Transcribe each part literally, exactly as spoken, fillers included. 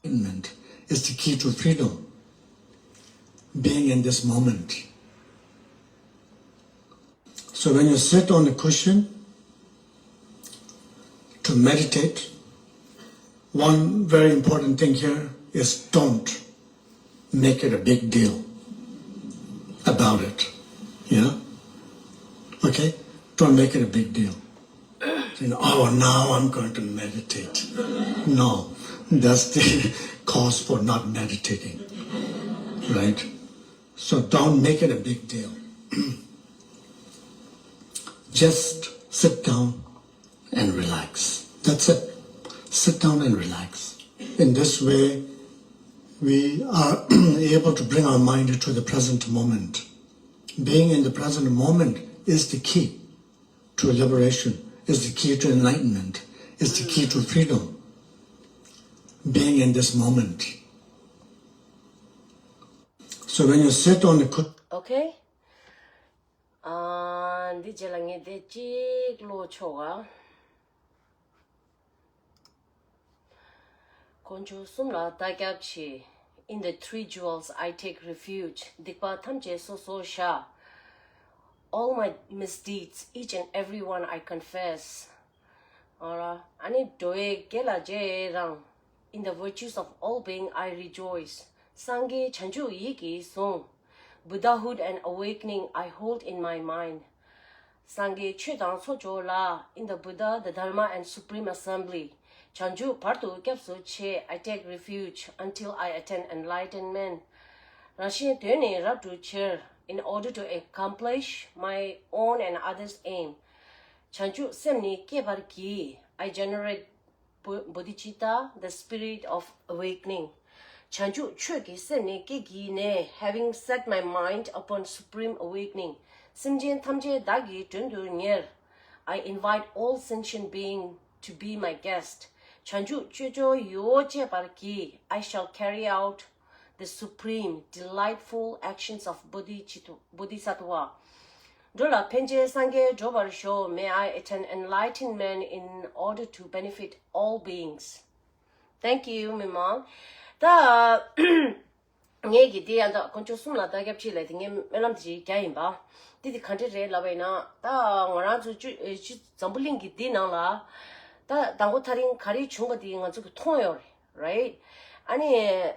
Enlightenment is the key to freedom. Being in this moment. So when you sit on the cushion to meditate, one very important thing here is don't make it a big deal about it. Yeah? Okay? Don't make it a big deal. You know, oh, now I'm going to meditate. No, that's the cause for not meditating. Right? So don't make it a big deal. Just sit down and relax. That's it. Sit down and relax. In this way, we are able to bring our mind to the present moment. Being in the present moment is the key to liberation, is the key to enlightenment, is the key to freedom. Being in this moment. So when you sit on the cushion, okay. ཨ། འདི་རྗེས་ལ་ངས་དེ་གཅིག་ཀློག་ཆོག་ག་དཀོན་མཆོག་གསུམ་ལ་བརྡ་རྒྱབ་ཆེ། In the three jewels I take refuge. སྡིག་པ་ཐམས་ཅད་སོ་སོར་བཤགས། All my misdeeds, each and every one I confess. ཨ་ར། ཨ་ནི་འགྲོ་བའི་དགེ་ལ་རྗེས་རང་། In the virtues of all being I rejoice. སངས་རྒྱས་བྱང་ཆུབ་ཡིད་ཀྱིས་བཟུང་། Buddhahood and awakening I hold in my mind. སངས་རྒྱས་ཆོས་དང་ཚོགས་མཆོག་ལ། In the Buddha, the Dharma and Supreme Assembly. བྱང་ཆུབ་བར་དུ་སྐྱབས་སུ་མཆི། I take refuge until I attain enlightenment. རང་གཞན་དོན་ནི་རབ་བསྒྲུབ་ཕྱིར། In order to accomplish my own and others' aim. བྱང་ཆུབ་སེམས་ནི་བསྐྱེད་པར་བགྱི། I generate bodhicitta, the spirit of awakening. བྱང་ཆུབ་ཆོས་ཀྱི་སེམས་ནི་བསྐྱེད་བགྱིས་ནས། Having set my mind upon supreme awakening. སེམས་ཅན་ཐམས་ཅད་བདག་གིས་མགྲོན་དུ་གཉེར། I invite all sentient beings to be my guest. བྱང་ཆུབ་སྤྱོད་མཆོག་ཡིད་འོང་སྤྱད་པར་བགྱི། I shall carry out the supreme, delightful actions of bodhicitta- bodhisattva. འགྲོ་ལ་ཕན་བྱེད་སངས་རྒྱས་འགྲུབ་པར་ཤོག May I attain enlightenment in order to benefit all beings. Thank you, མི་མང་། ད་ངས་ཀྱི་དེ་ཡང་ད་དཀོན་མཆོག་གསུམ་ལ་བརྡ་རྒྱབ་ཅིག་ལས་དེ་ངས་སྨོན་ལམ་དེ་ཅིག་རྒྱག་ཡིན་པ། དེ་དེ་ག་འདྲ་རེད་ལབ་པ་ཡིན་ན། ད་ང་རང་ཚོ་ཅུ་ཅུ་འཛམ་བུ་གླིང་གི་འདི་ནང་ལ་ད་དང་པོ་ཐག་རིང་ག་རེ་བྱུང་པ་དེ་ང་ཚོ་གི་མཐོང་ཡོད་རེད། Right? ཨ་ནི་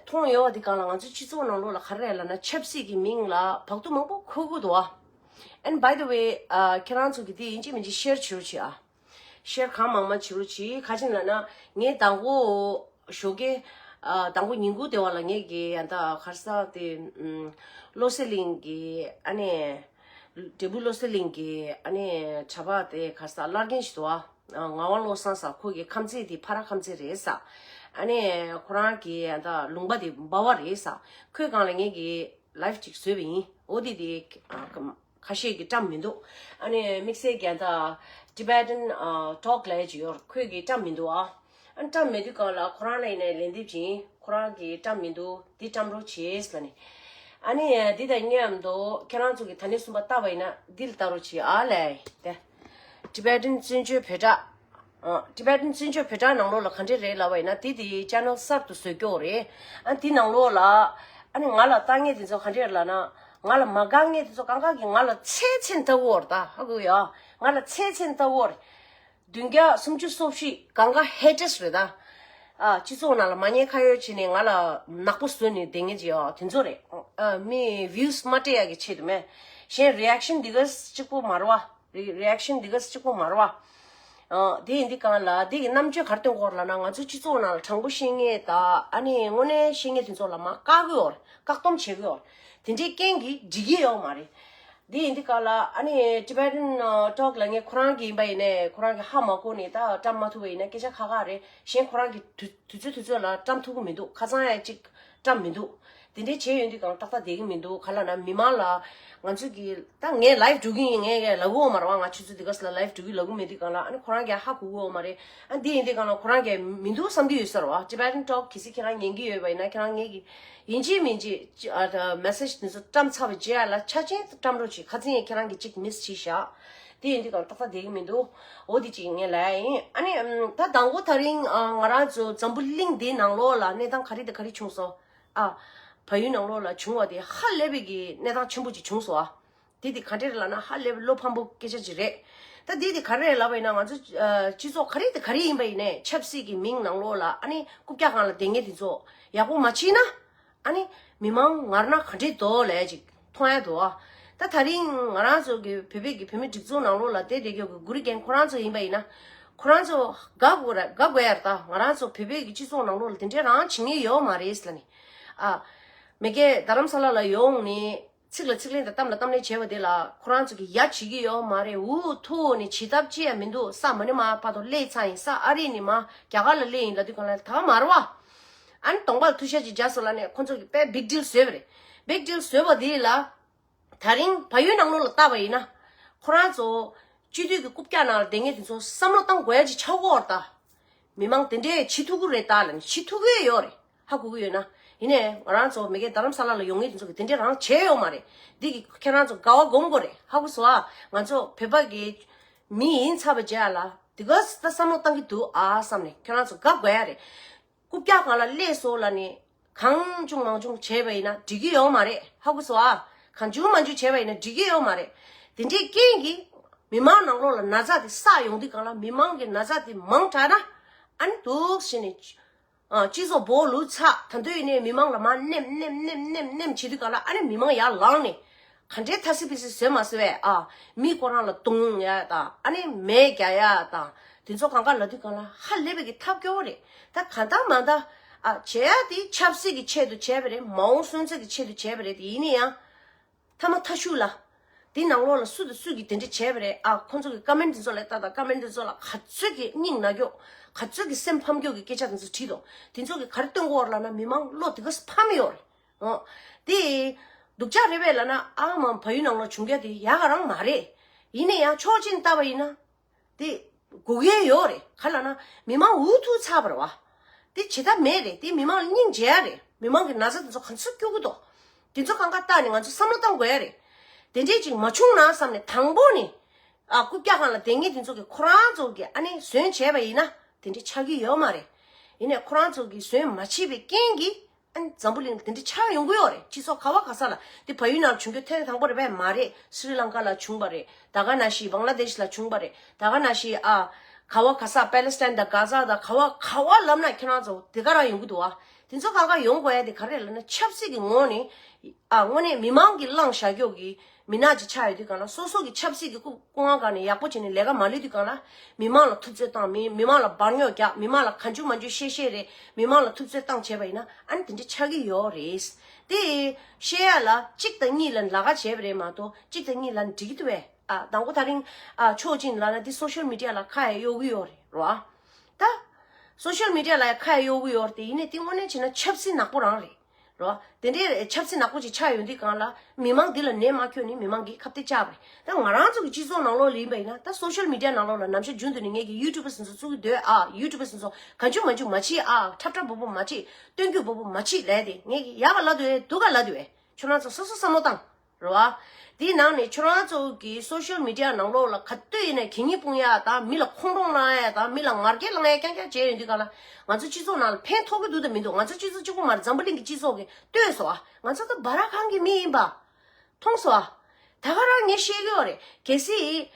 མཐོང་ཡོད་པ་འདི་སྒང་ལ་ང་ཚོའི་སྤྱི་ཚོགས་ནང་ལོགས་ལ་ག་རེ་ལབ་ན། ཆབ་སྲིད་ཀྱི་མིང་ལ་བག་ཏུ་མང་པོ་འཁུར་གི་འདུག་ཨ། And by the way, ཨ། ཁྱེད་རང་ཚོ་གི་འདི་ཡིན་གཅིག་མིན་གཅིག་ཤེར་བྱེད་རོགས་བྱེད་ཨ། ཤེར་གང་མང་མང་བྱེད་རོགས་བྱེད། ག་ཅི་ལབ་ན་ངས་དང་པོ་ཞོགས་ཀས་ཨ། དང་པོ་ཉིན་གུང་དེ་བ་ལ་ངས་ཀྱི་ཡ་ད་ག་རེ་ཟེར་དེ་ཨམ། བློ་གསལ་གླིང་གི་ཨ་ནི་འབྲས་བུ་བློ་གསལ་གླིང་གི་ཨ་ནི་གྲྭ་པ་དེ་ག་རེ་ཟེར་བླར་རྒན་ཞིག་འདུག་ཨ། ཨ། ངག་དབང་བློ་བཟང་ཟེར། ཁོ་གི་ཁམས་ཚན་དེ་ཕ་ར་ཁམས་ཚན་རེད་ཟེར། ཨ་ནི་ཁོ་རང་གི་ད་ལུང་པ་དེ་འབའ་བ་རེད་ཟེར། ཁོའི་སྒང་ལ་ངས་ཀྱི་ལའིབ་ཅིག་བཟོས་པ་ཡིན། འོ་དེ་དེ་ཨ། ཁ་ཁ་ཤས་ཀྱིས་བཀྲམ་མི་འདུག་ཨ་ནི་དམིགས་བསལ་གྱི་ད་Tibetan ཨ། Talk ལབ་ཅིག་ཡོད། ཁོས་ཀྱིས་བཀྲམ་མི་འདུག་ཨ། ཨ་ནི་བཀྲམ་མེད་དུས་སྒང་ལ་ཁོ་རང་ལ་ཡིན་ནའི་ལན་འདེབས་བྱིན། ཁོ་རང་གིས་བཀྲམ་མི་འདུག་འདི་བཀྲམ་རོགས་བྱེད་ལབ་ནས། ཨ་ནི་འདི་དང་མཉམ་དུ་ཁྱེད་རང་ཚོ་གིས་ད་ནི་གསུམ་པ་ལྟ་བ་ཡིན་ན་འདི་ལ་ལྟ་རོགས་བྱེད་ཨ་ལས་ཏེ། Tibetan བཙན་བྱོལ་བོད་སྒྲ། ཨ། Tibetan བཙན་བྱོལ་བོད་སྒྲ་ནང་ལོགས་ལ་ག་འདྲས་རེད་ལབ་པ་ཡིན་ན། དེ་དེ་channel གསར་དུ་བཟོས་རྒྱུ་རེད། ཨ། དེ་ནང་ལོགས་ལ་ཨ་ནི་ང་ལ་ལྟ་མཁན་དེ་ཚོ་ག་འདྲས་ལབ་ན། ང་ལ་མ་དགའ་མཁན་དེ་ཚོ་གང་ག་གིས་ང་ལ་ཚེ་ཚད་ལྟ་བུ་རེད་ད། ཧ་གོ་ཡ། ང་ལ་ཚེ་ཚད་ལྟ་བུ་རེད། བདུན་བརྒྱ་སུམ་ཅུ་སོ་བཞི་གང་ག་haters རེད་ད། ཨ། སྤྱི་ཚོགས་ནང་ལ་མ་ཉེས་ཁ་གཡོག་བྱས་ནས་ང་ལ་ནག་པོ་བཟོས་ནས་བསྡད་མཁན་ཅིག་ཡོད། དེ་ཚོ་རེད། ཨ། མི་views མ་སྤྲད་ཡག་གི་ཆེད་དུ་མེད། གཞན་reaction འདི་ག་གཅིག་པོ་མ་རེད་བ། རི་reaction འདི་ག་གཅིག་པོ་མ་རེད་བ། ཨ། དེ་ཡིན་དུས་སྒང་ལ་དེ་གི་རྣམ་དཔྱོད་ག་རེ་སྟོན་གྱི་ཡོད་རེད་ལབ་ན། ང་ཚོ་སྤྱི་ཚོགས་ནང་ལ་དྲང་པོ་བཤད་མཁན་དང་ཨ་ནི་དངོས་གནས་བཤད་མཁན་དེ་ཚོ་ལ་མར་བཀག་གི་ཡོད་རེད། བཀག་སྡོམ་བྱེད་ཀྱི་ཡོད་རེད། དེ་འདྲའི་རྐྱེན་གྱིས་འགྲིག་གི་ཡོད་མ་རེད། དེ་ཡིན་དུས་སྒང་ལ་ཨ་ནི་Tibetan Talk ལབ་མཁན་ཁོ་རང་གི་ཡིན་པ་ཡིན་ནའི་ཁོ་རང་གི་ཧ་མ་གོ་ནས་ད་བཀྲམ་མ་ཐུབ་པ་ཡིན་ན་སྐད་ཆ་ཁག་ཁག་རེད། གཞན་ཁོ་རང་གི་དུས་དུས་ཚོད་དུས་ཚོད་ལ་བཀྲམ་ཐུབ་ཀྱི་མི་འདུག་ཁ་སང་ཡང་གཅིག་བཀྲམ་མི་འདུག་དེ་འདྲའི་བྱས་ཡོང་དུས་སྒང་ཏག་ཏག་བསྡད་ཀྱི་མི་འདུག་ག་ལབ་ན་མི་མང་ལ་ང་ཚོས་ཀྱི་ད་ངས་live འགྲོ་གི་ཡིན། ངས་ངས་ལབ་ཀྱི་ཡོད་མ་རེད་བ། ང་ཆུ་ཚོད་འདི་ག་ཙམ་ལ་live འགྲོ་གི་ལབ་ཀྱི་མེད་དུས་སྒང་ལ་ཨ་ནི་ཁོ་རང་གིས་ཧ་གོ་གི་ཡོད་མ་རེད། ཨ། འདི་ཡིན་དུས་སྒང་ལ་ཁོ་རང་གིས་མི་འདུག་བསམ་གྱི་ཡོད་ས་རེད་བ། Tibetan Talk གལ་སྲིད་ཁྱེད་རང་ཉན་གྱི་ཡོད་པ་ཡིན་ན་ཁྱེད་རང་ངས་ཀྱི་ཡིན་གཅིག་མིན་གཅིག་ཅི། ཨ། ད་message འདི་ཚོ་བཀྲམ་ཚར་བའི་རྗེས་ལ་ཆ་ཅན་དུ་བཀྲམ་རོགས་བྱེད། ཁ་སང་ཡང་ཁྱེད་རང་གིས་གཅིག་miss བྱས་བཞག་དེ་ཡིན་དུས་གང་ཏག་ཏག་བསྡད་ཀྱི་མི་འདུག་འོ་དེ་ཅིག་ངས་ལབ་ཡ་ཡིན། ཨ་ནི་ཨམ། ད་དང་པོ་ད་རིང་ཨ། ང་རང་ཚོ་འཛམ་བུ་གླིང་འདིའི་ནང་ལོགས་ལ་གནས་སྟངས་ག་རེ་དང་ག་རེ་བྱུང་སོང་། ཨ། བལ་ཡུལ་ནང་ལོགས་ལ་བྱུང་བ་དེ་ཧ་ལས་པའི་གི་གནས་སྟངས་ཆེན་པོ་ཅིག་བྱུང་སོང་ཨ། དེ་དེ་ག་འདྲས་ལབ་ན་ཧ་ལས་པའི་བློ་ཕམ་པོ་སྐད་ཆ་ཅིག་རེད། ད་དེ་དེ་ག་རེ་ལབ་པ་ཡིན་ན། ང་ཚོ་ཨ། སྤྱི་ཚོགས་ག་རེ་དང་ག་རེ་ཡིན་པ་ཡིན་ནའི་ཆབ་སྲིད་ཀྱི་མིང་ནང་ལོགས་ལ་ཨ་ནི་རྐུབ་བཀྱག་སྒང་ལ་བསྡད་མཁན་དེ་ཚོ་ཡག་པོ་མ་བྱས་ན། ཨ་ནི་མི་མང་ངར་ན་ག་འདྲས་འདུག་ལབ་ཅིག་མཐོང་ཡ་འདུག་ཨ། ད་ད་རིང་ང་རང་ཚོ་གི་བོད་པའི་གི་བོད་མི་སྒྲིག་འཛུགས་ནང་ལོགས་ལ་བསྡད་བསྡད་ཀྱོག་གི་གུ་རུ་རྒན་ཁོ་རང་ཚོ་ཡིན་པ་ཡིན་ན། ཁོ་རང་ཚོ་དགའ་དགོས་ར་དགའ་དགོས་ཡ་རེད། ད་ང་རང་ཚོ་བོད་པའི་གི་སྤྱི་ཚོགས་ནང་ལོགས་ལ་དེ་འདྲས་རང་བྱེད་མཁན་ཡོད་མ་རེད་ལབ་ནི། ཨ། མ་གི་རྡ་རམ་ས་ལ་ལ་ཡོང་ནི། ཚིག་ལ་ཚིག་ལན་དང་གཏམ་ལ་གཏམ་ལན་བྱས་པ་དེ་ལ་ཁོ་རང་ཚོ་གི་ཡ་བྱེད་ཀྱི་ཡོད་མ་རེད། འུ་ཐུག་ནས་བྱེད་ཐབས་ཅི་ཡང་མི་འདུག་ས་མ་ནི་མ་བར་དུ་སླེབས་ཚར་ཡིན། ས་ཨ་རི་ནས་མ་རྒྱ་གར་ལ་སླེབས་ཡིན་ལབ་དུས་གང་ལ་ད་མ་རེད་བ། ཨ་ནི་གདོང་པ་ལ་ཐུག་ཤ་ཅིག་རྒྱག་སོང་ལབ་ནས་ཁོ་ཚོ་གི་དཔེ་བིག་ཌིལ་བཟོས་པ་རེད། བིག་ཌིལ་བཟོས་པ་དེ་ལ་ད་རིང་བལ་ཡུལ་ནང་ལོགས་ལ་བལྟས་པ་ཡིན་ན། ཁོ་རང་ཚོ་སྤྱི་འཐུས་ཀྱི་རྐུབ་བཀྱག་ནང་ལ་བསྡད་མཁན་དེ་ཚོ་བསམ་བློ་བཏང་དགོས་ཡ་ཅིག་ཆགས་ཀྱི་ཡོད་རེད་ད། མི་མང་དེ་འདྲས་བྱེད་ཐུབ་ཀྱི་རེད་ད་ལབ་ནས། བྱེད་ཐུབ་ཀྱི་ཡོད་རེད། ཧ་གོ་གི་ཡོད་ན། ཡིན་ནའི་ང་རང་ཚོ་མ་གི་རྡ་རམ་ས་ལ་ལ་ཡོང་མཁན་དེ་ཚོ་གི་དེ་འདྲས་རང་བྱས་ཡོད་མ་རེད། འདི་གི་ཁྱེད་རང་ཚོ་དགའ་བ་སྒོམ་དགོས་རེད། ཧ་གོ་སོང་ཨ། ང་ཚོ་བོད་པ་གི་མི་ཡིན་ཚར་བ་བྱས་ལ་དེ་ག་ད་བསམ་བློ་བཏང་གི་འདུག་ཨ་བསམ་ནས་ཁྱེད་རང་ཚོ་དགའ་དགོས་ཡ་རེད། རྐུབ་བཀྱག་སྒང་ལ་སླེབས་སོང་ལབ་ནས་གང་བྱུང་མང་བྱུང་བྱས་པ་ཡིན་ན་འགྲིག་གི་ཡོད་མ་རེད། ཧ་གོ་སོང་ཨ། གང་བྱུང་མང་བྱུང་བྱས་པ་ཡིན་ན་འགྲིག་གི་ཡོད་མ་རེད། དེ་འདྲའི་རྐྱེན་གྱིས་མི་མང་ནང་ལོགས་ལ་ན་ཚ་དེ་བསགས་ཡོང་དུས་གང་ལ་མི་མང་གི་ན་ཚ་དེ་མང་དྲགས་ན། ཨ་ནི་འདུག་བྱས་ནས། ཨ། སྤྱི་ཚོགས་སྦོ་ལུག་ཚགས་ད་འདོད་ཡིན་ནའི་མི་མང་ལ་མར་ནེམ་ནེམ་ནེམ་ནེམ་ནེམ་བྱེད་དུས་གང་ལ་ཨ་ནི་མི་མང་ཡར་ལངས་ནས། ག་འདྲའི་ཐ་སི་ཕི་སི་བཟོས་མ་བཟོས་བས་ཨ། མི་ཁོ་རང་ལ་རྡུང་ཡ་དང་ཨ་ནི་མེ་རྒྱག་ཡ་དང་དེ་ཚོ་གང་ག་ལབ་དུས་གང་ལ་ཧ་ལས་པའི་གི་ཐབས་སྐྱོ་བོ་རེད། ད་གང་ལྟར་མ་ལྟར་ཨ་བྱེད་ཡ་དེ་ཆབ་སྲིད་ཀྱི་ཆེད་དུ་བྱས་པ་རེད། མ་འོངས་སོན་རྩ་གི་ཆེད་དུ་བྱས་པ་རེད། དེ་ཡིན་ན་ཡང་ཐ་མ་ཐ་ཤུགས་ལ་དེ་ནང་ལོགས་ལ་སུ་དང་སུ་གིས་དེ་འདྲ་བྱས་པ་རེད་ཨ། ཁོ་ཚོ་གི་ཀ་མེན་དེ་ཚོ་ལ་ལྟ་དང་། ཀ་མེན་དེ་ཚོ་ལ་ག་ཚོད་ཀྱི་སྙིང་ན་སྐྱོ། ག་ཚོད་ཀྱི་སེམས་ཕམ་སྐྱོ་གི་སྐད་ཆ་དེ་ཚོ་བྲིས་འདུག་དེ་ཚོ་གི་ག་རེ་སྟོན་གོ་ལབ་ན་མི་མང་བློ་དེ་ག་ཕམ་ཡོད་རེད། ཨོ། དེ་སྡུག་ཅག་རེད་པས་ལབ་ན་ཨ་མ་བལ་ཡུལ་ནང་ལ་བྱུང་རྒྱུ་དེ་ཡག་ག་རང་མ་རེད། ཡིན་ན་ཡང་ཕྱོགས་གཅིག་ནས་བལྟས་པ་ཡིན་ན་དེ་དགོས་ཡས་ཡོད་རེད། ག་ལབ་ན་མི་མང་འུ་ཐུག་ཚར་བ་རེད་བ། དེ་བྱེད་ཐབས་མེད་རེད། དེ་མི་མང་ལ་སྙིང་རྗེ་ཡ་རེད། མི་མང་གི་ན་ཚ་དེ་ཚོ་ག་ཚོད་སྐྱོ་གི་འདུག་དེ་ཚོ་གང་ག་བལྟས་ནས་ང་ཚོ་བསམ་བློ་བཏང་དགོས་ཡ་རེད། དེ་འདྲས་ཅིག་མ་བྱུང་ན་བསམ་ནས་དང་པོ་ནས་ཨ་རྐུབ་བཀྱག་སྒང་ལ་བསྡད་མཁན་དེ་ཚོ་གིས་ཁོ་རང་ཚོ་གིས་ཨ་ནི་ཟོན་བྱས་པ་ཡིན་ན་དེ་འདྲས་ཆགས་ཀྱི་ཡོད་མ་རེད། ཡིན་ནའི་ཁོ་རང་ཚོ་གིས་ཟོན་མ་བྱས་པའི་རྐྱེན་གྱིས། ཨ་ནི་འཛམ་བུ་གླིང་ལ་དེ་འདྲ་ཆགས་ཡོང་གི་ཡོད་རེད། སྤྱི་ཚོགས་ག་བ་ག་ས་ལ། དེ་བལ་ཡུལ་ནང་བྱུང་རྒྱུ་ཐེངས་དང་པོ་རེད་པས་མ་རེད། སི་རི་ལང་ཀ་ལ་བྱུང་བ་རེད། ད་ག་ནང་བཞིན་བང་ལ་དེཤ་ལ་བྱུང་བ་རེད། ད་ག་ནང་བཞིན་ཨ། ག་བ་ག་ས་པེ་ལེ་སི་ཐན་དང་གྷ་ཛ་དང་ག་བ་ག་བ་ལབ་ན་ཁྱེད་རང་ཚོ་དེ་ག་རང་ཡོང་གི་འདུག་ཨ། དེ་ཚོ་གང་ག་ཡོང་དགོས་ཡ་དེ་ག་རེ་ལབ་ན་ཆབ་སྲིད་ཀྱི་ངོས་ནས་ཨ་དངོས་གནས་མི་མང་གིས་བླངས་བཞག་རྒྱུ་གི་མི་ནག་ཅིག་ཆགས་ཡོད་དུས་གང་ལ་སོ་སོ་གི་ཆབ་སྲིད་ཀྱི་རྐུབ་རྐུབ་ཁང་སྒང་ནས་ཡག་པོ་བྱས་ནས་ལས་ཀ་མ་ལས་དུས་གང་ལ་མི་མང་ལ་ཐུབ་ཚོད་བཏང་། མི་མི་མང་ལ་འབར་རྙོག་རྒྱག་མི་མང་ལ་གང་བྱུང་མང་བྱུང་བཤད་བཤད་རེད། མི་མང་ལ་ཐུབ་ཚོད་བཏང་བྱས་པ་ཡིན་ན་ཨ་ནི་དེ་འདྲ་ཆགས་ཀྱི་ཡོད་རེད། དེ་བཤད་ཡ་ལ་གཅིག་དང་གཉིས་ལ་ལ་ཁ་བྱས་པ་རེད་མ་གཏོགས་གཅིག་དང་གཉིས་ལ་འགྲིག་གི་འདུག་བས། ཨ་དང་པོ་ད་རིང་ཨ་ཕྱོགས་གཅིག་ལ་ན་དེ་སོ་ཤལ་མི་ཌི་ཡ་ལ་ཁ་ཡ་གཡོག་གི་ཡོད་རེད་རོ། ཨ་ད་སོ་ཤལ་མི་ཌི་ཡ་ལ་ཡ་ཁ་ཡ་གཡོག་གི་ཡོད་རེད། དེ་ཡིན་ནའི་དེ་དངོས་གནས་བྱས་ན་ཆབ་སྲིད་ནག་པོ་རང་རེད། རོ། དེ་འདྲའི་ཆབ་སྲིད་ནག་པོ་ཅིག་ཆགས་ཡོང་དུས་གང་ལ་མི་མང་འདི་ལ་ནད་མ་ཁྱོན་ནས་མི་མང་གིས་ཁ་གཏད་བཅག་པ་རེད། ད་ང་རང་ཚོ་གི་སྤྱི་ཚོགས་ནང་ལོགས་ལ་ཡིན་པ་ཡིན་ན་ད་སོ་ཤལ་མི་ཌི་ཡ་ནང་ལོགས་ལ་ནམ་ཞག་རྒྱུན་དུ་ནས་ངེད་ཀྱི་ཡུ་ཊུབ་པ་སོ་སོ་བཙུགས་ཀྱི་འདུག་ཨ་ཡུ་ཊུབ་པ་སོ་སོ་གང་བྱུང་མང་བྱུང་མ་བྱེད་ཨ། འཁྲབ་འཁྲབ་འབོ་འབོ་མ་བྱེད། སྟོན་རྒྱུ་འབོ་འབོ་མ་བྱེད་ལབ་དེ་ངེད་ཀྱི་ཡག་ག་ལབ་འདུག་ཨེ་སྡུག་ག་ལབ་འདུག་ཨེ། ཁྱོད་རང་ཚོ་སོ་སོ་བསམ་བློ་བཏང་། རེད་བ། དེའི་ནང་ནས་ཁྱོད་རང་ཚོ་གི་སོ་ཤལ་མི་ཌི་ཡ་ནང་ལོགས་ལ་ག་དུས་ཡིན་ན་གད་སྙིགས་སྤུངས་ཡ་དང་མི་ལ་ཁོང་ཁྲོ་ལངས་ཡ་དང་མི་ལ་ངར་སྐད་ལངས་ཡ་རྐྱང་རྐྱང་བྱས་ཡོང་དུས་གང་ལ་ང་ཚོ་སྤྱི་ཚོགས་ནང་ལ་ཕན་ཐོགས་ཀྱི་འདུག་དང་མི་འདུག་ང་ཚོ་སྤྱི་ཚོགས་གཅིག་པོ་མ་རེད། འཛམ་བུ་གླིང་གི་སྤྱི་ཚོགས་ཀྱིས་ལྟོས་སོ་ཨ། ང་ཚོ་ད་སྦ་ར་ཁང་གི་མི་ཡིན་པ། མཐོང་སོ་ཨ། ད་ག་རང་ངས་བཤད་ཀྱི་ཡོད་རེད། གལ་སྲིད་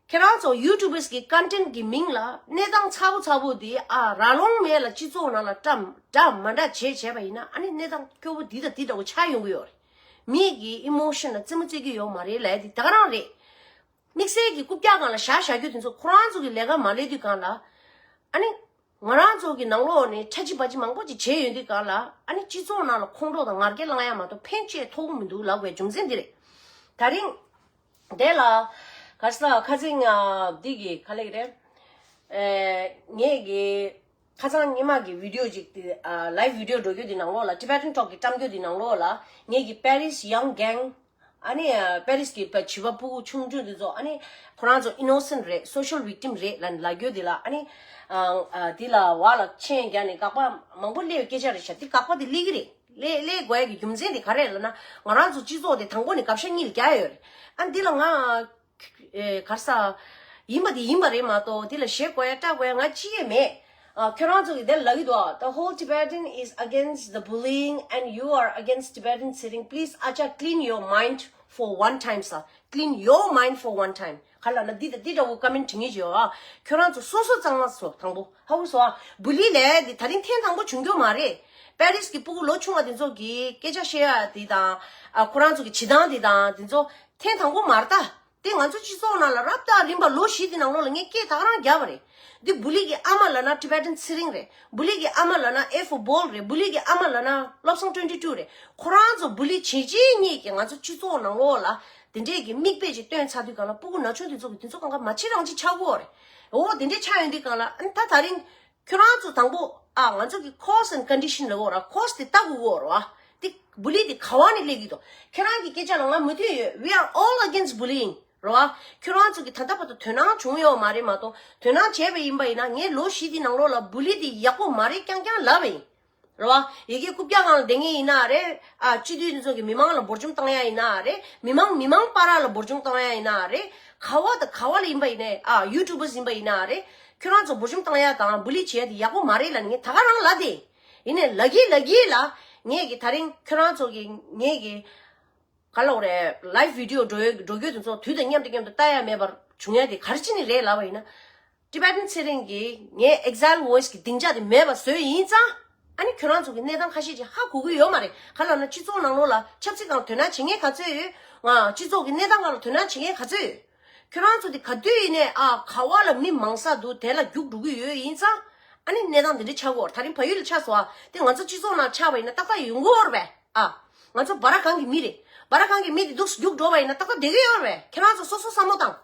ཁྱེད་རང་ཚོ་ཡུ་ཊུབ་པར་གི་ཀོན་ཊེན་གི་མིང་ལ་གནས་སྟངས་ཚ་པོ་ཚ་པོ་དེ་ཨ་ར་ལོང་མེད་ལ་སྤྱི་ཚོགས་ནང་ལ་འདྲ་འདྲ་མ་འདྲ་བྱས་བྱས་པ་ཡིན་ན་ཨ་ནི་གནས་སྟངས་སྐྱོ་པོ་འདི་དང་འདི་འདྲ་བོ་ཆགས་ཡོང་གི་ཡོད་རེད། མི་གི་ཨི་མོ་ཤན་ལ་རྩེད་མོ་རྩེ་གི་ཡོད་མ་རེད་ལབ་ཡ་དེ་ད་ག་རང་རེད། དམིགས་བསལ་གྱི་རྐུབ་བཀྱག་སྒང་ལ་བཞག་བཞག་རྒྱུ་དེ་ཚོ་ཁོ་རང་ཚོ་གི་ལས་ཀ་མ་ལས་དུས་སྒང་ལ། ཨ་ནི། ང་རང་ཚོ་གི་ནང་ལོགས་ནས་ཁྲ་ཆི་བ་ཆི་མང་པོ་ཅིག་བྱས་ཡོང་དུས་སྒང་ལ་ཨ་ནི་སྤྱི་ཚོགས་ནང་ལ་ཁོང་ཁྲོ་དང་ངར་སྐད་ལངས་ཡ་མ་གཏོགས་ཕན་ཆེ་ཐོགས་མི་འདུག་ལབ་པའི་རྒྱུ་མཚན་འདི་རེད། ད་རིང་། དེ་ལ། ག་ས་ཁ་སང་ཨ། འདི་གི་ག་ལེགས་རེད། ཨེ། ངས་གི་ཁ་སང་ཉི་མ་གི་བི་ཌི་ཡོ་ཅིག་དེ་ཨ། ལའིབ་བི་ཌི་ཡོ་འགྲོ་རྒྱུ་དེ་ནང་ལོགས་ལ་Tibetan Talk གི་བཀྲམ་རྒྱུ་དེ་ནང་ལོགས་ལ་ངས་གི་Paris Young Gang ཨ་ནི་ཨ། པེ་རིས་ཀྱི་བ་བྱིས་པ་སྤུ་གུ་ཆུང་ཆུང་དེ་ཚོ་ཨ་ནི་ཁོ་རང་ཚོ་innocent རེད། social victim རེད་ལབ་ལབ་རྒྱུ་དེ་ལ་ཨ་ནི་ཨ། ཨ། དེ་ལ་བར་ལ་མཆན་རྒྱག་ནས་དགག་པ་མང་པོ་སླེབས་པའི་སྐད་ཆ་རེད་ཤག་དེ་དགག་པ་དེ་སླེབས་ཀྱི་རེད། སླེབས་སླེབས་དགོས་ཡ་གི་རྒྱུ་མཚན་དེ་ག་རེ་ལབ་ན་ང་རང་ཚོ་སྤྱི་ཚོགས་དེ་དང་པོ་ནས་དགག་བྱ་གཉིས་ལ་རྒྱག་ཡ་ཡོད་རེད། ཨ་ནི་དེ་ལ་ང་ ཨེ་གར་ས་ཡིན་པ་དེ་ཡིན་པ་རེད་མ་གཏོགས་དེ་ལ་ཞེད་དགོས་ཡ་སྐྲག་དགོས་ཡ་ང་ཅི་ཡས་མེད། ཨ་ཁྱོད་རང་ཚོ་གི་དེ་ལ་གི་འདུག The whole Tibetan is against the bullying and you are against Tibetan sitting. Please, Acha, clean your mind for one time, sir. Clean your mind for one time. ག་ལ་ན་འདི་དང་འདི་འདྲ་བོ་ཀ་མེན་བྲིས་ངེས་བྱོས་ཨ། ཁྱོད་རང་ཚོ་སོ་སོ་གཙང་མ་བཟོ་དང་པོ། ཧ་གོ་སོང་ཨ། བུ་ལི་ལས་འདི་ད་རིང་ཐེངས་དང་པོ་བྱུང་རྒྱུ་མ་རེད། པེ་རིས་ཀྱི་སྤུ་གུ་ལོ་ཆུང་བ་འདི་ཚོ་གི་སྐད་ཆ་བཤད་ཡ་འདི་དང་། ཨ་ཁོ་རང་ཚོ་གི་བྱེད་སྟངས་འདི་དང་འདི་ཚོ་ཐེངས་དང་པོ་མ་རེད་ད། དེ་ང་ཚོ་སྤྱི་ཚོགས་ནང་ལ་རབ་དང་རིམ་པ་ལོ་བཞི་དེ་ནང་ལོགས་ལ་ངས་སྐད་ད་ག་རང་བརྒྱབ་པ་རེད། འདི་བུ་ལི་གི་ཨ་མ་ལབ་ན་Tibetan ཚེ་རིང་རེད། བུ་ལི་གི་ཨ་མ་ལབ་ན་A for ball རེད། བུ་ལི་གི་ཨ་མ་ལབ་ན་བློ་བཟང་twenty two རེད། ཁོ་རང་ཚོ་བུ་ལི་བྱེད་བྱེད་གཉིས་ཀྱིས་ང་ཚོ་སྤྱི་ཚོགས་ནང་ལོགས་ལ་དེ་འདྲས་ཀྱི་མིག་དཔེ་ཅིག་སྟོན་ཚར་དུས་གང་ལ་སྤུ་གུ་ན་ཆུང་དེ་ཚོ་གི་དེ་ཚོ་གང་ག་མ་བྱེད་རང་བྱེད་ཆགས་ཀྱི་ཡོད་རེད། འོ་དེ་འདྲས་ཆགས་ཡོང་དུས་གང་ལ་ཨ་ནི་ད་ད་རིང་ཁྱོད་རང་ཚོ་དང་པོ་ཨ་ང་ཚོ་གི་cause and condition ལབ་དགོས་ར། cause དེ་ལྟ་དགོས་ཀྱི་ཡོད་རེད་བ། དེ་བུ་ལི་དེ་ག་བ་ནས་སླེབས་ཀྱི་འདུག་ཁྱེད་རང་གི་སྐད་ཆ་ལ་ང་མོས་མཐུན་ཡོད། We are all against bullying རེད་བ། ཁྱོད་རང་ཚོ་གི་ད་ལྟ་བར་དུ་དོ་སྣང་བྱུང་ཡོད་མ་རེད་མ་གཏོགས། དོ་སྣང་བྱས་པ་ཡིན་པ་ཡིན་ན་ངས་ལོ་བཞི་དེའི་ནང་ལོགས་ལ་བུ་ལི་དེ་ཡག་པོ་མ་རེད་རྐྱང་རྐྱང་ལབ་པ་ཡིན། རེད་བ། ཡ་གི་རྐུབ་བཀྱག་སྒང་ལ་བསྡད་མཁན་ཡིན་ན་རེད། ཨ་སྤྱི་འཐུས་འདི་ཚོ་གི་མི་མང་ལ་འབོར་འཇོམས་བཏང་ཡ་ཡིན་ན་རེད། མི་མང་མི་མང་བར་ལ་འབོར་འཇོམས་བཏང་ཡ་ཡིན་ན་རེད། ག་བ་དང་ག་བ་ལ་ཡིན་པ་ཡིན་ནའི་ཨ་YouTubers ཡིན་པ་ཡིན་ན་རེད། ཁྱོད་རང་ཚོ་འབོར་འཇོམས་བཏང་ཡ་དང་བུ་ལི་བྱེད་ཡ་དེ་ཡག་པོ་མ་རེད་ལབ་ནས་ངས་ད་ག་རང་ལབ་བསྡད། ཡིན་ནའི་ལབ་གི་ལབ་གི་ལ་ངས་གི་ད་རིང་ཁྱོད་རང་ཚོ་གི་ངས་གི་ག་ལབ་དགོས་རེད། live video འགྲོ་འགྲོ་རྒྱུ་དེ་ཚོ་དུས་དང་མཉམ་དུ་མཉམ་དུ་ལྟ་ཡ་མེད་པར་བྱུང་ཡ་དེ་ག་རེ་བྱས་ནས་རེད་ལབ་པ་ཡིན་ན། Tibetan ཚེ་རིང་གིས་ངའི་Exile Voice གི་སྡིངས་ཆ་དེ་མེད་པ་བཟོས་ཡིན་ཙང་། ཨ་ནི་ཁྱོད་རང་ཚོ་གི་གནས་སྟངས་ཁ་ཤས་ཅིག་ཧ་གོ་གི་ཡོད་མ་རེད། ག་ལབ་ན་སྤྱི་ཚོགས་ནང་ལོགས་ལ་ཆབ་སྲིད་སྒང་དོ་སྣང་བྱེད་མཁན་ག་ཚོད་ཡོད། ང་སྤྱི་ཚོགས་ཀྱི་གནས་སྟངས་སྒང་ལ་དོ་སྣང་བྱེད་མཁན་ག་ཚོད་ཡོད། ཁྱོད་རང་ཚོ་དེ་ག་དུས་ཡིན་ནའི་ཨ་ག་བ་ལ་མི་མང་ས་འདུག་དེ་ལ་རྒྱུགས་འགྲོ་གི་ཡོད་ཡིན་ཙང་། ཨ་ནི་གནས་སྟངས་འདི་འདྲ་ཆགས་ཀྱི་ཡོད་རེད། ད་རིང་བལ་ཡུལ་ལ་ཆགས་སོང་ཨ། དེ་ང་ཚོ་སྤྱི་ཚོགས་ནང་ཆགས་པ་ཡིན་ན་ཏག་ཏག་ཡོང་གི་ཡོད་རེད་པས་ཨ། ང་ཚོ་སྦ་ར་གང་གི་མི་རེད། སྦ་ར་གང་གི་མི་དེ་འདུག་སེ་རྒྱུགས་འགྲོ་བ་ཡིན་ན་ཏག་ཏག་བསྡད་ཀྱི་ཡོད་རེད་པས། ཁྱེད་རང་ཚོ་སོ་སོ་བསམ་བློ་བཏང་།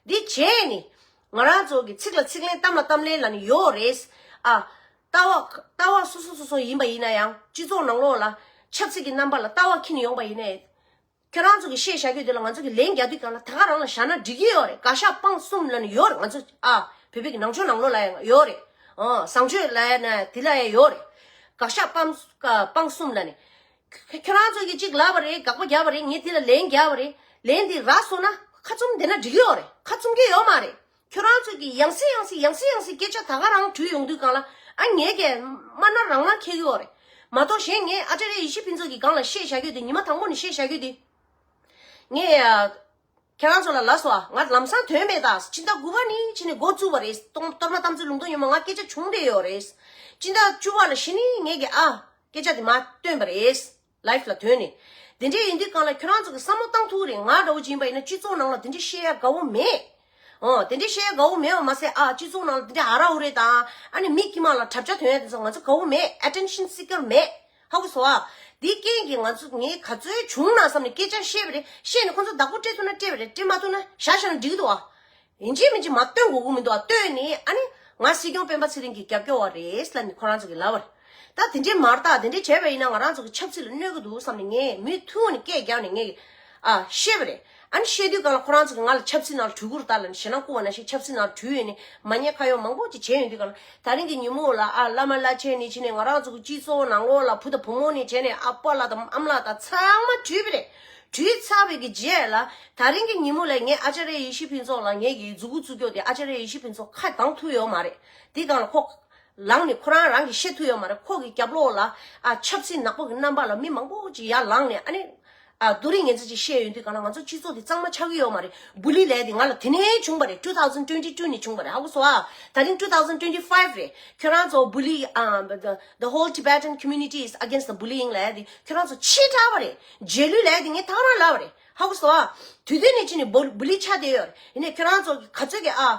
འདི་བྱས་ནས་ང་རང་ཚོ་གི་ཚིག་ལ་ཚིག་ལན་གཏམ་ལ་གཏམ་ལན་ལབ་ནི་ཡོད་རེད་ཨ། ལྟ་བ་ལྟ་བ་སོ་སོ་སོ་སོ་ཡིན་པ་ཡིན་ན་ཡང་སྤྱི་ཚོགས་ནང་ལོགས་ལ་ཆབ་སྲིད་ཀྱི་རྣམ་པ་ལ་ལྟ་བ་འཁྱེར་ནས་ཡོང་པ་ཡིན་ནའི། ཁྱེད་རང་ཚོ་གི་བཤད་བཞག་རྒྱུ་དེ་ལ་ང་ཚོ་གི་ལན་རྒྱག་དུས་གང་ལ་ད་ག་རང་ལ་བཞག་ན་འགྲིག་གི་ཡོད་རེད། དགག་བཞག་སྤང་གསུམ་ལབ་ནི་ཡོད་རེད། ང་ཚོ་ཨ་བོད་པའི་གི་ནང་ཆོས་ནང་ལོགས་ལ་ཡང་ཡོད་རེད། ཨ་བཟང་སྤྱོད་ལབ་ན་དེ་ལ་ཡང་ཡོད་རེད། དགག་བཞག་སྤང་སྤང་གསུམ་ལབ་ནི། ཁྱེད་རང་ཚོ་གི་གཅིག་ལབ་པ་རེད། དགག་པ་རྒྱབ་པ་རེད། ངས་དེ་ལ་ལན་རྒྱབ་པ་རེད། ལན་དེ་རག་སོང་ན་ཁ་བཙུམ་བསྡད་ན་འགྲིག་གི་ཡོད་རེད། ཁ་བཙུམ་གི་ཡོད་མ་རེད། ཁྱོད་རང་ཚོ་གིས་ཡང་སེ་ཡང་སེ་ཡང་སེ་ཡང་སེ་སྐད་ཆ་ད་ག་རང་དྲུད་ཡོང་དུས་གང་ལ་ཨ་ངས་ཀྱི་དམར་ནག་རང་རང་འཁྱེར་གི་ཡོད་རེད། མ་གཏོགས་གཞན་ངས་ཨ་ཅར་ཡེ་ཤེས་ཕུན་ཚོགས་ཀྱི་སྒང་ལ་བཤད་བཞག་རྒྱུ་དེ་ཉི་མ་དང་པོ་ནས་བཤད་བཞག་རྒྱུ་དེ། ངས་ཨ། ཁྱེད་རང་ཚོ་ལ་ལབ་སོང་ཨ། ང་ལམ་སང་ཐོན་མེད་ད། ཕྱི་ཟླ་དགུ་པ་ནས་ཕྱི་ནས་འགོ་བཙུགས་པ་རེད། གཏོང་གཏོར་མ་གཏམ་ཚོད་ལུང་སྟོང་ཉི་མ་ང་སྐད་ཆ་བྱུང་བསྡད་ཡོད་རེད། ཕྱི་ཟླ་བཅུ་པ་ལ་གཞི་ནས་ངས་ཀྱི་ཨ། སྐད་ཆ་དེ་མ་བཏོན་པ་རེད། live ལ་ཐོན་ནས། དེ་འདྲས་ཡིན་དུས་གང་ལ་ཁྱོད་རང་ཚོ་གི་བསམ་བློ་བཏང་ཐུབ་རེད། ང་འདྲ་བོ་ཅིག་ཡིན་པ་ཡིན་ན་སྤྱི་ཚོགས་ནང་ལ་དེ་འདྲས་བཤད་ཡ་དགའ་བོ་མེད། ཨོ་དེ་འདྲས་བཤད་ཡ་དགའ་བོ་མེད་པ་མ་ཟད་ཨ་སྤྱི་ཚོགས་ནང་ལ་དེ་འདྲས་ཨ་ར་ཨུ་རེ་དང་ཨ་ནི་མི་དཀྱིལ་མ་ལ་གྲབས་ཆ་ཐོན་ཡ་དེ་ཚོ་ང་ཚོ་དགའ་བོ་མེད། attention seeker མེད། ཧ་གོ་སོང་ཨ། དེའི་རྐྱེན་གྱིས་ང་ཚོ་ངས་ག་ཚོད་བྱུང་ན་བསམ་ནས་སྐད་ཆ་བཤད་པ་རེད། བཤད་ནས་ཁོ་ཚོ་བདག་པོ་སྤྲད་ཐུབ་ན་སྤྲད་པ་རེད། སྤྲད་མ་ཐུབ་ན་བཞག་བཞག་ན་འགྲིག་གི་འདུག་ཨ། ཡིན་གཅིག་མིན་གཅིག་མ་སྟོན་དགོས་ཀྱི་མི་འདུག་ཨ། སྟོན་ནས་ཨ་ནི་ང་སྲིད་སྐྱོང་སྤེན་པ་ཚེ་རིང་གི་རྒྱབ་སྐྱོར་བ་རེད་ལབ་ནས་ཁོ་རང་ཚོ་གིས་ལབ་པ་རེད། ད་དེ་འདྲས་མ་རེད། ད་དེ་འདྲས་བྱས་པ་ཡིན་ན་ང་རང་ཚོ་གི་ཆབ་སྲིད་ལ་གནོད་ཀྱི་འདུག་བསམ་ནས་ངས་མུ་མཐུད་ནས་སྐད་རྒྱག་ནས་ངས་ཨ་བཤད་པ་རེད། ཨ་ནི་བཤད་དུས་གང་ལ་ཁོ་རང་ཚོ་གིས་ང་ལ་ཆབ་སྲིད་ནང་ལ་དྲུད་ཀྱི་རེད་ད་ལབ་ནས་ཞེད་སྣང་བསྐུལ་བ་ནང་བཞིན་ཆབ་སྲིད་ནང་ལ་དྲུད་ཡོད་ནས་མ་ཉེས་ཁ་གཡོག་མང་པོ་ཅིག་བྱས་ཡོང་དུས་གང་ལ་ད་རིང་གི་ཉིན་མོ་ལ་ཨ་བླ་མ་བླ་ཆེན་ནས་བྱས་ནས་ང་རང་ཚོ་གི་སྤྱི་ཚོགས་ནང་ལོགས་ལ་བུ་དང་བུ་མོ་ནས་བྱས་ནས་ཨ་ཕ་ལགས་དང་ཨ་མ་ལགས་དང་ཚང་མ་དྲུད་པ་རེད། དྲུད་ཚར་བའི་གི་རྗེས་ལ་ད་རིང་གི་ཉིན་མོ་ལ་ངས་ཨ་ཅཱརྱ་ཡེ་ཤེས་ཕུན་ཚོགས་ལ་ངས་ཀྱི་མཛུབ་གུ་བཙུགས་རྒྱུ་དེ་ཨ་ཅཱརྱ་ཡེ་ཤེས་ཕུན་ཚོགས་ཁ་གདངས་ཐུབ་ཡོད་མ་རེད། དེ་གང་ལ་ཁོ་ལངས་ནས་ཁོ་རང་རང་གིས་བཤད་ཐུབ་ཡོད་མ་རེད། ཁོ་གི་རྒྱབ་ལོགས་ལ་ཨ་ཆབ་སྲིད་ནག་པོ་གི་རྣམ་པ་ལ་མི་མང་པོ་ཅིག་ཡར་ལངས་ནས་ཨ་ནི་ཨ་རྡོ་རིང་ངན་ཚད་ཅིག་བཤད་ཡོང་དུས་གང་ལ་ང་ཚོ་སྤྱི་ཚོགས་དེ་གཙང་མ་ཆགས་ཀྱི་ཡོད་མ་རེད། བུ་ལི་ལས་དེ་ང་ལ་དེ་ནས་བྱུང་བ་རེད། two thousand twenty two ནས་བྱུང་བ་རེད། ཧ་གོ་སོང་ཨ། ད་རིང་two thousand twenty five རེད། ཁྱོད་རང་ཚོ་བུ་ལི་ཨ་the the whole Tibetan community is against the bullying ལབ་ཡ་དེ་ཁྱོད་རང་ཚོ་ཕྱི་དྲགས་པ་རེད། རྗེས་ལུས་ལབ་ཡ་དེ་ངས་ཐག་རང་ལབ་པ་རེད། ཧ་གོ་སོང་ཨ། དུས་དུས་ནས་ཕྱིན་ནས་བུ་བུ་ལི་ཆགས་བསྡད་ཡོད་རེད། ཡིན་ནའི་ཁྱོད་རང་ཚོ་ག་ཚོད་ཀྱི་ཨ།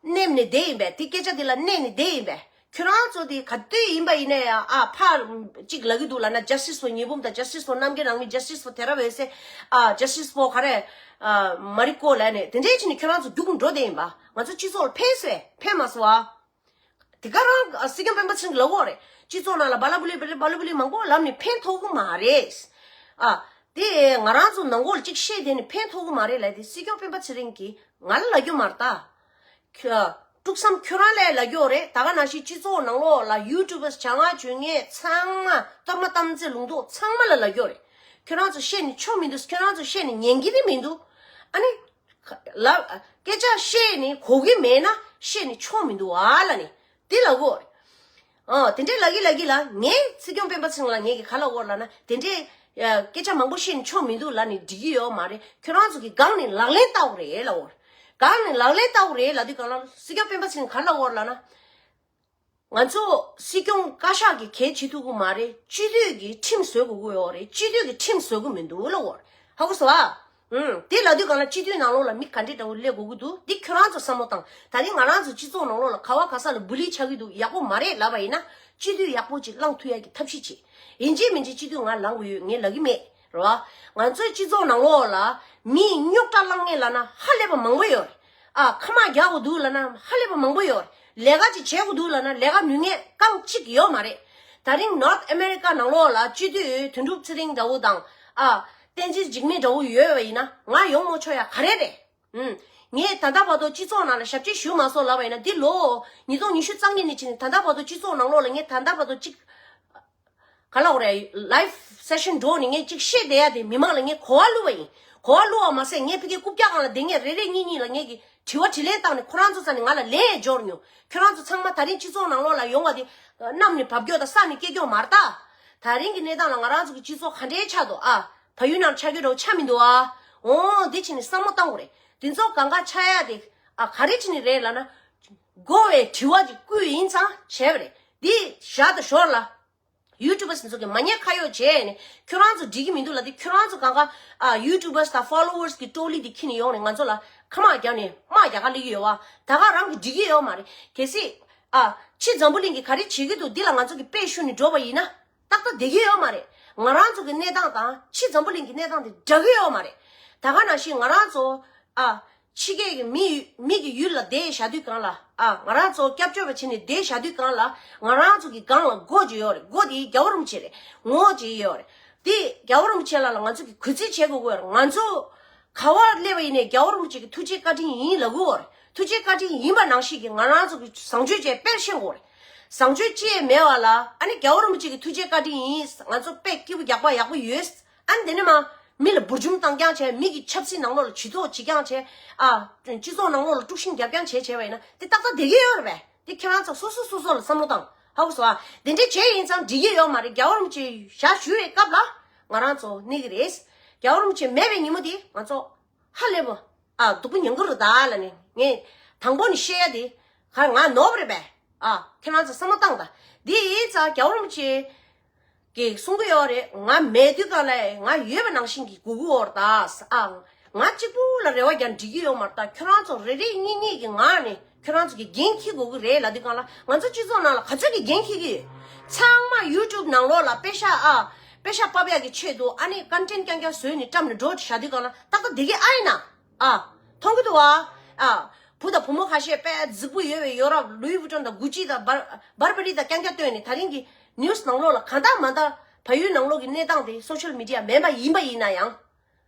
མནན་ནས་བསྡད་ཡིན་པས། དེ་སྐད་ཆ་དེ་ལ་མནན་ནས་བསྡད་ཡིན་པས། ཁྱོད་རང་ཚོ་དེ་ག་དུས་ཡིན་པ་ཡིན་ནའི་ཨ་ཕར་གཅིག་ལབ་ཀྱི་འདུག་ལབ་ན་justice for ཉི་འབུམ་དང་justice for རྣམ་རྒྱལ་ནང་མི་justice for དེ་ར་བས་སེ་ཨ་justice for ག་རེ་ཨ་མ་རི་ཀོ་ལབ་ནས་དེ་འདྲའི་ཕྱིན་ནས་ཁྱོད་རང་ཚོ་རྒྱུགས་འགྲོ་བསྡད་ཡིན་པ། ང་ཚོ་སྤྱི་ཚོགས་ལ་ཕན་སོང་ཕན་མ་སོང་ཨ། དེ་ག་རང་སྲིད་སྐྱོང་སྤེན་པ་ཚེ་རིང་གིས་ལབ་ཀྱི་ཡོད་རེད། སྤྱི་ཚོགས་ནང་ལ་བ་ལ་བུ་ལི་བུ་ལི་བ་ལ་བུ་ལི་མང་པོ་ལབ་ནས་ཕན་ཐོགས་ཀྱི་མ་རེད། ཨ། དེ་ང་རང་ཚོ་ནང་ལོགས་ལ་གཅིག་བཤད་དེ་ནས་ཕན་ཐོགས་ཀྱི་མ་རེད་ལབ་དེ་སྲིད་སྐྱོང་སྤེན་པ་ཚེ་རིང་གིས་ང་ལ་ལབ་རྒྱུ་མ་རེད་ད། ཁྱོད་དཀྲུག་བསམ་ཁྱོད་རང་ལ་ལབ་ཀྱི་ཡོད་རེད། ད་ག་ནང་བཞིན་སྤྱི་ཚོགས་ནང་ལོགས་ལ་YouTubers བྱ་ངན་བྱེད་མཁན་ཚང་མ་གཏོར་མ་གཏམ་ཚད་ལུང་རྟོགས་ཚང་མ་ལ་ལབ་ཀྱི་ཡོད་རེད། ཁྱོད་རང་ཚོ་བཤད་ནས་ཆོ་མི་འདུག་ཁྱོད་རང་ཚོ་བཤད་ནས་ཉན་གྱི་རེད་མི་འདུག་ཨ་ནི། ལ་སྐད་ཆ་བཤད་ནས་གོ་གི་མེད་ན་བཤད་ནས་ཆོག་མི་འདུག་ཨ་ལ་ནི་དེ་ལ་གོ། ཨ་དེ་འདྲའི་ལ་གི་ལ་གི་ལ་ངས་སྲིད་སྐྱོང་སྤེན་པ་ཚེ་རིང་ལ་ངས་གི་ག་ལ་འོར་ལ་ན་དེ་འདྲའི་སྐད་ཆ་མང་པོ་བཤད་ནས་ཆོག་མི་འདུག་ལ་ནི་འགྲིག་གི་ཡོད་མ་རེད། ཁྱོད་རང་ཚོ་གི་སྒང་ནས་ལག་ལེན་བསྟར་དགོས་རེད་ལ་འོར། སྒང་ནས་ལག་ལེན་བསྟར་དགོས་རེད་ལ་དུས་གང་ལ་སྲིད་སྐྱོང་སྤེན་པ་ཚེ་རིང་ག་ལ་འོར་ལ་ན། ང་ཚོ་སྲིད་སྐྱོང་བཀའ་ཤག་གི་གལ་བྱེད་ཐུབ་ཀྱི་མ་རེད། སྤྱི་འཐུས་ཀྱི་ཁྲིམས་བཟོ་དགོས་ཀྱི་ཡོད་རེད། སྤྱི་འཐུས་ཀྱི་ཁྲིམས་བཟོ་གི་མི་འདུག་ལ་འོར། ཧ་གོ་སོང་ཨ། ཨུམ། དེ་ལ་དུས་གང་ལ་སྤྱི་འཐུས་ནང་ལོགས་ལ་མི་ག་འདྲས་འདྲ་བོ་སླེབས་དགོས་ཀྱི་འདུག་འདི་ཁྱོད་རང་ཚོ་བསམ་བློ་བཏང་། ད་རིང་ང་རང་ཚོ་སྤྱི་ཚོགས་ནང་ལོགས་ལ་ག་བ་ག་ས་ལ་བུ་ལི་ཆགས་ཀྱི་འདུག་ཡག་པོ་མ་རེད་ལབ་པ་ཡིན་ན་སྤྱི་འཐུས་ཡག་པོ་ཅིག་བླང་ཐུབ་ཡག་གི་ཐབས་ཤེས་བྱེད། ཡིན་གཅིག་མིན་གཅིག་སྤྱི་འཐུས་ང་ལངས་དགོས་ཡོད་ངས་ལབ་ཀྱི་མེད་རེད་བ། ང་ཚོའི་སྤྱི་ཚོགས་ནང་ལོགས་ལ་མིས་རྙོག་དྲ་བསླང་མཁན་ལབ་ན་ཧ་ལས་པ་མང་པོ་ཡོད་རེད། ཨ་ཁ་མ་རྒྱག་དགོས་འདུག་ལབ་ན་ཧ་ལས་པ་མང་པོ་ཡོད་རེད། ལས་ཀ་ཅིག་བྱེད་དགོས་འདུག་ལབ་ན་ལས་ཀ་ནུས་ངེས་རྐང་གཅིག་ཡོད་མ་རེད། ད་རིང་North America་ནང་ལོགས་ལ་སྤྱི་འཐུས་དོན་གྲུབ་ཚེ་རིང་འདྲ་བོ་དང་ཨ་བསྟན་འཛིན་འཇིགས་མེད་འདྲ་བོ་ཡོད་པ་ཡིན་ན་ང་ཡོང་མ་ཆོག་ཡ་ག་རེ་རེད། ཨུམ། ངས་ད་ལྟ་བར་དུ་སྤྱི་ཚོགས་ནང་ལ་ཞབས་ཕྱི་ཞུས་མ་སོང་ལབ་པ་ཡིན་ན་འདི་ལོ་ཉིས་སྟོང་ཉི་ཤུ་རྩ་གཉིས་ནས་བྱས་ནས་ད་ལྟ་བར་དུ་སྤྱི་ཚོགས་ནང་ལོགས་ལ་ངས་ད་ལྟ་བར་དུ་གཅིག་ག་ལ་འོ་རེད། Live session་འགྲོ་ནས་ངས་ཅིག་བཤད་བསྡད་ཡ་དེ་མི་མང་ལ་ངས་གོ་བ་བླུགས་པ་ཡིན། གོ་བ་བླུགས་པ་མ་ཟད་ངས་ཕ་གི་རྐུབ་བཀྱག་སྒང་ལ་བསྡད་མཁན་རེ་རེ་གཉིས་གཉིས་ལ་ངས་ཀྱི་དྲི་བ་དྲིས་ལན་བཏང་ནས་ཁོ་རང་ཚོ་རྩ་ནས་ང་ལ་ལན་ཡང་འབྱོར་མྱོང་། ཁྱོད་རང་ཚོ་ཚང་མ་ད་རིང་སྤྱི་ཚོགས་ནང་ལོགས་ལ་ཡོང་བ་དེ་གནམ་ནས་བབས་སྐྱོ་དང་ས་ནས་སྐྱེ་སྐྱོ་མ་རེད་ད། ད་རིང་གི་གནས་སྟངས་ལ་ང་རང་ཚོ་གི་སྤྱི་ཚོགས་ག་འདྲའི་ཆགས་འདུག་ཨ། བལ་ཡུལ་ནང་ཆགས་རྒྱུ་འདྲ་བོ་ཆགས་མི་འདུག་ཨ། འོ་འདི་བྱས་ནས་བསམ་བློ་བཏང་དགོས་རེད། དེ་ཚོ་གང་ག་ཆགས་ཡ་དེ་ཨ་ག་རེ་བྱས་ནས་རེད་ལབ་ན། དགོས་པའི་དྲི་བ་ཅིག་བསྐུལ་ཡིན་ཙང་བྱས་པ་རེད། འདི་བཞག་དང་ཞོར་ལ། YouTubers་ཚོ་གི་མ་ཉེས་ཁ་གཡོག་བྱས་ནས་ཁྱོད་རང་ཚོ་འགྲིག་གི་མི་འདུག་ལབ་དུས་ཁྱོད་རང་ཚོ་གང་ག་ཨ་YouTubers་དང་followers་གི་ཀྲོ་ལི་དེ་ཁྱེར་ནས་ཡོང་ནས་ང་ཚོ་ལ་ཁ་མ་རྒྱག་ནས་དམག་རྒྱག་ག་སླེབས་ཀྱི་ཡོད་བ། ད་ག་རང་གི་འགྲིག་གི་ཡོད་མ་རེད། གལ་སྲིད་ཨ་ཕྱི་འཛམ་བུ་གླིང་གི་ག་རེ་བྱེད་ཀྱི་འདུག་འདི་ལ་ང་ཚོ་གི་དཔེ་ཞུ་ནས་འགྲོ་བ་ཡིན་ན་ཏག་ཏག་བསྡད་ཀྱི་ཡོད་མ་རེད། ང་རང་ཚོ་གི་གནས་སྟངས་དང་ཕྱི་འཛམ་བུ་གླིང་གི་གནས་སྟངས་དེ་འདྲ་གི་ཡོད་མ་རེད། ད་ག་ནང་བཞིན་ང་རང་ཚོ་ཨ། ཕྱི་རྒྱལ་གྱི་མི་ཡུལ་མི་གི་ཡུལ་ལ་བསྡད་བཞག་དུས་གང་ལ་ཨ་ང་རང་ཚོ་སྐྱབས་བཅོལ་བ་བྱས་ནས་བསྡད་བཞག་དུས་གང་ལ་ང་རང་ཚོ་གི་སྒང་ལ་མགོ་ཅིག་ཡོད་རེད། མགོ་དེ་རྒྱལ་བ་རིན་པོ་ཆེ་རེད། ངོ་ཅིག་ཡོད་རེད། དེ་རྒྱལ་བ་རིན་པོ་ཆེ་ལ་ལ་ང་ཚོ་གི་གུས་བརྩི་བྱེད་དགོས་དགོས་རེད། ང་ཚོ་ག་བར་སླེབས་པ་ཡིན་ནའི་རྒྱལ་བ་རིན་པོ་ཆེ་གི་ཐུགས་རྗེ་བཀའ་དྲིན་ཡིན་ལབ་དགོས་རེད། ཐུགས་རྗེ་བཀའ་དྲིན་ཡིན་པ་ནང་བཞིན་གྱི་ང་རང་ཚོ་གི་བཟང་སྤྱོད་བྱས་དཔེར་བཤད་དགོས་རེད། བཟང་སྤྱོད་ཅི་ཡང་མེད་པ་ལ་ཨ་ནི་རྒྱལ་བ་རིན་པོ་ཆེ་གི་ཐུགས་རྗེ་བཀའ་དྲིན་ཡིན། ང་ཚོ་དཔེ་སྐྱིད་པོ་རྒྱག་པ་ཡག་པོ་ཡོད། ཨ་ནི་དེ་ནས་མ། མི་ལ་འབུར་འཇོམས་བཏང་རྐྱང་བྱས། མི་གི་ཆབ་སྲིད་ནང་ལོགས་ལ་ཇུས་གཏོགས་བྱེད་རྐྱང་བྱས། ཨ། སྤྱི་ཚོགས་ནང་ལོགས་ལ་དཀྲུག་ཤིང་རྒྱབ་རྐྱང་བྱས་བྱས་པ་ཡིན་ན་དེ་ཏག་ཏག་བསྡད་ཀྱི་ཡོད་རེད་པས། དེ་ཁྱེད་རང་ཚོ་སོ་སོ་སོ་སོ་ལ་བསམ་བློ་བཏང་། ཧ་གོ་སོང་ཨ། དེ་འདྲས་བྱས་ཡིན་ཙང་འགྲིག་གི་ཡོད་མ་རེད། རྒྱལ་བ་རིན་པོ་ཆེ་ཞག་ཞུ་བའི་སྐབས་ལ་ང་རང་ཚོ་གནས་ཀྱི་རེད། རྒྱལ་བ་རིན་པོ་ཆེ་མེད་པའི་ཉིན་མོ་དེ་ང་ཚོ་ཧ་ལས་པ། ཨ། སྡུག་པོ་མྱོང་གི་རེད་ད་ལ་ནི་ངས་དང་པོ་ནས་བཤད་ཡ་དེ་ག་ང་ནོར་བ་རེད་པས། ཨ། ཁྱེད་རང་ཚོ་བསམ་བློ་བཏང་ད། དེ་ཡིན་ཙང་རྒྱལ་བ་རིན་པོ་ཆེ། གིས་གསུང་གི་ཡོད་རེད། ང་མེད་དུས་གང་ལ་ང་ཡོད་པ་ནང་བཞིན་གྱི་སྒུག་གི་ཡོད་རེད་ད། ཨ། ང་གཅིག་པུ་ལ་རེ་བ་རྒྱག་འགྲིག་གི་ཡོད་མ་རེད་ད། ཁྱོད་རང་ཚོ་རེ་རེ་གཉིས་གཉིས་ཀྱི་ངང་ནས་ཁྱོད་རང་ཚོ་གི་འགན་འཁྱེར་དགོས་ཀྱི་རེད་ལབ་དུས་གང་ལ་ང་ཚོ་སྤྱི་ཚོགས་ནང་ལ་ག་ཚོད་ཀྱི་འགན་འཁྱེར་གྱི་ཡོད། ཚང་མ་YouTube་ནང་ལོགས་ལ་པེ་ཤ་ཨ། པེ་ཤ་ཕབ་ཡག་གི་ཆེད་དུ་ཨ་ནི་ཀོན་ཊེན་རྐྱང་རྐྱང་བཟོས་ནས་བཀྲམ་ནས་འགྲོ་བཞག་དུས་གང་ལ་ཏག་ཏག་བསྡད་ཀྱི་ཨ་ཡིན་ན། ཨ། མཐོང་གི་འདུག་བ། ཨ། བུ་དང་བུ་མོ་ཁ་ཤས་དཔེ་རྫིག་པོ་ཡོད་པའི་ཡོ་རོབ་ལུའི་ཝུ་ཊོན་དང་གུ་ཅི་དང་བར་བར་བ་རི་དང་རྐྱང་རྐྱང་བཏོན་ནས་ད་རིང་གི་ནིའུ་སི་ནང་ལོགས་ལ་གང་ལྟར་མ་ལྟར་བལ་ཡུལ་ནང་ལོགས་ཀྱི་གནས་སྟངས་དེ་སོ་ཤལ་མི་ཌི་ཡ་མེད་པ་ཡིན་པ་ཡིན་ན་ཡང་།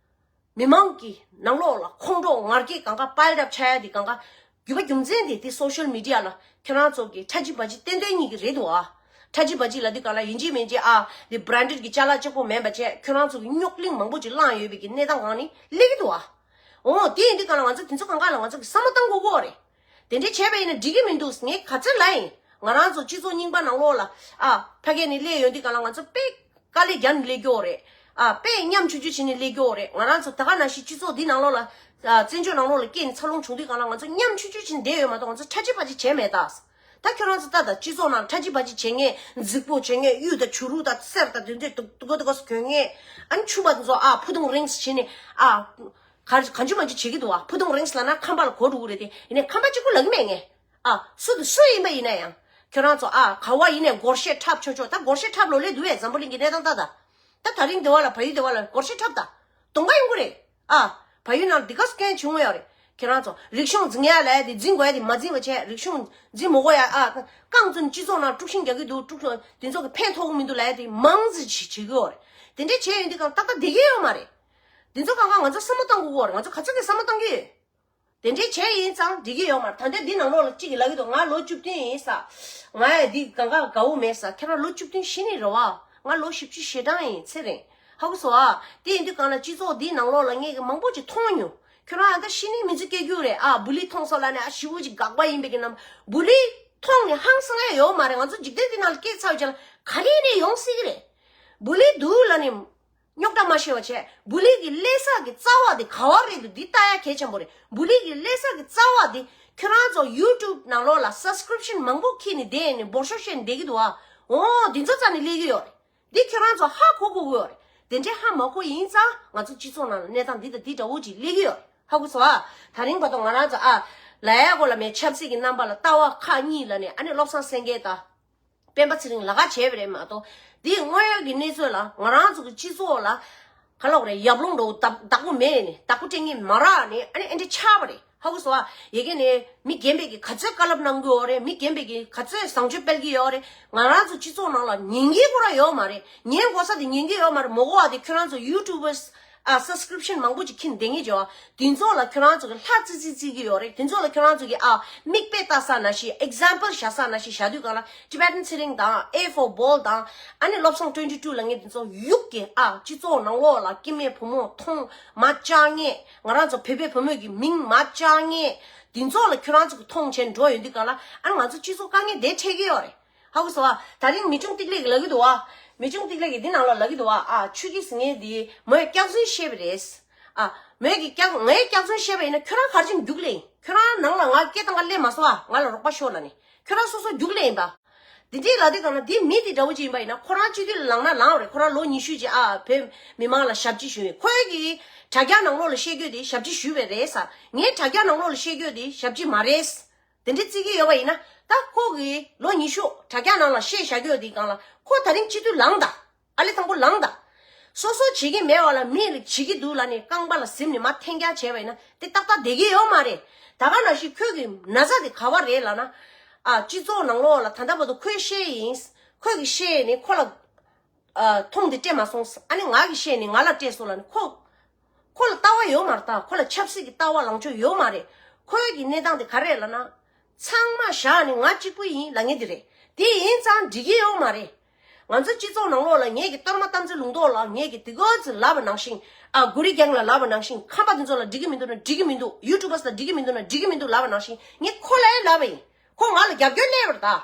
མི་མང་གི་ནང་ལོགས་ལ་ཁོང་ཁྲོ་ངར་སྐད་གང་ག་པཱལ་རབ་ཆགས་ཡ་དེ་གང་ག་རྒྱུ་མ་རྒྱུ་མཚན་དེ་དེ་སོ་ཤལ་མི་ཌི་ཡ་ལ་ཁྱེད་རང་ཚོ་གི་ཁྲ་ཆི་བ་ཆི་ཏན་ཏན་གཉིས་ཀྱི་རེད་འདུག་ཨ། ཁྲ་ཆི་བ་ཆི་ལ་དེ་གང་ལ་ཡིན་གཅིག་མིན་གཅིག་ཨ། དེ་བྷ་རན་ཌེཌ་གི་ཅ་ལག་གཅིག་པོ་མིན་པ་བྱས་ཁྱེད་རང་ཚོ་གི་རྙོག་གླེང་མང་པོ་ཅིག་བསླངས་ཡོད་པའི་གི་གནས་སྟངས་སྒང་ནས་སླེབས་ཀྱི་འདུག་ཨ། འོ་དེ་ཡིན་དུས་གང་ལ་ང་ཚོ་དེ་ཚོ་གང་ག་ལ་ང་ཚོ་གི་བསམ་བློ་བཏང་དགོས་ཀྱི་ཡོད་རེད། དེ་འདྲས་བྱས་པ་ཡིན་ན་འགྲིག་གི་མི་འདུག་ངས་ག་ཚོད་ལབ་ཡིན། ང་རང་ཚོ་སྤྱི་ཚོགས་རྙིང་པ་ནང་ལོགས་ལ་ཨ་ཕ་གི་ནས་སླེབས་ཡོང་དུས་གང་ལ་ང་ཚོ་དཔེ་དཀའ་ལས་རྒྱབ་ནས་སླེབས་ཀྱི་ཡོད་རེད། ཨ་དཔེ་ཉམ་ཆུང་ཆུང་བྱས་ནས་སླེབས་ཀྱི་ཡོད་རེད། ང་རང་ཚོ་ད་ག་ནང་བཞིན་སྤྱི་ཚོགས་འདི་ནང་ལོགས་ལ་ཨ་བཙན་བྱོལ་ནང་ལོགས་ལ་སྐྱེས་ནས་འཚར་ལོངས་བྱུང་དུས་གང་ལ་ང་ཚོ་ཉམ་ཆུང་ཆུང་བྱས་ནས་བསྡད་ཡོད་མ་གཏོགས་ང་ཚོ་ཁྲ་ཆི་བ་ཆི་བྱས་མེད་ད། ད་ཁྱོད་རང་ཚོ་ལྟ་ད། སྤྱི་ཚོགས་ནང་ཁྲ་ཆི་བ་ཆི་བྱེད་མཁན་རྫིག་པོ་བྱེད་མཁན་གཡུ་དང་བྱུ་རུ་དང་གསེར་དང་དེ་ཚོ་སྡུག་སྡུག་སྡུག་གོ་སོ་གྱོན་མཁན། ཨ་ནི་ཕྱུ་པ་དེ་ཚོ་ཨ་ཕུ་ཐུང་རིང་ས་བྱས་ནས་ཨ། ག་གང་བྱུང་མང་བྱུང་བྱེད་ཀྱི་འདུག་ཨ། ཕུ་ཐུང་རིང་ས་ལབ་ན་ཁམས་པ་ལ་གོ་འགྲོ་གི་རེད་དེ། ཡིན་ནའི་ཁམས་པ་གཅིག་པུ་ལབ་ཀྱི་མེད་ངས། ཨ། སུ་དང་སུ་ཡིན་པ་ཡིན་ན་ཡང་། ཁྱོད་རང་ཚོ་ཨ་ག་བ་ཡིན་ནའི་སྒོར་གཞས་འཁྲབ་ཆོག་ཆོག་ད་སྒོར་གཞས་འཁྲབ་ལོ་ལེ་འདུག་བས་འཛམ་བུ་གླིང་གི་གནས་སྟངས་ལྟ་ད། ད་ད་རིང་འདི་བ་ལ་བལ་ཡུལ་འདི་བ་ལ་སྒོར་གཞས་འཁྲབ་ད། གཏོང་ག་ཡོང་གི་རེད། ཨ། བལ་ཡུལ་ནང་འདི་ག་སྐྱོན་བྱུང་ཡོད་རེད། ཁྱེད་རང་ཚོ་རིག་གཞུང་འཛིན་ཡ་ལབ་ཡ་དེ་འཛིན་དགོས་ཡ་དེ་མ་འཛིན་པ་བྱས། རིག་གཞུང་འཛིན་མ་དགོས་ཡ་ཨ། རྐང་བཙུགས་ནས་སྤྱི་ཚོགས་ནང་དཀྲུག་ཤིང་རྒྱག་གི་འདུག་དཀྲུག་ཤིང་དེ་ཚོ་གི་ཕན་ཐོགས་གི་མི་འདུག་ལབ་ཡ་དེ་མང་ཙམ་ཞིག་བྱེད་ཀྱི་ཡོད་རེད། དེ་འདྲས་བྱས་ཡོང་དུས་གང་ཏག་ཏག་བསྡད་ཀྱི་ཡོད་མ་རེད། དེ་ཚོ་གང་ག་ང་ཚོ་བསམ་བློ་གཏོང་དགོས་ཀྱི་ཡོད་རེད། ང་ཚོ་ག་ཚོད་ཀྱི་བསམ་བློ་གཏོང་གི་ཡོད། དེ་འདྲས་བྱས་ཡིན་ཙང་འགྲིག་གི་ཡོད་མ་རེད། ད་ལྟ་འདི་ནང་ལོགས་ལ་གཅིག་གིས་ལབ་ཀྱི་འདུག་ང་ལོ་བཅུ་བདུན་ཡིན་ས། ང་ཡ་འདི་གང་ག་དགའ་བོ་མེད་ས། ཁྱེད་རང་ལོ་བཅུ་བདུན་ཤི་ནི་རེད་བ། ང་ལོ་བཞི་བཅུ་ཞེ་གྲངས་ཡིན་ཚེ་རིང་། ཧ་གོ་སོང་ཨ། དེ་ཡིན་དུས་གང་ལ་སྤྱི་ཚོགས་འདིའི་ནང་ལོགས་ལ་ངས་ཀྱི་མང་པོ་ཅིག་མཐོང་མྱོང་། ཁྱོད་རང་ཨ་ད་ཤི་ནས་མི་ཚེ་སྐྱེལ་རྒྱུ་རེད། ཨ་བུ་ལི་མཐོང་སོང་ལབ་ནས། ཨ་ཞི་བོ་ཅིག་དགག་པ་ཡིན་པའི་གི་ནམ། བུ་ལི་མཐོང་ནས་ཧང་སང་ཡ་ཡོད་མ་རེད། ང་ཚོ་འཇིག་རྟེན་འདི་ནང་ལ་སྐྱེས་ཚར་བའི་རྗེས་ལ་ག་རེ་རེད་ཡོང་སྲིད་གི་རེད། བུ་ལི་འདུག་ལབ་ནས་རྙོག་དྲ་མ་ཤེས་པ་བྱས། བུ་ལི་གི་ལས་ས་གི་རྩ་བ་དེ་ག་བ་རེད་འདུག་འདི་ལྟ་ཡ་གལ་ཆེན་པོ་རེད། བུ་ལི་གི་ལས་ས་གི་རྩ་བ་དེ་ཁྱོད་རང་ཚོ་ཡུ་ཊུབ་ནང་ལོགས་ལ་སབ་སི་ཀི་རིབ་ཤན་མང་པོ་ཁྱེར་ནས་བསྡད་ནས་འབོར་ཤོག་བཤད་ནས་བསྡད་ཀྱི་འདུག་ཨ། འོ་འདི་ཚོ་རྩ་ནས་སླེབས་ཀྱི་ཡོད་རེད། འདི་ཁྱོད་རང་ཚོ་ཧ་གོ་དགོས་ཀྱི་ཡོད་རེད། དེ་འདྲའི་ཧ་མ་གོ་ཡིན་ཙང་ང་ཚོ་སྤྱི་ཚོགས་ནང་ལ་གནས་སྟངས་འདི་དང་འདི་འདྲ་བོ་ཅིག་སླེབས་ཀྱི་ཡོད་རེད། ཧ་གོ་སོང་ཨ། ད་རིང་བར་དུ་ང་རང་ཚོ་ཨ་ལ་ཡ་གོ་ལ་མེད་ཆབ་སྲིད་ཀྱི་རྣམ་པ་ལ་ལྟ་བ་ཁག་གཉིས་ལ་ནས། ཨ་ནི་བློ་བཟང་སེང་གེ་དང་སྤེན་པ་ཚེ་རིང་ལ་ཁ་བྱས་པ་རེད་མ་གཏོགས། འདི་དངོས་ཡོད་ཀྱི་གནས་ཚུལ་ལ་ང་རང་ཚོ་གི་སྤྱི་ཚོགས་ལ་ག་ལབ་དགོས་རེད། ཡབ་ལུང་འགྲོ་བདག་བདག་པོ་མེད་ནས། བདག་པོ་སྤྲད་མཁན་མ་རག་ནས། ཨ་ནི་ཨེ་འདྲ་ཆགས་པ་རེད། ཧ་གོ་སོང་ཨ། ཡ་གི་ནས་མི་རྒན་པའི་གི་ག་ཚོད་བཀའ་སློབ་གནང་གི་ཡོད་རེད། མི་རྒན་པའི་གི་ག་ཚོད་བཟང་སྤྱོད་སྤེལ་གི་ཡོད་རེད། ང་རང་ཚོ་སྤྱི་ཚོགས་ནང་ལ་ཉན་གི་ཁོ་རང་ཡོད་མ་རེད། ཉན་དགོས་ས་དེ་ཉན་གི་ཡོད་མ་རེད། མ་གོ་བ་དེ་ཁྱོད་རང་ཚོ་ཡུ་ཊུབ་བར་ཨ་སབ་སི་ཀི་རིབ་ཤན་མང་པོ་ཅིག་ཁྱེར་བསྡད་མཁན་ཅིག་ཡོད། དེ་ཚོ་ལ་ཁྱོད་རང་ཚོ་གི་ལྷ་བརྩི་བརྩི་བརྩི་གི་ཡོད་རེད། དེ་ཚོ་ལ་ཁྱོད་རང་ཚོ་གི་ཨ་མིག་དཔེ་ལྟ་ས་ནང་བཞིན། ཨེག་ཛམ་པལ་བཞག་ས་ནང་བཞིན་བཞག་དུས་སྒང་ལ། ཊི་བེ་ཊན་ཚེ་རིང་དང་། ཨེ་ཕོར་བྷོལ་དང་། ཨ་ནི་བློ་བཟང་ཊུ་ཝེན་ཊི་ཊུ་ལབ་མཁན་དེ་ཚོ་ཡུག་གི་ཨ་སྤྱི་ཚོགས་ནང་ལོགས་ལ་སྐྱེ་དམན་བུ་མོ་མཐོང་མ་བཅག་མཁན། ང་རང་ཚོ་བོད་པའི་བུ་མོ་གི་མིང་མ་བཅག་མཁན་དེ་ཚོ་ལ་ཁྱོད་རང་ཚོ་གི་མཐོང་བྱས་འགྲོ་ཡོང་དུས་སྒང་ལ། ཨ་ནི་ང་ཚོ་སྤྱི་ཚོགས་དཀའ་ངལ་དེ་འཕྲད་ཀྱི་ཡོད་རེད། ཧ་གོ་སོང་ཨ། ད་རིང་མི་ཆུང་ཏིག་ལེ་གིས་ལབ་ཀྱི་འདུག་ཨ། མི་ཆུང་ཏིག་ལེ་གིས་འདི་ནང་ལ་ལབ་ཀྱི་འདུག་ཨ། ཨ་ཆུ་སྐྱིད་ཟེར་མཁན་འདི་མོས་སྐྱག་རྫུན་བཤད་པ་རེད། ཨ་མོས་ཀྱིས་སྐྱག་ངས་སྐྱག་རྫུན་བཤད་པ་ཡིན་ན་ཁྱོད་རང་ག་རེ་བྱས་ནས་རྒྱུགས་ལེན། ཁྱོད་རང་ནང་ལ་ང་སྐད་བཏང་ག་སླེབས་མ་སོང་ཨ། ང་ལ་རོགས་པ་ཤོག་ལབ་ནས་ཁྱོད་རང་སོ་སོ་རྒྱུགས་ལེན་ཡིན་པ། འདི་འདྲའི་ལབ་དུས་སྒང་ལ་འདི་མི་འདི་འདྲ་བོ་ཅིག་ཡིན་པ་ཡིན་ན། ཁོ་རང་སྤྱི་འཐུས་ལངས་ན་ལངས་རེད། ཁོ་རང་ལོ་ཉི་ཤུ་ཅིག་ཨ་བོད་མི་མང་ལ་ཞབས་ཕྱི་ཞུས་ཡོད། ཁོའི་གི་དྲ་རྒྱ་ནང་ལོགས་ལ་བཤད་རྒྱུ་དེ་ཞབས་ཕྱི་ཞུས་པ་རེད་ཟེར། ངའི་དྲ་རྒྱ་ནང་ལོགས་ལ་བཤད་རྒྱུ་དེ་ཞབས་ཕྱི་མ་རེད། དེ་འདྲ་བརྩི་གི་ཡོད་པ་ཡིན་ན། ད་ཁོ་གིས་ལོ་ཉི་ཤུ་དྲ་རྒྱ་ནང་ལ་བཤད་བཞག་རྒྱུ་དེའི་སྒང་ལ། ཁོ་ད་རིང་སྤྱི་འཐུས་ལངས་དང་། ཨ་ལེ་དང་པོ་ལངས་དང་། སོ་སོ་བྱེད་ཀྱི་མེད་པ་ལ་མི་ལ་བྱེད་ཀྱི་འདུག་ལབ་ནས་རྐང་པ་ལ་གཟིམ་ནས་མར་འཐེན་རྐྱང་བྱས་པ་ཡིན་ན་དེ་ཏག་ཏག་བསྡད་ཀྱི་ཡོད་མ་རེད། ད་ག་ནང་བཞིན་ཁོས་གི་ན་ཚ་དེ་ག་བ་རེད་ལབ་ན། ཨ་སྤྱི་ཚོགས་ནང་ལོགས་ལ་ད་ལྟ་བར་དུ་ཁོས་བཤད་ཡིན། ཁོས་གི་བཤད་ནས་ཁོ་ལ་ཨ་མཐོང་དེ་སྤྲད་མ་སོང་། ཨ་ནི་ང་གིས་བཤད་ནས་ང་ལ་སྤྲད་སོང་ལབ་ནས། ཁོ་ཁོ་ལ་ལྟ་བ་ཡོད་མ་རེད། ད་ཁོ་ལ་ཆབ་སྲིད་ཀྱི་ལྟ་བ་ལངས་ཕྱོགས་ཡོད་མ་རེད། ཁོའི་གི་གནས་སྟངས་དེ་ག་རེད་ལབ་ན། ཚང་མ་བཞག་ནས་ང་གཅིག་པུ་ཡིན་ལབ་མཁན་དེ་རེད། དེ་ཡིན་ཙང་འགྲིག་གི་ཡོད་མ་རེད། ང་ཚོ་སྤྱི་ཚོགས་ནང་ལོགས་ལ་ངེད་ཀྱི་གཏོར་མ་དམ་ཚིག་ལུང་རྟོགས་ལ་ངེད་ཀྱི་དེ་ག་ཚོད་ལབ་པ་ནང་བཞིན། ཨ་གུ་རི་རྒྱང་ལ་ལབ་པ་ནང་བཞིན། ཁམས་པ་དེ་ཚོ་ལ་འགྲིག་གི་མི་འདུག་ན་འགྲིག་གི་མི་འདུག་ཡུ་ཊུབ་བར་ལ་འགྲིག་གི་མི་འདུག་ན་འགྲིག་གི་མི་འདུག་ལབ་པ་ནང་བཞིན། ངས་ཁོ་ལ་ཡང་ལབ་པ་ཡིན། ཁོ་ང་ལ་རྒྱབ་སྐྱོར་སླེབས་པ་རེད་ད།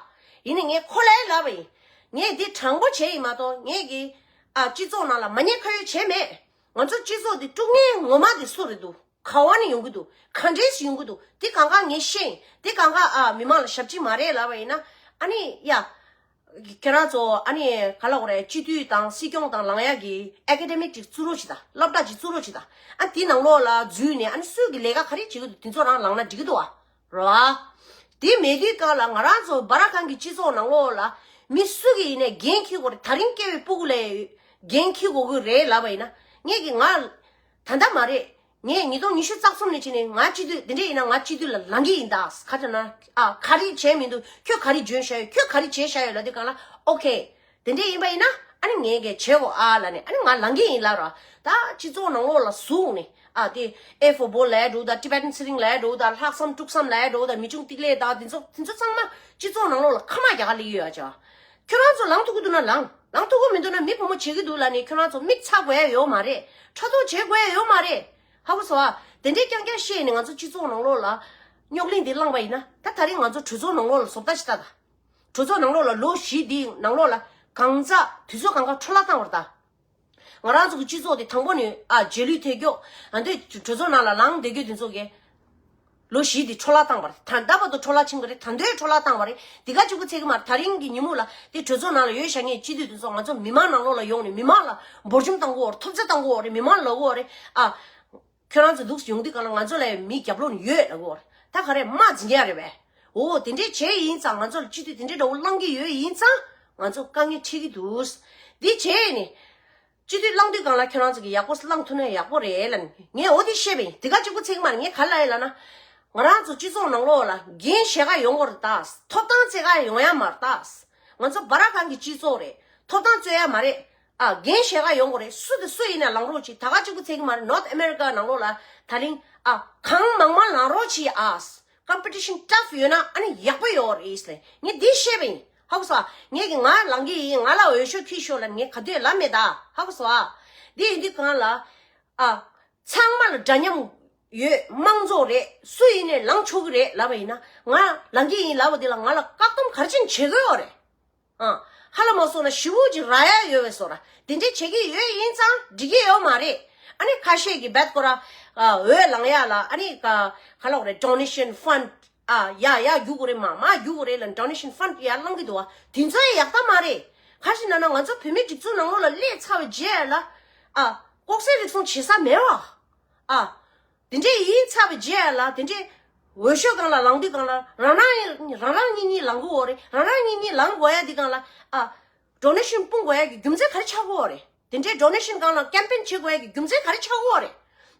ཡིན་ནའི་ངས་ཁོ་ལ་ཡང་ལབ་པ་ཡིན། ངས་འདི་དྲང་པོ་བྱས་ཡིན་མ་གཏོགས། ངེད་ཀྱིས་ཨ་སྤྱི་ཚོགས་ནང་ལ་མ་ཉེས་ཁ་གཡོགས་བྱས་མེད། ང་ཚོ་སྤྱི་ཚོགས་འདི་དཀྲུག་མཁན་ངོ་མ་དེ་སུ་རེད་འདུག་ག་བ་ནས་ཡོང་གི་འདུག་ག་འདྲས་ཡོང་གི་འདུག་དེ་གང་ག་ངས་ཤེས་ཡིན། དེ་གང་ག་ཨ་མི་མང་ལ་ཞབས་ཕྱི་མ་རེད་ལབ་པ་ཡིན་ན། ཨ་ནི་ཡ། ཁྱེད་རང་ཚོ་ཨ་ནི་ག་ལབ་དགོས་རེད། སྤྱི་འཐུས་དང་སྲིད་སྐྱོང་དང་ལངས་ཡག་གི་ཨེ་ཀ་ཌེ་མིག་ཅིག་བཙུགས་རོགས་བྱེད་དང་། སློབ་གྲྭ་ཅིག་བཙུགས་རོགས་བྱེད་དང་། ཨ་དེ་ནང་ལོགས་ལ་འཛུལ་ནས། ཨ་ནི་སུས་ཀྱི་ལས་ཀ་ག་རེ་བྱེད་ཀྱི་འདུག་དེ་ཚོ་རང་ལངས་ན་འགྲིག་གི་འདུག་ཨ། རེད་བ། དེ་མེད་དུས་སྒང་ལ་ང་རང་ཚོ་སྦ་ར་ཁང་གི་སྤྱི་ཚོགས་ནང་ལོགས་ལ་མི་སུ་གི་ཡིན་ནའི་འགན་འཁྱེར་དགོས་རེད། ད་རིང་སྐྱེ་བའི་སྤུ་གུ་ལ་འགན་འཁྱེར་དགོས་ཀྱི་རེད་ལབ་པ་ཡིན་ན། ངེད་ཀྱིས་ང་ད་ལྟ་མ་རེད། ངས་ཉིས་སྟོང་ཉི་ཤུ་རྩ་གསུམ་ནས་བྱས་ནས་ང་སྤྱི་འཐུས་དེ་འདྲས་ཡིན་ན་ང་སྤྱི་འཐུས་ལ་ལངས་ཀྱི་ཡིན་ད། ག་ཅི་ན་ཨ་ག་རེ་བྱས་མི་འདུག་ཁྱོད་ག་རེ་འཇོན་བཞག་ཡོད། ཁྱོད་ག་རེ་བྱས་བཞག་ཡོད་ལབ་དུས་སྒང་ལ། ཨོ་ཁེ། དེ་འདྲས་ཡིན་པ་ཡིན་ན་ཨ་ནི་ངས་གས་བྱེད་དགོས་ཨ་ལབ་ནས། ཨ་ནི་ང་ལངས་ཀྱི་ཡིན་ལབ་ར། ད་སྤྱི་ཚོགས་ནང་ལོགས་ལ་ཟུག་ནས། ཨ་དེ་ཨེ་ཕོར་བྷོལ་ལབ་ཡ་འགྲོ་དང་། ཊི་བེ་ཊན་ཚེ་རིང་ལབ་ཡ་འགྲོ་དང་། ལྷག་བསམ་དཀྲུག་བསམ་ལབ་ཡ་འགྲོ་དང་། མི་ཆུང་ཏིག་ལེ་དང་། དེ་ཚོ་དེ་ཚོ་ཚང་མ་སྤྱི་ཚོགས་ནང་ལོགས་ལ་ཁ་མ་རྒྱག་ག་སླེབས་ཀྱི་ཡོད་ཨ་ཅག་ཁྱོད་རང་ཚོ་ལངས་ཐུབ་ཀྱི་འདུག་ན་ལངས། ལངས་ཐུབ་ཀྱི་མི་འདུག་ན་མི་བུ་མོ་བྱེད་ཀྱི་འདུག་ལབ་ནས་ཁྱོད་རང་ཚོ་མིག་ཚ་དགོས་ཡ་ཡོད་མ་རེད། ཕྲག་དོག་བྱེད་དགོས་ཡ་ཡོད་མ་རེད། ཧ་གོ་སོང་ཨ། དེ་འདྲའི་རྐྱང་རྐྱང་བཤད་ནས་ང་ཚོ་སྤྱི་ཚོགས་ནང་ལོགས་ལ་རྙོག་གླེང་འདི་བསླངས་པ་ཡིན་ན། ད་ད་རིང་ང་ཚོ་གྲོས་ཚོགས་ནང་ལོགས་ལ་བཟོ་ལྟ་ཞིག་ལྟ་དང་། གྲོས་ཚོགས་ནང་ལོགས་ལ་ལོ་བཞི་འདིའི་ནང་ལོགས་ལ་གང་ཟག་དུས་ཚོད་གང་ག་འཕྲོ་བརླག་བཏང་བ་རེད་ད། ང་རང་ཚོ་གི་སྤྱི་ཚོགས་དེ་དང་པོ་ནས་ཨ་རྗེས་ལུས་ཐེབས་ཀྱོག་ཨ་འདོད་གྲོས་ཚོགས་ནང་ལ་ལངས་བསྡད་རྒྱུ་དེ་ཚོ་གི་ལོ་བཞི་དེ་འཕྲོ་བརླག་བཏང་བ་རེད། ད་ལྟ་བར་དུ་འཕྲོ་བརླག་ཕྱིན་པ་རེད། ད་འདོད་འཕྲོ་བརླག་བཏང་བ་རེད། འདི་ག་གཅིག་པུ་ཚད་ཀྱི་མ་རེད། ད་རིང་གི་ཉིན་མོ་ལ་དེ་གྲོས་ཚོགས་ནང་ལ་ཡོད་བཞག་མཁན་སྤྱི་འཐུས་དེ་ཚོ་ང་ཚོ་མི་མང་ནང་ལོགས་ལ་ཡོང་ནས་མི་མང་ལ་འབོར་འཇོམས་བཏང་གི་ཡོད་རེད། ཐུབ་ཚོད་བཏང་གི་ཡོད་རེད། མི་མང་ལབ་གི་ཡོད་རེད་ཨ། ཁྱོད་རང་ཚོ་འདུག་ཡོང་དུས་སྒང་ལ་ང་ཚོ་ལ་མི་རྒྱབ་ལོགས་ནས་ཡོད་ལབ་གི་ཡོད་རེད། ད་ག་རེ་དམག་འཛིང་ཡ་རེད་པས། འོ་དེ་འདྲས་བྱས་ཡིན་ཙང་། ང་ཚོ་ལ་སྤྱི་འཐུས་དེ་འདྲས་འདྲ་བོ་བླང་གི་ཡོད་ཡིན་ཙང་ང་ཚོ་དཀའ་ངལ་འཕྲད་ཀྱི་འདུག་འདི་བྱས་ནས་སྤྱི་འཐུས་བླང་དུས་སྒང་ལ་ཁྱོད་རང་ཚོ་གི་ཡག་པོ་བླང་ཐུབ་ན་ཡག་པོ་རེད་ལབ་ནས། ངས་འོ་དེ་བཤད་པ་ཡིན། དེ་ག་གཅིག་པུ་ཚད་ཀྱི་མ་རེད། ངས་ག་ལབ་ཡིན་ལབ་ན། ང་རང་ཚོ་སྤྱི་ཚོགས་ནང་ལོགས་ལ་འགན་བཞེས་ག་ཡོང་དགོས་རེད་ད། ཐོབ་ཐང་རྩོད་ག་ཡོང་ཡ་མ་རེད་ད། ང་ཚོ་སྦ་ར་ཁང་གི་སྤྱི་ཚོགས་རེད། ཐོབ་ཐང་རྩོད་ཡ་མ་རེད། ཨ་འགན་བཞེས་ག་ཡོང་དགོས་རེད། སུ་དང་སུ་ཡིན་ན་ལངས་རོགས་གྱིས། ད་ག་གཅིག་པུ་ཚད་ཀྱི་མ་རེད། North America ནང་ལོགས་ལ་ད་རིང་ཨ་གང་མང་མང་ལངས་རོགས་གྱིས་ཨ། Competition tough ཡོད་ན་ཨ་ནི་ཡག་པོ་ཡོད་རེད་ཟེར། ངས་འདི་བཤད་པ་ཡིན། ཧ་གོ་སོང་ཨ། ངས་ཀྱི་ང་ལངས་ཀྱི་ཡིན། ང་ལ་འོས་ཤོག་ཁྱེར་ཤོག་ལབ་ངས་ག་དུས་ལབ་མེད་ད། ཧ་གོ་སོང་ཨ། འདི་ཡིན་དུས་སྒང་ལ་ཨ་ཚང་མ་ལ་འདྲ་མཉམ་ ཡོད། དམངས་གཙོ་རེད། སུ་ཡིན་ནས་ལངས་ཆོག་གི་རེད་ལབ་པ་ཡིན་ན། ང་ལངས་ཀྱི་ཡིན་ལབ་པ་འདི་ལ་ང་ལ་བཀག་སྡོམ་ག་རེ་བྱས་ནས་བྱེད་དགོས་ཡོད་རེད། ཨ། ཧ་ལམ་མ་སོང་ན་ཞེ་པོ་ཅིག་རག་ཡ་ཡོད་པའི་བཟོ་འདྲ། དེ་འདྲས་བྱེད་ཀྱི་ཡོད་ཡིན་ཙང་འགྲིག་གི་ཡོད་མ་རེད། ཨ་ནི་ཁ་ཤས་ཀྱིས་རྦད་ཁོ་ར། ཨ། འོས་ལངས་ཡ་ལ་ཨ་ནི་ག་ག་ལབ་དགོས་རེད། donation fund ཨ། ཡ་ཡ་རྒྱུག་དགོས་རེད། མ་མ་རྒྱུག་དགོས་རེད་ལབ་ནས་donation fund ཡར་བླངས་ཀྱི་འདུག་བ། དེ་ཚོ་ཡང་ཡག་ལྟ་མ་རེད། ག་རེ་ཟེར་ན་ང་ཚོ་བོད་མིའི་སྒྲིག་འཛུགས་ནང་ལོགས་ལ་སླེབས་ཚར་བའི་རྗེས་ལ། ཨ། ལྐོག་ཟ་རུལ་སུངས་བྱེད་ས་མེད་བ། ཨ། དེ་འདྲས་ཡིན་ཚར་བའི་རྗེས་ལ་དེ་འདྲས་འོས་ཤོག་སྒང་ལ་ལངས་དུས་སྒང་ལ་རང་རང་རང་རང་གཉིས་གཉིས་ལངས་དགོས་རེད། རང་རང་གཉིས་གཉིས་ལངས་དགོས་ཡ་དེ་སྒང་ལ། ཨ། donation སྤུངས་དགོས་ཡ་གི་རྒྱུ་མཚན་ག་རེ་ཆགས་དགོས་རེད། དེ་འདྲའི་donation སྒང་ལ་campaign བྱེད་དགོས་ཡ་གི་རྒྱུ་མཚན་ག་རེ་ཆགས་དགོས་རེད།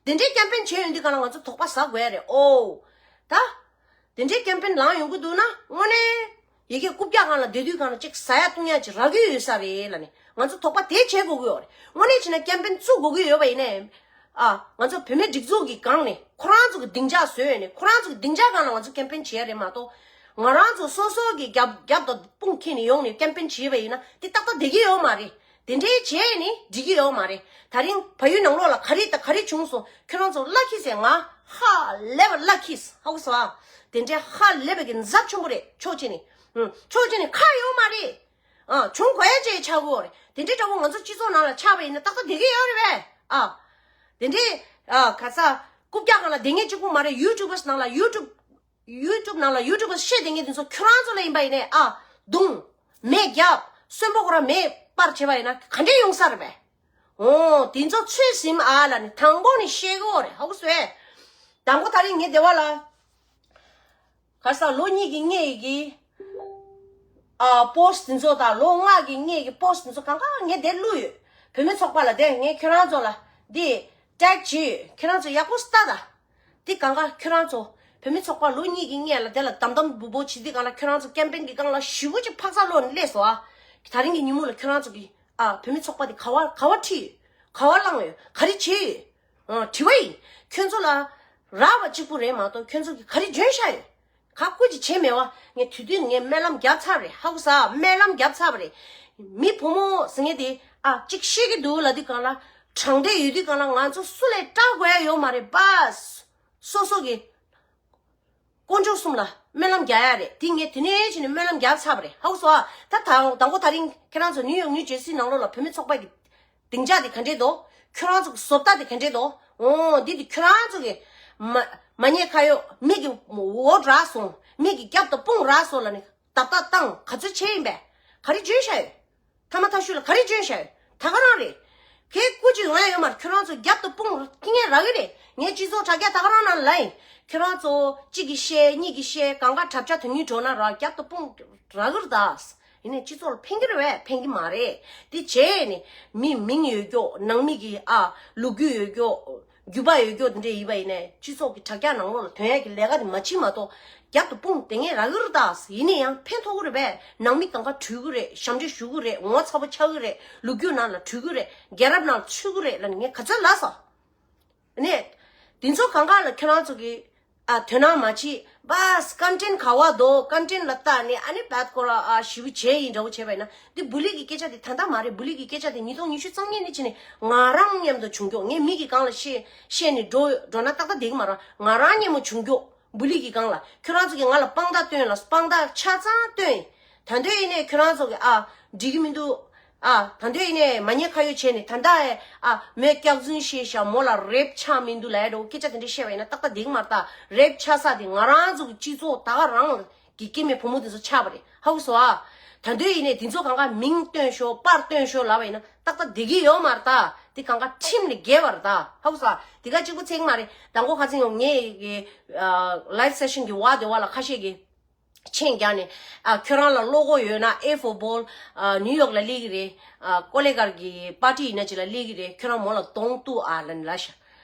དེ་འདྲའི་campaign བྱེད་ཡོང་དུས་སྒང་ལ་ང་ཚོ་དོགས་པ་ཟ་དགོས་ཡ་རེད། ཨོ། ད། དེ་འདྲའི་campaign ལངས་ཡོང་གི་འདུག་ན་དངོས་གནས་ཡ་གི་རྐུབ་བཀྱག་སྒང་ལ་བསྡད་དུས་སྒང་ལ་ཅིག་ཟ་ཡ་བཏུང་ཡ་ཅིག་རག་གི་ཡོད་ས་རེད་ལབ་ནས་ང་ཚོ་དོགས་པ་དེ་བྱེད་དགོས་ཀྱི་ཡོད་རེད། དངོས་གནས་བྱས་ན་campaign བཙུགས་དགོས་ཀྱི་ཡོད་པ་ཡིན་ནའི། ཨ། ང་ཚོ་བོད་མིའི་སྒྲིག་འཛུགས་ཀྱི་སྒང་ནས་ཁོ་རང་ཚོ་གི་སྡིངས་ཆ་བཟོས་ནས་ཁོ་རང་ཚོ་གི་སྡིངས་ཆ་སྒང་ལ་ང་ཚོ་campaign བྱེད་ཡ་རེད་མ་གཏོགས། ང་རང་ཚོ་སོ་སོ་གི་རྒྱབ་རྒྱབ་དང་དཔུང་འཁྱེར་ནས་ཡོང་ནས་campaign བྱེད་པ་ཡིན་ན་དེ་ཏག་ཏག་བསྡད་ཀྱི་ཡོད་མ་རེད། དེ་འདྲའི་བྱས་ནི་འགྲིག་གི་ཡོད་མ་རེད། ད་རིང་བལ་ཡུལ་ནང་ལོགས་ལ་ག་རེ་དང་ག་རེ་བྱུང་སོང་། ཁྱོད་རང་ཚོ་བླ་འཁྱིལ་ཟེར། ང་ཧ་ལས་པ་བླ་འཁྱིལ། ཧ་གོ་སོང་ཨ། དེ་འདྲའི་ཧ་ལས་པའི་གི་ཛབ་ཆེན་པོ་རེད། ཕྱོགས་གཅིག་ནས། ཨུ། ཕྱོགས་གཅིག་ནས་ཁག་ཡོད་མ་རེད། ཨ། བྱུང་དགོས་ཡ་ཅིག་ཆགས་ཀྱི་ཡོད་རེད། དེ་འདྲའི་འདྲ་པོ་ང་ཚོ་སྤྱི་ཚོགས་ནང་ལ་ཆགས་པ་ཡིན་ན་ཏག་ཏག་བསྡད་ཀྱི་ཡོད་རེད་པས། ཨ། དེ་འདྲའི། ཨ། ག་ས། རྐུབ་བཀྱག་སྒང་ལ་བསྡད་མཁན་གཅིག་པུ་མ་རེད། YouTubers ནང་ལ་YouTube YouTube ནང་ལ་YouTubers བཤད་བསྡད་མཁན་དེ་ཚོ་ཁྱོད་རང་ཚོ་ལ་ཡིན་པ་ཡིན་ནའི། ཨ། རྡུང་། མེ་བརྒྱབ། གསོན་པོ་ཁོ་རང་མེ་སྤར་བྱས་པ་ཡིན་ན་ག་འདྲས་ཡོང་ས་རེད་པས། འོ། དེ་ཚོ་ཚོད་ཟིན་ཨ་ལབ་ནས་དང་པོ་ནས་བཤད་ཀྱི་ཡོད་རེད། ཧ་གོ་སོང་ཨེ། དང་པོ་ད་རིང་ངའི་སྡེ་བ་ལ། ག་ས་ལོ་གཉིས་ཀྱི་སྔས་ཀྱི། ཨ། post དེ་ཚོ་དང་ལོ་ལྔ་གི་སྔས་ཀྱི་post དེ་ཚོ་གང་ག་ངས་དེ་བླུགས་ཡོད། བོད་མི་ཚོགས་པ་ལ་དེ་ངས་ཁྱོད་རང་ཚོ་ལ་འདི་tag བྱས་ཡོད། ཁྱོད་རང་ཚོ་ཡག་པོ་ལྟ་ད། འདི་གང་ག་ཁྱོད་རང་ཚོ་བོད་མི་ཚོགས་པ་ལོ་གཉིས་ཀྱི་སྔས་ལ་དེ་ལ་དམ་དམ་འབུ་འབུ་བྱེད་དུས་སྒང་ལ་ཁྱོད་རང་ཚོ་campaign གི་སྒང་ལ་ཞེ་པོ་ཅིག་འཕག་འཚག་བློ་ནས་སླེབས་སོང་ཨ། ད་རིང་གི་ཉིན་མོ་ལ་ཁྱོད་རང་ཚོ་གི། ཨ། བོད་མི་ཚོགས་པ་དེ་ག་བ་ག་བ་ཁྲིད་ཡོད། ག་བ་བླངས་ཡོད། ག་རེ་བྱས་ཡོད། ཨ། དྲི་བ་ཡིན། ཁྱོད་ཚོ་ལ་རག་པ་གཅིག་པུ་རེད་མ་གཏོགས་ཁྱོད་ཚོ་གིས་ག་རེ་འཇོན་བཞག་ཡོད། ག་སྐུ་ཅིག་བྱས་མེད་བ། ངས་དུས་དུས་ངས་སྨོན་ལམ་བརྒྱབ་ཚར་རེད། ཧ་གོ་ས། སྨོན་ལམ་བརྒྱབ་ཚར་བ་རེད། མི་བུ་མོ་ཟེར་མཁན་དེ། ཨ། གཅིག་ཤེས་ཀྱི་འདུག་ལབ་དུས་སྒང་ལ། དྲང་བདེན་ཡོད་དུས་སྒང་ལ་ང་ཚོ་སུ་ལས་སྐྲག་དགོས་ཡ་ཡོད་མ་རེད་པ། སོ་སོ་གི་དཀོན་མཆོག་གསུམ་ལ་སྨོན་ལམ་རྒྱག་ཡ་རེད། དེ་ངས་དེ་ནས་བྱས་ནས་སྨོན་ལམ་རྒྱབ་ཚར་བ་རེད། ཧ་གོ་སོང་ཨ། ད་ད་དང་པོ་ད་རིང་ཁྱེད་རང་ཚོ་ནིའུ་ཡོག་ནིའུ་ཇར་སི་ནང་ལོགས་ལ་བོད་མི་ཚོགས་པ་གི་སྡིངས་ཆ་དེ་ག་འདྲས་འདུག་ཁྱོད་རང་ཚོ་གི་བཟོ་ལྟ་དེ་ག་འདྲས་འདུག་འོ། འདི་དེ་ཁྱོད་རང་ཚོ་གི་མ་མ་ཉེས་ཁ་གཡོག་མི་གི་འོ་རག་སོང་། མི་གི་རྒྱབ་དང་དཔུང་རག་སོང་ལབ་ནས་ཏག་ཏག་བཏང་། ག་ཚོད་བྱས་ཡིན་པས། ག་རེ་བྱས་བཞག་ཡོད། ཐ་མ་ཐ་ཤུ་ལ་ག་རེ་བྱས་བཞག་ཡོད། ད་ག་རང་རེད། ཁྱེད་སྐུ་མཁྱེན་ང་ཡོད་མ་རེད། ཁྱོད་རང་ཚོ་རྒྱབ་ཏུ་དཔུང་རྒྱག་མཁན་རག་གི་རེད། ངའི་སྤྱི་ཚོགས་དྲ་རྒྱ་ད་ག་རང་ནང་ལ་ཡིན། ཁྱོད་རང་ཚོ་གཅིག་གིས་བཤད་གཉིས་ཀྱིས་བཤད་གང་ག་གྲབས་ཆ་དོན་གཉིས་འགྲོ་ན་ར་རྒྱབ་ཏུ་དཔུང་རག་གི་རེད་ད། ཡིན་ནའི་སྤྱི་ཚོགས་ལ་ཕན་གྱི་རེད་པས། ཕན་གྱི་མ་རེད། དེ་བྱས་ནས་མི་མིང་ཡོད་ཀྱོག་ནང་མི་གི་ཨ་ལོ་རྒྱུས་ཡོད་ཀྱོག་རྒྱུས་པ་ཡོད་ཀྱོག་དེ་འདྲ་ཡིན་པ་ཡིན་ནའི་སྤྱི་ཚོགས་ཀྱི་དྲ་རྒྱ་ནང་ལོགས་ལ་དོན་ཡག་གི་ལས་ཀ་དེ་མ་བྱེད་མ་གཏོགས་རྒྱབ་ཏུ་དཔུང་དེ་ངས་རག་གི་རེད་ད། ཡིན་ན་ཡང་ཕན་ཐོགས་ཀྱི་རེད་པས། ནང་མི་གང་ག་བྲོས་ཀྱི་རེད། ཞབས་འདྲེན་ཞུ་གི་རེད། ངོ་ཚ་པོ་ཆགས་ཀྱི་རེད། ལོ་རྒྱུས་ནང་ལ་བྲོས་ཀྱི་རེད། རྒྱལ་རབས་ནང་ལ་ཚུད་ཀྱི་རེད་ལབ་ནས་ངས་ག་ཚོད་ལབ་སོང་། ནས། དེ་ཚོ་གང་ག་ལ་ཁྱེད་རང་ཚོ་གིས་ཨ་དོ་སྣང་མ་བྱེད། བཱས་ཀོན་ཊེན་ག་བ་འདུག་ཀོན་ཊེན་ལ་བལྟས་ནས་ཨ་ནི་བད་ཁོ་ར་ཨ་ཞེ་པོ་བྱས་ཡིན་འདྲ་བོ་བྱས་པ་ཡིན་ན། འདི་བུ་ལི་གི་སྐད་ཆ་དེ་ད་ལྟ་མ་རེད། བུ་ལི་གི་སྐད་ཆ་དེ་ཉིས་སྟོང་ཉི་ཤུ་རྩ་གཉིས་ནས་བྱས་ནས་ང་རང་མཉམ་དུ་བྱུང་ཀྱོག་ངས་མི་གི་སྒང་ལ་བཤད་བཤད་ནས་འགྲོ་འགྲོ་ན་ཏག་ཏག་བསྡད་ཀྱི་མ་རེད། ང་རང་མཉམ་པོ་བྱུང་ཀྱོག་བུ་ལི་གི་སྒང་ལ་ཁྱོད་རང་ཚོ་གིས་ང་ལ་དཔང་རྟགས་སྟོན་ལ་དཔང་རྟགས་ཆ་ཚང་སྟོན། ད་དུང་ཡིན་ནའི་ཁྱོད་རང་ཚོ་གིས་ཨ་འགྲིག་གི་མི་འདུག་ཨ་ད་དུང་ཡིན་ནའི་མ་ཉེས་ཁ་གཡོག་བྱས་ནས་ད་ལྟ་ཨ་མོས་སྐྱག་རྫུན་བཤད་ཤག་མོ་ལ་རེབ་ཆགས་མི་འདུག་ལབ་ཡ་འདྲ་བོ་སྐད་ཆ་དེ་འདྲ་བཤད་པ་ཡིན་ན་ཏག་ཏག་བསྡད་ཀྱི་མ་རེད་ད། རེབ་ཆགས་ས་དེ་ང་རང་ཚོ་གི་སྤྱི་ཚོགས་ད་ག་རང་གི་སྐྱེ་དམན་བུ་མོ་དེ་ཚོ་ཆགས་པ་རེད། ཧ་གོ་སོང་ཨ། ད་དུང་ཡིན་ནའི་དེ་ཚོ་གང་ག་མིང་སྟོན་ཤོག་པར་སྟོན་ཤོག་ལབ་པ་ཡིན་ན་ཏག་ཏག་བསྡད་ཀྱི་ཡོད་མ་རེད་ད། དེ་གང་ག་ཁྲིམས་ལས་འགལ་བ་རེད་ད། ཧ་གོ་སོང་ཨ། དེ་ག་གཅིག་པུ་ཚད་ཀྱི་མ་རེད། དང་པོ་ཁ་ཚིག་ཡོང་ངས་གི་ལའིབ་སེ་ཤན་གི་བ་དེ་བ་ལ་ཁ་ཤས་ཀྱིས་མཆན་བརྒྱབ་ནས་ཨ་ཁྱོད་རང་ལ་བློ་ཁོག་ཡོད་ན་ཨེ་ཧྥོ་བོལ་ཨ་ནིའུ་ཡོག་ལ་སླེབས་ཀྱི་རེད། ཨ་ཀོ་ལེ་གར་གི་པར་ཊི་ཡིན་ན་ཅིག་ལ་སླེབས་ཀྱི་རེད། ཁྱོད་རང་མོ་ལ་གདོང་གཏུག་ཨ་ལབ་ནས་ལབ་ཤག་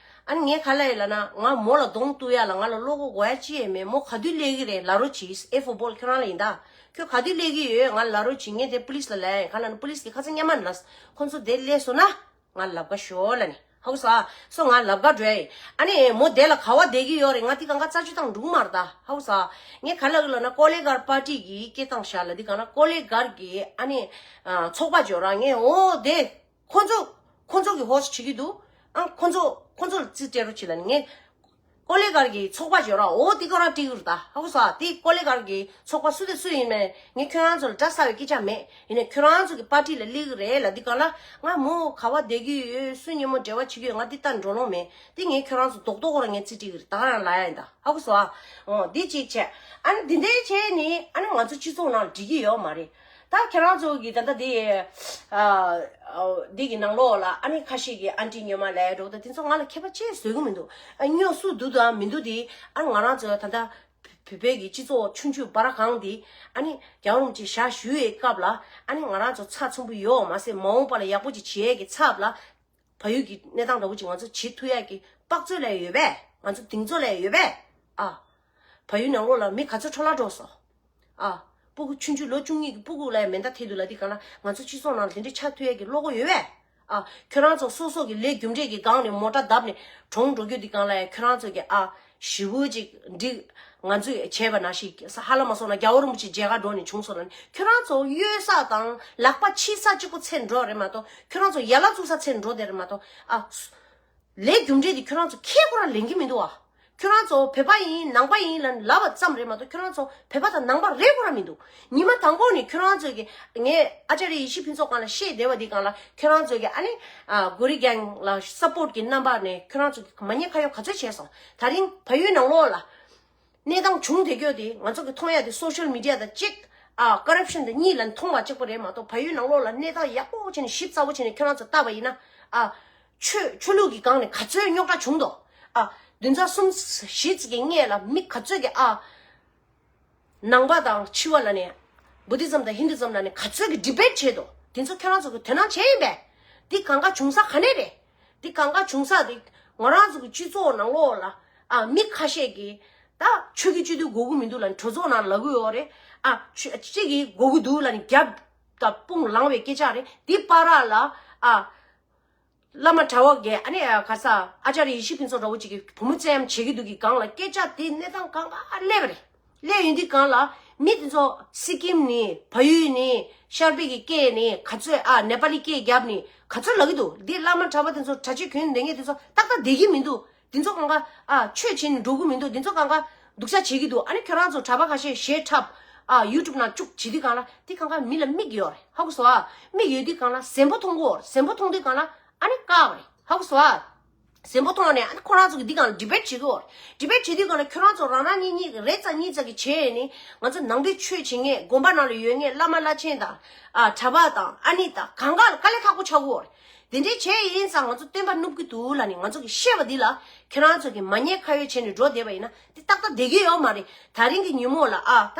ཨ་ནི་ངས་ག་ལབ་ཡིན་ལབ་ན་ང་མོ་ལ་གདོང་གཏུག་ཡ་ལ་ང་ལ་བློ་ཁོག་དགོས་ཡ་ཅི་ཡང་མེད། མོ་ག་དུས་སླེབས་ཀྱི་རེད་ལབ་རོགས་གྱིས། ཨེ་ཧྥོ་བོལ་ཁྱོད་རང་ལ་ཡིན་ད། ཁྱོད་ག་དུས་སླེབས་ཀྱི་ཡོད་ང་ལ་ལབ་རོགས་གྱིས། ངས་དེ་པུ་ལིས་ལ་ལབ་ཡིན། ག་ལབ་ན་པུ་ལིས་གིས་ཁ་སང་སྔོན་མ་ནས་ལབ། ཁོང་ཚོ་དེ་སླེབས་སོང་ན་ང་ལབ་ག་ཤོག་ལབ་ནས། ཧ་གོ་སོང་ཨ། སོ་ང་ལབ་ག་འགྲོ་ཡ་ཡིན། ཨ་ནི་མོ་དེ་ལ་ག་བ་བསྡད་ཀྱི་ཡོད་རེད། ང་དེ་གང་ག་རྩད་གཅོད་བཏང་འགྲོ་གི་མ་རེད་ད། ཧ་གོ་སོང་ཨ། ངས་ག་ལབ་ཀྱི་ལབ་ན་ཀོ་ལེ་གར་པར་ཊི་གིས་སྐད་བཏང་ཤག་ལབ། དེ་གང་ན་ཀོ་ལེ་གར་གི་ཨ་ནི་ཚོགས་པ་འབྱོར་ར། ངས་འོ་དེ་ཁོ་ཚོ་ཁོ་ཚོ་གི་ཧོ་སི་བྱེད་ཀྱི་འདུག་ཨ་ཁོ་ཚོ་ཁོ་ཚོ་ལ་རྩིས་སྤྲད་རོགས་བྱེད་ལབ་ནས་ངས་ ཀོ་ལེ་གར་གྱི་ཚོགས་པ་ཡོད་ར། འོ་དེ་ཁོ་རང་སྤྲད་ཀྱི་རེད་ད། ཧ་གོ་སོང་ཨ། དེ་ཀོ་ལེ་གར་གྱི་ཚོགས་པ་སུ་དེ་སུ་ཡིན་མེད་ངས་ཁྱོད་རང་ཚོ་ལ་འདྲ་ས་བའི་སྐད་ཆ་མེད། ཡིན་ནའི་ཁྱོད་རང་ཚོ་གི་པར་ཊི་ལ་སླེབས་ཀྱི་རེད་ལབ་དུས་སྒང་ལ། ང་མོ་ག་བ་བསྡད་ཀྱི་ཡོད། སུ་མཉམ་པོ་འབྲེལ་བ་བྱེད་ཀྱི་ཡོད། ང་འདི་ལྟ་འགྲོ་ལོང་མེད། དེ་ངས་ཁྱོད་རང་ཚོ་རྡོག་རྡོག་ཁོ་རང་ངས་རྩིས་སྤྲད་ཀྱི་རེད། ད་ག་རང་ལབ་ཡ་ཡིན་ད། ཧ་གོ་སོང་ཨ། འོ་འདི་གཅིག་བྱས། ཨ་ནི་འདི་འདྲའི་བྱས་ནི་ཨ་ནི་ང་ཚོ་སྤྱི་ཚོགས་ནང་འགྲིག་གི་ཡོད་མ་རེད། ད་ཁྱེད་རང་ཚོ་གི་ད་ལྟ་འདི་ཨ་འདི་གི་ནང་ལོགས་ལ་ཨ་ནི་ཁ་ཤས་ཀྱི་ཨན་ཊི་སྨྱོན་མ་ལབ་འགྲོ། ད་དེ་ཚོ་ང་ལ་ཁྱད་པར་ཅི་བཟོ་གི་མི་འདུག། ཨ་སྨྱོ་སུ་འདུག་དང་མི་འདུག་དེ། ཨ་ང་རང་ཚོ་ད་ལྟ་བོད་པའི་གི་སྤྱི་ཚོགས་ཆུང་ཆུང་སྦ་ར་གང་དེ་ཨ་ནི་རྒྱལ་བ་རིན་པོ་ཆེ་ཞབས་ཞུ་བའི་སྐབས་ལ་ཨ་ནི་ང་རང་ཚོ་ཚ་ཚོམ་བུ་ཡོད་མ་ཟད་མ་འོངས་པ་ལ་ཡག་པོ་ཅིག་བྱེད་ཡས་ཀྱི་ཚབ་ལ། བལ་ཡུལ་གྱི་གནས་སྟངས་འདྲ་བོ་ཅིག་ང་ཚོ་བྱེད་ཐུབ་ཡག་གི་དཔག་ཚོད་ལ་ཡོད་པས། ང་ཚོ་གདེང་ཚོད་ལ་ཡོད་པས། ཨ། བལ་ཡུལ་ནང་ལོགས་ལ་མི་ག་ཚོད་འཕྲོ་བརླག་འགྲོ་སོང་། ཨ། སྤུ་གུ་ཆུང་ཆུང་ལོ་བཅུ་གཉིས་ཀྱི་སྤུ་གུ་ལ་ཡང་མེ་མདའ་ཐེབས་འདུག་ལབ་དུས་སྒང་ལ་ང་ཚོ་སྤྱི་ཚོགས་ནང་ལ་དེ་འདྲའི་ཆགས་ཐུབ་ཡག་གི་བློ་ཁོག་ཡོད་པས། ཨ། ཁྱོད་རང་ཚོ་སོ་སོ་གི་ལས་རྒྱུ་འབྲས་ཀྱི་སྒང་ནས་མོ་ཊ་བརྡབས་ནས་གྲོངས་འགྲོ་རྒྱུ་དེ་སྒང་ལ་ཡང་ཁྱོད་རང་ཚོ་གི་ཨ། ཞི་བོ་ཅིག་འགྲིག། ང་ཚོས་བྱས་པ་ནང་བཞིན་ཧ་ལམ་མ་སོང་ན་རྒྱལ་བ་རིན་པོ་ཆེ་མཇལ་ཁ་འགྲོ་ནས་བྱུང་སོང་ལ་ནི་ཁྱོད་རང་ཚོ་གཡོལ་ས་དང་ལག་པ་ཕྱིས་ས་གཅིག་པོ་ཚད་འགྲོ་རེད་མ་གཏོགས་ཁྱོད་རང་ཚོ་ཡ་ལ་བཙུགས་ས་ཚད་འགྲོ་དེ་རེད་མ་གཏོགས། ཨ། ལས་རྒྱུ་འབྲས་དེ་ཁྱོད་རང་ཚོ་ཁས་ཁོ་རང་ལེན་གྱི་མི་འདུག་ཨ། ཁྱོད་རང་ཚོ་བོད་པ་ཡིན་ནང་པ་ཡིན་ལ་ལབ་པ་ཙམ་རེད་མ་གཏོགས་ཁྱོད་རང་ཚོ་བོད་པ་དང་ནང་པ་རེད་ཁོ་རང་མི་འདུག། ཉི་མ་དང་པོ་ནས་ཁྱོད་རང་ཚོ་གི་ངས་ཨ་ཅཱརྱ་ཡེ་ཤེས་ཕུན་ཚོགས་སྒང་ལ་བཤད་བསྡད་པ་དེ་སྒང་ལ་ཁྱོད་རང་ཚོ་གི་ཨ་ནི་ཨ་གོ་རི་གེང་ལ་སབ་པོར་གི་རྣམ་པ་ནས་ཁྱོད་རང་ཚོ་གི་མ་ཉེས་ཁ་གཡོག་ག་ཚོད་བྱས་སོང་། ད་རིང་བལ་ཡུལ་ནང་ལོགས་ལ་གནས་སྟངས་བྱུང་བསྡད་རྒྱུ་དེ་ང་ཚོ་གི་མཐོང་ཡ་དེ་སོ་ཤལ་མི་ཌི་ཡ་དང་གཅིག། ཨ་ཀོ་རབ་ཤན་དང་གཉིས་ལ་མཐོང་བ་གཅིག་པ་རེད་མ་གཏོགས་བལ་ཡུལ་ནང་ལོགས་ལ་གནས་སྟངས་ཡག་པོ་བྱས་ནས་ཞིབ་ཚགས་པོ་བྱས་ནས་ཁྱོད་རང་ཚོ་ལྟ་བ་ཡིན་ན། ཨ། ཆོས་ཆོས་ལུགས་ཀྱི་སྒང་ནས་ག་ཚོད་རྙོག་དྲ་བྱུང་འདུག། ཨ། བདུན་ཚར་གསུམ་བཞི་ཙམ་གྱི་སྔས་ལ་མི་ག་ཚོད་ཀྱིས་ཨ། ནང་པ་དང་ཕྱི་པ་ལབ་ནས། བུ་དྷི་ཛམ་དང་ཧིན་དུ་ཛམ་ལབ་ནས་ག་ཚོད་ཀྱིས་ཌི་བེཊ་བྱས་འདུག། དེ་ཚོ་ཁྱོད་རང་ཚོ་གིས་དོ་སྣང་བྱས་ཡིན་པས། འདི་གང་ག་བྱུང་ས་ག་ནས་རེད། འདི་གང་ག་བྱུང་ས་དེ་ང་རང་ཚོ་གི་སྤྱི་ཚོགས་ནང་ལོགས་ལ་ཨ་མི་ཁ་ཤས་ཀྱིས་ད་ཆོས་ཀྱི་སྤྱི་འཐུས་དགོས་ཀྱི་མི་འདུག་ལབ་ནས་གྲོས་ཚོགས་ནང་ལབ་ཀྱི་ཡོད་རེད། ཨ་ཆོས་གཅིག་གིས་དགོས་ཀྱི་འདུག་ལབ་ནས་རྒྱབ་དང་དཔུང་ལངས་པའི་སྐད་ཆ་རེད། འདི་བར་ལ་ཨ། བླ་མ་གྲྭ་པ་གིས་ཨ་ནི་ག་ས་ཨ་ཅཱརྱ་ཡེ་ཤེས་ཕུན་ཚོགས་འདྲ་བོ་ཅིག་གིས་བུ་མོ་བཙལ་ཡམ་བྱེད་ཀྱི་འདུག་གི་སྒང་ལ་སྐད་ཆ་དེ་གནས་སྟངས་གང་ག་སླེབས་པ་རེད། སླེབས་ཡོང་དུས་སྒང་ལ་མི་དེ་ཚོ་སི་ཀིམ་ནས་བལ་ཡུལ་ནས་ཤར་པའི་གི་སྐད་ནས་ག་ཚོད་ཨ་ནེ་པ་ལི་སྐད་རྒྱབ་ནས་ག་ཚོད་ལབ་ཀྱི་འདུག། འདི་བླ་མ་གྲྭ་པ་དེ་ཚོ་གྲྭ་ཆས་གྱོན་བསྡད་མཁན་དེ་ཚོ་ཏག་ཏག་བསྡད་ཀྱི་མི་འདུག། དེ་ཚོ་གང་ག་ཨ་ཆོས་བྱེད་ནས་འགྲོ་གི་མི་འདུག། དེ་ཚོ་གང་ག་སྡུག་ཅག་བྱེད་ཀྱི་འདུག། ཨ་ནི་ཁྱོད་རང་ཚོ་གྲྭ་པ་ཁ་ཤས་གཞས་འཁྲབ་ཨ་ཡུ་ཊུབ་ནང་བཅུག་བྱེད་དུས་སྒང་ལ་དེ་གང་ག་མི་ལ་མིག་ཡོད་རེད། ཧ་གོ་སོང་ཨ། མིག་ཡོད་དུས་སྒང་ལ་གཟན་པོ་མཐོང་གི་ཡོད་རེད། གཟན་པོ་མཐོང་དུས་སྒང་ལ་ཨ་ནི་བཀག་པ་རེད། ཧ་གོ་སོང་ཨ། གཟན་པོ་མཐོང་ནས་ཨ་ནི་ཁོ་རང་ཚོ་གི་འདི་སྒང་ལ་ཌི་བེཊ་བྱེད་ཀྱི་ཡོད་རེད། ཌི་བེཊ་བྱེད་དུས་སྒང་ལ་ཁྱོད་རང་ཚོ་རང་རང་གཉིས་གཉིས་ཀྱི་རེ་ཙམ་གཉིས་ཙམ་གྱི་བྱས་ནས་ང་ཚོ་ནང་པའི་ཆོས་བྱེད་མཁན་དགོན་པ་ནང་ལ་ཡོད་མཁན་བླ་མ་བླ་ཆེན་དང་ཨ་གྲྭ་པ་དང་ཨ་ནི་དང་གང་ག་ལ་དཀའ་ལས་ཁག་པོ་ཆགས་ཀྱི་ཡོད་རེད། དེ་འདྲའི་བྱས་ཡིན་ཙང་ང་ཚོ་སྟོན་པ་བསྣུབ་ཀྱི་འདུག་ལབ་ནས་ང་ཚོ་གི་བཤད་པ་འདི་ལ་ཁྱེད་རང་ཚོ་གི་མ་ཉེས་ཁ་གཡོག་བྱས་ནས་འགྲོ་བསྡད་པ་ཡིན་ན་འདི་ཏག་ཏག་བསྡད་ཀྱི་ཡོད་མ་རེད། ད་རིང་གི་ཉིན་མོ་ལ་ཨ་ད་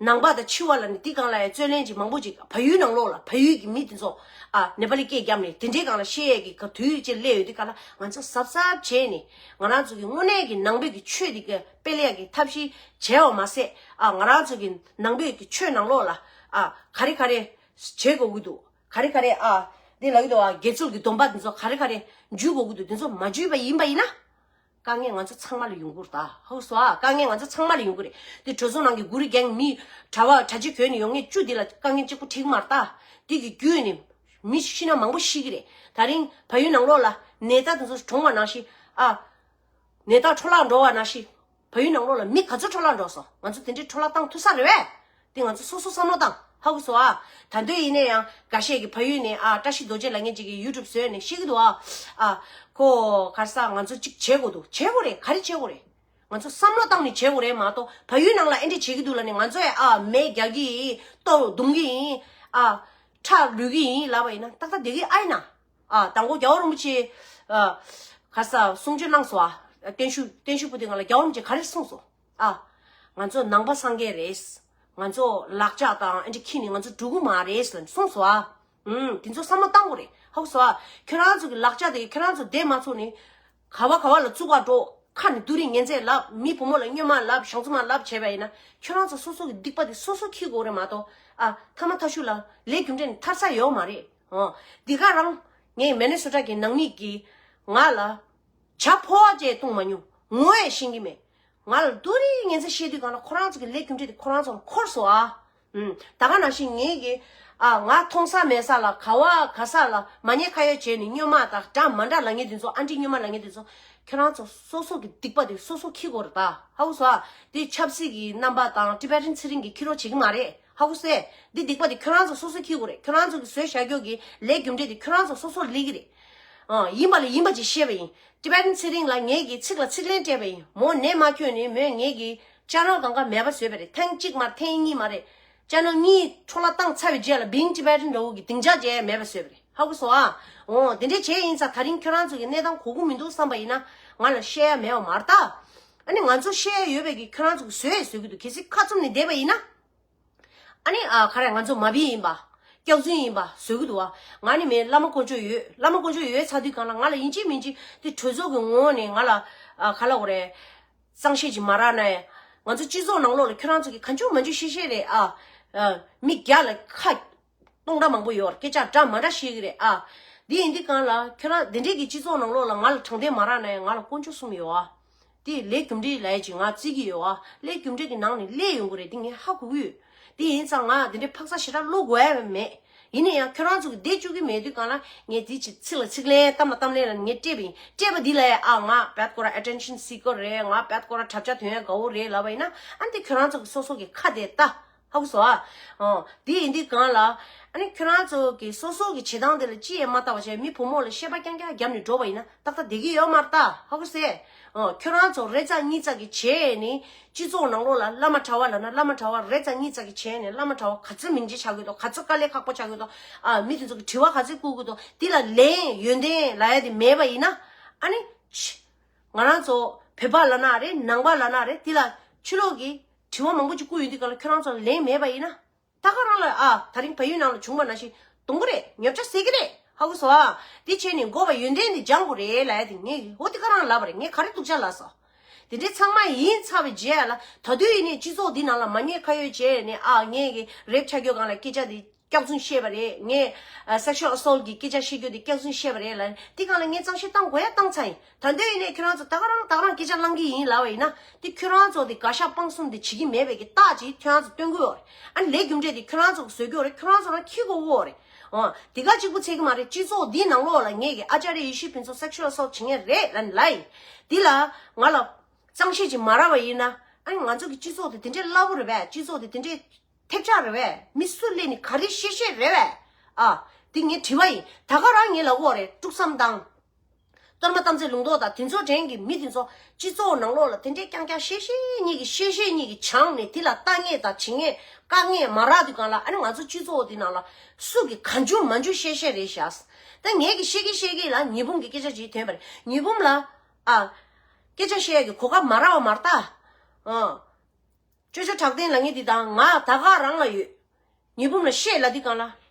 ནང་པ་དང་ཕྱི་པ་ལབ་ནས་འདི་སྒང་ལ་ཡང་རྩོད་ལེན་ཅིག་མང་པོ་ཅིག་བལ་ཡུལ་ནང་ལོགས་ལ་བལ་ཡུལ་གྱི་མི་དེ་ཚོ་ཨ་ནེ་པ་ལི་སྐད་བརྒྱབ་ནས་དེ་འདྲའི་སྒང་ལ་བཤད་ཡས་ཀྱི་ག་དུས་ཅིག་སླེབས་ཡོད་དུས་སྒང་ལ་ང་ཚོ་གཟབ་གཟབ་བྱས་ནས་ང་རང་ཚོ་གི་དངོས་གནས་ཀྱི་ནང་པའི་གི་ཆོས་འདི་གི་སྤེལ་ཡས་ཀྱི་ཐབས་ཤེས་བྱས་པ་མ་ཟད་ཨ་ང་རང་ཚོ་གི་ནང་པའི་གི་ཆོས་ནང་ལོགས་ལ་ཨ་ག་རེ་ག་རེ་བྱེད་དགོས་ཀྱི་འདུག། ག་རེ་ག་རེ་ཨ། འདི་ལབ་ཀྱི་འདུག་ཨ། དགེ་ཚུལ་གྱི་སྡོམ་པ་འདི་ཚོ་ག་རེ་ག་རེ་འཇུས་དགོས་ཀྱི་འདུག། འདི་ཚོ་མ་འཇུས་པ་ཡིན་པ་ཡིན་ན། དཀའ་ངལ་ང་ཚོ་ཚང་མ་ལ་ཡོང་གི་རེད་ད། ཧ་གོ་སོང་ཨ། དཀའ་ངལ་ང་ཚོ་ཚང་མ་ལ་ཡོང་གི་རེད། འདི་གྲོས་ཚོགས་ནང་གི་གུ་རུ་རྒྱན་མི་གྲྭ་པ་གྲྭ་ཆས་གྱོན་ནས་ཡོང་མཁན་བཅུ་འདི་ལ་དཀའ་ངལ་གཅིག་པོ་འཕྲད་ཀྱི་མ་རེད་ད། འདི་གི་བརྒྱུད་ནས་མི་ཤི་ན་མང་པོ་ཤི་གི་རེད། ད་རིང་བལ་ཡུལ་ནང་ལོགས་ལ་ནད་རྟགས་འདི་ཚོ་གྲོངས་པ་ནང་བཞིན་ཨ། ནད་རྟགས་འཕྲོ་བརླག་འགྲོ་བ་ནང་བཞིན། བལ་ཡུལ་ནང་ལོགས་ལ་མི་ག་ཚོད་འཕྲོ་བརླག་འགྲོ་སོང་། ང་ཚོ་དེ་འདྲའི་འཕྲོ་བརླག་བཏང་ཐུབ་ས་རེད་པས། དེ་ང་ཚོ་སོ་སོ་བསམ་བློ་བཏང་། ཧ་གོ་སོང་ཨ། ད་དུང་ཡིན་ན་ཡང་འགའ་ཤས་ཀྱིས་བལ་ཡུལ་ནས་ཨ་བཀྲ་ཤིས་རྡོ་རྗེ་ལབ་མཁན་ཅིག་གིས་ཡུ་ཊུབ་བཟོས་ནས་བཤད་ཀྱི་འདུག་ཨ། ཨ་ཁོ་ག་རེ་ཟེར་ང་ཚོ་གཅིག་བྱེད་དགོས་འདུག། བྱེད་དགོས་རེད། ག་རེ་བྱེད་དགོས་རེད། ང་ཚོ་བསམ་བློ་བཏང་ནས་བྱེད་དགོས་རེད་མ་གཏོགས་བལ་ཡུལ་ནང་ལ་ཨེ་འདྲ་བྱེད་ཀྱི་འདུག་ལབ་ནས་ང་ཚོ་ཡང་ཨ་མེ་རྒྱག་གི་ཡིན། ལྟོ་རྡུང་གི་ཡིན། ཨ་ཁྲག་བླུད་ཀྱི་ཡིན་ལབ་པ་ཡིན་ན་ཏག་ཏག་བསྡད་ཀྱི་ཨ་ཡིན་ན། ཨ་དང་པོ་རྒྱལ་བ་རིན་པོ་ཆེ་ཨ་ག་རེ་ཟེར་གསུང་ཆོས་གནང་སོང་ཨ། བརྟན་བཞུགས་བརྟན་བཞུགས་ཕུལ་དུས་སྒང་ལ་རྒྱལ་བ་རིན་པོ་ཆེ་ག་རེ་གསུངས་སོང་། ཨ་ང་ཚོ་ནང་པ་སངས་རྒྱས་རེད། ང་ཚོ་ལག་ལྕགས་དང་ཨེ་འདྲ་འཁྱེར་ནས་ང་ཚོ་འགྲོ་གི་མ་རེད་ཟེར་གསུངས་སོང་ཨ། ཨུམ། དེ་ཚོ་བསམ་བློ་བཏང་དགོས་རེད། ཧ་གོ་སོང་ཨ། ཁྱོད་རང་ཚོ་གི་ལག་ལྕགས་དེ་ཁྱོད་རང་ཚོ་བསྡད་མ་ཚུགས་ནས་ག་བ་ག་བ་ལ་བཙུགས་ག་འགྲོ། ཁ་ནས་སྡུག་རུས་ངན་ཚད་ལབ། མི་བུ་མོ་ལ་སྨྱོན་མ་ལབ། ཞང་ཚུ་མ་ལབ་བྱས་པ་ཡིན་ན་ཁྱོད་རང་ཚོ་སོ་སོ་གི་སྡིག་པ་དེ་སོ་སོ་འཁྱེར་དགོས་རེད་མ་གཏོགས་ཨ་ཐ་མ་ཐ་ཤུ་ལ་ལས་རྒྱུ་འབྲས་ནི་ཐར་ས་ཡོད་མ་རེད། ཨོ། འདི་ག་རང་ངས་མེ་ནེ་སོ་ཊ་གི་ནང་མི་གིས་ང་ལ་ཇ་ཕོར་བ་ཅིག་བཏུང་མ་མྱོང་། ངོ་ཡང་ཤེས་ཀྱི་མེད། ང་ལ་སྡུག་རུས་ངན་ཚད་བཤད་དུས་སྒང་ལ་ཁོ་རང་ཚོ་གི་ལས་རྒྱུ་འབྲས་དེ་ཁོ་རང་ཚོ་ལ་འཁོར་སོང་ཨ། ཨུམ། ད་ག་ནང་བཞིན་ངས་གི་ཨ་ང་མཐོང་ས་མེད་ས་ལ་ག་བ་ག་ས་ལ་མ་ཉེས་ཁ་གཡོག་བྱས་ནས་སྨྱོན་མ་དང་འདྲ་མ་འདྲ་ལབ་མཁན་དེ་ཚོ་ཨ་འདྲ་སྨྱོན་མ་ལབ་མཁན་དེ་ཚོ་ ཁྱོད་རང་ཚོ་སོ་སོ་གི་སྡིག་པ་དེ་སོ་སོ་འཁྱེར་དགོས་རེད་ད། ཧ་གོ་སོང་ཨ། དེ་ཆབ་སྲིད་ཀྱི་རྣམ་པ་དང་ཊི་བེ་ཊན་ཚེ་རིང་གིས་འཁྱེར་རོགས་བྱེད་ཀྱི་མ་རེད། ཧ་གོ་སོང་ཨེ། འདི་སྡིག་པ་དེ་ཁྱོད་རང་ཚོ་སོ་སོ་འཁྱེར་དགོས་རེད། ཁྱོད་རང་ཚོ་གིས་བཟོས་བཞག་རྒྱུ་གི་ལས་རྒྱུ་འབྲས་དེ་ཁྱོད་རང་ཚོ་སོ་སོར་སླེབས་ཀྱི་རེད། ཨ། ཡིན་པ་ལ་ཡིན་པ་ཅིག་བཤད་པ་ཡིན། ཊི་བེ་ཊན་ཚེ་རིང་ལ་ངས་ཀྱི་ཚིག་ལ་ཚིག་ལན་སྤྲད་པ་ཡིན། མོ་ནད་མ་ཁྱོན་ནས་མོས་ངས་ཀྱི་ཅེ་ནལ་གང་ག་མེད་པ་བཟོས་པ་རེད། ཐེངས་གཅིག་མ་རེད། ཐེངས་གཉིས་མ་རེད། ཅེ་ནལ་གཉིས་འཕྲོ་བརླག་བཏང་ཚར་བའི་རྗེས་ལ་བིང་ཊི་བེ་ཊན་འདྲ་བོ་གི་སྡིངས་ཆ་བཅས་མེད་པ་བཟོས་པ་རེད། ཧ་གོ་སོང་ཨ། འོ་དེ་འདྲས་བྱས་ཡིན་ཙང་ད་རིང་ཁྱོད་རང་ཚོ་གི་གནས་སྟངས་གོ་གི་མི་འདུག་བསམ་པ་ཡིན་ན་ང་ལ་བཤད་ཡ་མེད་པ་མ་རེད་ད། ཨ་ནི་ང་ཚོ་བཤད་ཡ་ཡོད་པའི་གི་ཁྱོད་རང་ཚོ་གི་བཟོས་བཟོས་ཀྱི་འདུག་གལ་སྲིད་ཁ་བཙུམ་ནས་བསྡད་པ་ཡིན་ན། ཨ་ནི་ཨ་ག་རེ་ང་ཚོ་མ་བི་ཡིན་པ། སྐྱག་རྫུན་ཡིན་པ་བཟོས་ཀྱི་འདུག་བ། ང་ནི་མིན་བླ་མ་དཀོན་མཆོག་ཡོད། བླ་མ་དཀོན་མཆོག་ཡོད་ཚར་དུས་གང་ལ་ང་ལ་ཡིན་གཅིག་མིན་གཅིག་དེ་གྲོས་ཚོགས་ཀྱི་ངོ་བོ་ནས་ང་ལ་ཨ་ག་ལབ་དགོས་རེད། གཙང་བཤེར་ཅིག་མ་རག་ན་ཡང་། ང་ཚོ་སྤྱི་ཚོགས་ནང་ལོགས་ལ་ཁྱོད་རང་ཚོ་གི་གང་བྱུང་མང་བྱུང་བཤད་བཤད་རེད་ཨ། ཨ། མི་བརྒྱ་ལ་ཁ་སྟོང་ཕྲག་མང་པོ་ཡོད་རེད། སྐད་ཆ་འདྲ་མ་འདྲ་བཤད་ཀྱི་རེད་ཨ། འདི་ཡིན་དུས་གང་ལ་ཁྱོད་རང་འདི་འདྲས་ཀྱི་སྤྱི་ཚོགས་ནང་ལོགས་ལ་ང་ལ་དྲང་བདེན་མ་རག་ན་ཡང་ང་ལ་དཀོན་མཆོག་གསུམ་ཡོད་ཨ། དེ་ལས་རྒྱུ་འབྲས་ལབ་ཡ་ཅིག་ང་བརྩི་གི་ཡོད་ཨ། ལས་རྒྱུ་འབྲས་ཀྱི་ནང་ནས་སླེབས་ཡོང་གི་རེད། འདི་ངས་ཧ་གོ་གི་ཡོད། དེ་ཡིན་ཙང་ང་འདི་འདྲའི་འཕག་འཚག་ཞེ་དྲག་བློ་འགུག་ཡ་མེད། ཡིན་ན་ཡང་ཁྱོད་རང་ཚོ་གི་བསྡད་བཅུག་གི་མེད་དུས་གང་ལ་ངས་དེ་ཅིག་ཚིག་ལ་ཚིག་ལན་གཏམ་ལ་གཏམ་ལན་ལ་ངས་སྤྲད་པ་ཡིན། སྤྲད་པ་འདི་ལ་ཡ་ཨ་ང་བད་ཀོ་ར་ཨེ་ཊེན་ཤན་སི་ཀར་རེད། ང་བད་ཀོ་ར་གྲབས་ཆ་དོན་ཡ་དགའ་བོ་རེད་ལབ་པ་ཡིན་ན། ཨ་ནི་དེ་ཁྱོད་རང་ཚོ་གི་སོ་སོ་གི་ཁ་དེ་ལྟ། ཧ་གོ་སོང་ཨ། ཨོ། དེ་ཡིན་དུས་གང་ལ། ཨ་ནི་ཁྱོད་རང་ཚོ་གི་སོ་སོ་གི་བྱེད་སྟངས་དེ་ལ་ཅི་ཡང་མ་ལྟ་བ་བྱས་མི་བུ་མོ་ལ་བཤད་པ་རྐྱང་རྐྱང་བརྒྱབ་ནས་འགྲོ་བ་ཡིན་ན་ཏག་ཏག་བསྡད་ཀྱི་ཡོད་མ་རེད་ད། ཧ་གོ་སོང་ཨེ། ཨོ། ཁྱོད་རང་ཚོ་རེ་ཙམ་གཉིས་ཙམ་གི་བྱས་ནས་སྤྱི་ཚོགས་ནང་ལོགས་ལ་བླ་མ་གྲྭ་བ་ལབ་ན་བླ་མ་གྲྭ་བ་རེ་ཙམ་གཉིས་ཙམ་གི་བྱས་ནས་བླ་མ་གྲྭ་བ་ག་ཚོད་མིང་ཆད་ཆགས་ཀྱི་འདུག་ག་ཚོད་དཀའ་ལས་ཁག་པོ་ཆགས་ཀྱི་འདུག་ཨ། མི་དེ་ཚོ་གི་དྲི་བ་ག་ཚོད་བསྐུར་གྱི་འདུག་དེ་ལ་ལན་ཡོན་ཏན་ལབ་ཡ་དེ་མེད་པ་ཡིན་ན། ཨ་ནི། ཕྱི། ང་རང་ཚོ་བོད་པ་ལབ་ན་རེད། ནང་པ་ལབ་ན་རེད། དེ་ལ་ཕྱི་ལོགས་ཀྱི་དྲི་བ་མང་པོ་ཅིག་བསྐུར་ཡོང་དུས་གང་ལ་ཁྱོད་རང་ཚོ་ལ་ལན་མེད་པ་ཡིན་ན། ད་ག་རང་ལ་ཨ་ད་རིང་བལ་ཡུལ་ནང་ལ་བྱུང་བ་ནང་བཞིན་གཏོང་གི་རེད། ཉོ་ཆ་ཟད་ཀྱི་རེད། ཧ་གོ་སོང་ཨ། དེ་བྱས་ནས་དགོས་པ་ཡོན་ཏན་དེ་སྦྱང་དགོས་རེད་ལབ་ཡ་དེ་ངས་འོ་དེ་ག་རང་ལབ་པ་རེད། ངས་ག་རེ་སྡུག་ཅག་ལབ་སོང་། དེ་འདྲའི་ཚང་མ་ཡིན་ཚར་བའི་རྗེས་ལ་ད་དུང་ཡིན་ནའི་སྤྱི་ཚོགས་འདི་ནང་ལ་མ་ཉེས་ཁ་གཡོགས་བྱས་ནས་ཨ་ངས་ཀྱི་རེབ་ཆགས་རྒྱུ་སྒང་ལ་སྐད་ཆ་དེ། སྐྱག་རྫུན་བཤད་པ་རེད། ངས་ཨ་sexual assault་གི་སྐད་ཆ་བཤད་རྒྱུ་དེ་སྐྱག་རྫུན་བཤད་པ་རེད་ལབ་ནས་དེ་སྒང་ལ་ངས་གཙང་བཤེར་བཏང་དགོས་ཡ་བཏང་ཚར་ཡིན། ད་དུང་ཡིན་ནའི་ཁྱོད་རང་ཚོ་ད་ག་རང་ད་ག་རང་སྐད་ཆ་བླང་གི་ཡིན་ལབ་པ་ཡིན་ན་དེ་ཁྱོད་རང་ཚོ་དེ་དགག་བཞག་སྤང་གསུམ་དེ་བྱེད་ཀྱི་མེད་པའི་གི་རྟགས་ཅིག་ཁྱོད་རང་ཚོ་སྟོན་གྱི་ཡོད་རེད། ཨ་ནི་ལས་རྒྱུ་འབྲས་དེ་ཁྱོད་རང་ཚོ་གིས་བཟོ་གི་ཡོད་རེད། ཁྱོད་རང་ཚོ་རང་འཁྱེར་དགོས་ཀྱི་ཡོད་རེད། འོ་དེ་ག་གཅིག་པུ་ཚད་ཀྱི་མ་རེད། སྤྱི་ཚོགས་འདིའི་ནང་ལོགས་ལ་ངས་ཀྱི་ཨ་ཅཱརྱ་ཡེ་ཤེས་ཕུན་ཚོགས་sexual assault་བྱེད་མཁན་རེད་ལབ་ནས་ལབ་ཡིན། དེ་ལ་ང་ལ་གཙང་བཤེར་ཅིག་མ་རག་པ་ཡིན་ན་ཨ་ནི་ང་ཚོ་གི་སྤྱི་ཚོགས་དེ་དེ་འདྲའི་སླ་པོ་རེད་པས། སྤྱི་ཚོགས་དེ་དེ་འདྲའི། ཐེབས་ཆག་རེད་པས། མི་སུ་སླེབས་ནས་ག་རེ་བཤད་བཤད་རེད་པས། ཨ། འདི་ངས་དྲི་བ་ཡིན། ད་ག་རང་ངས་ལབ་ཀྱི་ཡོད་རེད། དཀྲུག་གཏམ་དང་། གཏོར་མ་གཏམ་ཚེ་ལུང་རྟོགས་དང་དེ་ཚོ་འདྲ་མཁན་གྱི་མི་དེ་ཚོ་སྤྱི་ཚོགས་ནང་ལོགས་ལ་དེ་འདྲའི་རྐྱང་རྐྱང་བཤད་བཤད་གཉིས་ཀྱི་བཤད་བཤད་གཉིས་ཀྱི་བྱང་ནས་དེ་ལ་ལྟ་མཁན་དང་བྱེད་མཁན་དཀའ་ངལ་མ་རག་དུས་གང་ལ་ཨ་ནི་ང་ཚོ་སྤྱི་ཚོགས་དེ་ནང་ལ་སུ་གི་གང་བྱུང་མང་བྱུང་བཤད་བཤད་རེད་བཞག་ད་ངས་ཀྱི་བཤད་ཀྱི་བཤད་ཀྱི་ལ་ཉི་འབུམ་གྱི་སྐད་ཆ་ཅིག་ཐོན་པ་རེད། ཉི་འབུམ་ལ་ཨ། སྐད་ཆ་བཤད་ཡ་གི་གོ་སྐབས་མ་རག་པ་མ་རེད་ད། ཨ། ཅོ་ཅོ་དྲག་ལྡན་ལབ་མཁན་འདི་དང་ང་ད་ག་རང་ལ་ཡོད། ཉི་འབུམ་ལ་བཤད་ལབ་དུས་གང་ལ།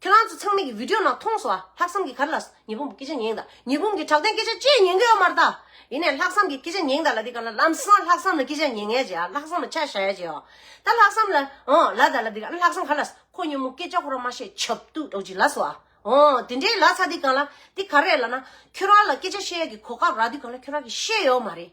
ཁྱེད་རང་ཚོ་ཚང་མས་ཀྱི་བི་ཌིའོ་ནང་མཐོང་སོང་ཨ། ལྷག་བསམ་གྱིས་ག་རེ་ལབ། ཉི་འབུམ་སྐད་ཆ་ཉན་དང་། ཉི་འབུམ་གྱིས་དྲག་ལྡན་སྐད་ཆ་ཅིག་ཉན་གྱི་ཡོད་མ་རེད་ད། ཡིན་ནའི་ལྷག་བསམ་གྱིས་སྐད་ཆ་ཉན་དང་ལབ་དུས་གང་ལ་ལམ་སང་ལྷག་བསམ་ལ་སྐད་ཆ་ཉན་མཁན་ཅིག་ཨ། ལྷག་བསམ་ལ་ཆ་བཞག་ཡ་ཅིག་ཨ། ད་ལྷག་བསམ་ལ་འོ་ལབ་དང་ལབ་དུས་གང་ལ་ལྷག་བསམ་ག་རེ་ལབ། ཁོ་ཉིན་མོ་སྐད་ཆ་ཁོ་རང་མ་བཤད་ཆབ་གཏུག་འདྲ་བོ་ཅིག་ལབ་སོང་ཨ། འོ་དེ་འདྲའི་ལབ་ཚར་དུས་གང་ལ་དེ་ག་རེ་ལབ་ན་ཁྱོད་རང་ལ་སྐད་ཆ་བཤད་ཡ་གི་གོ་སྐབས་རག་དུས་གང་ལ་ཁྱོད་རང་གིས་བཤད་ཡོད་མ་རེད།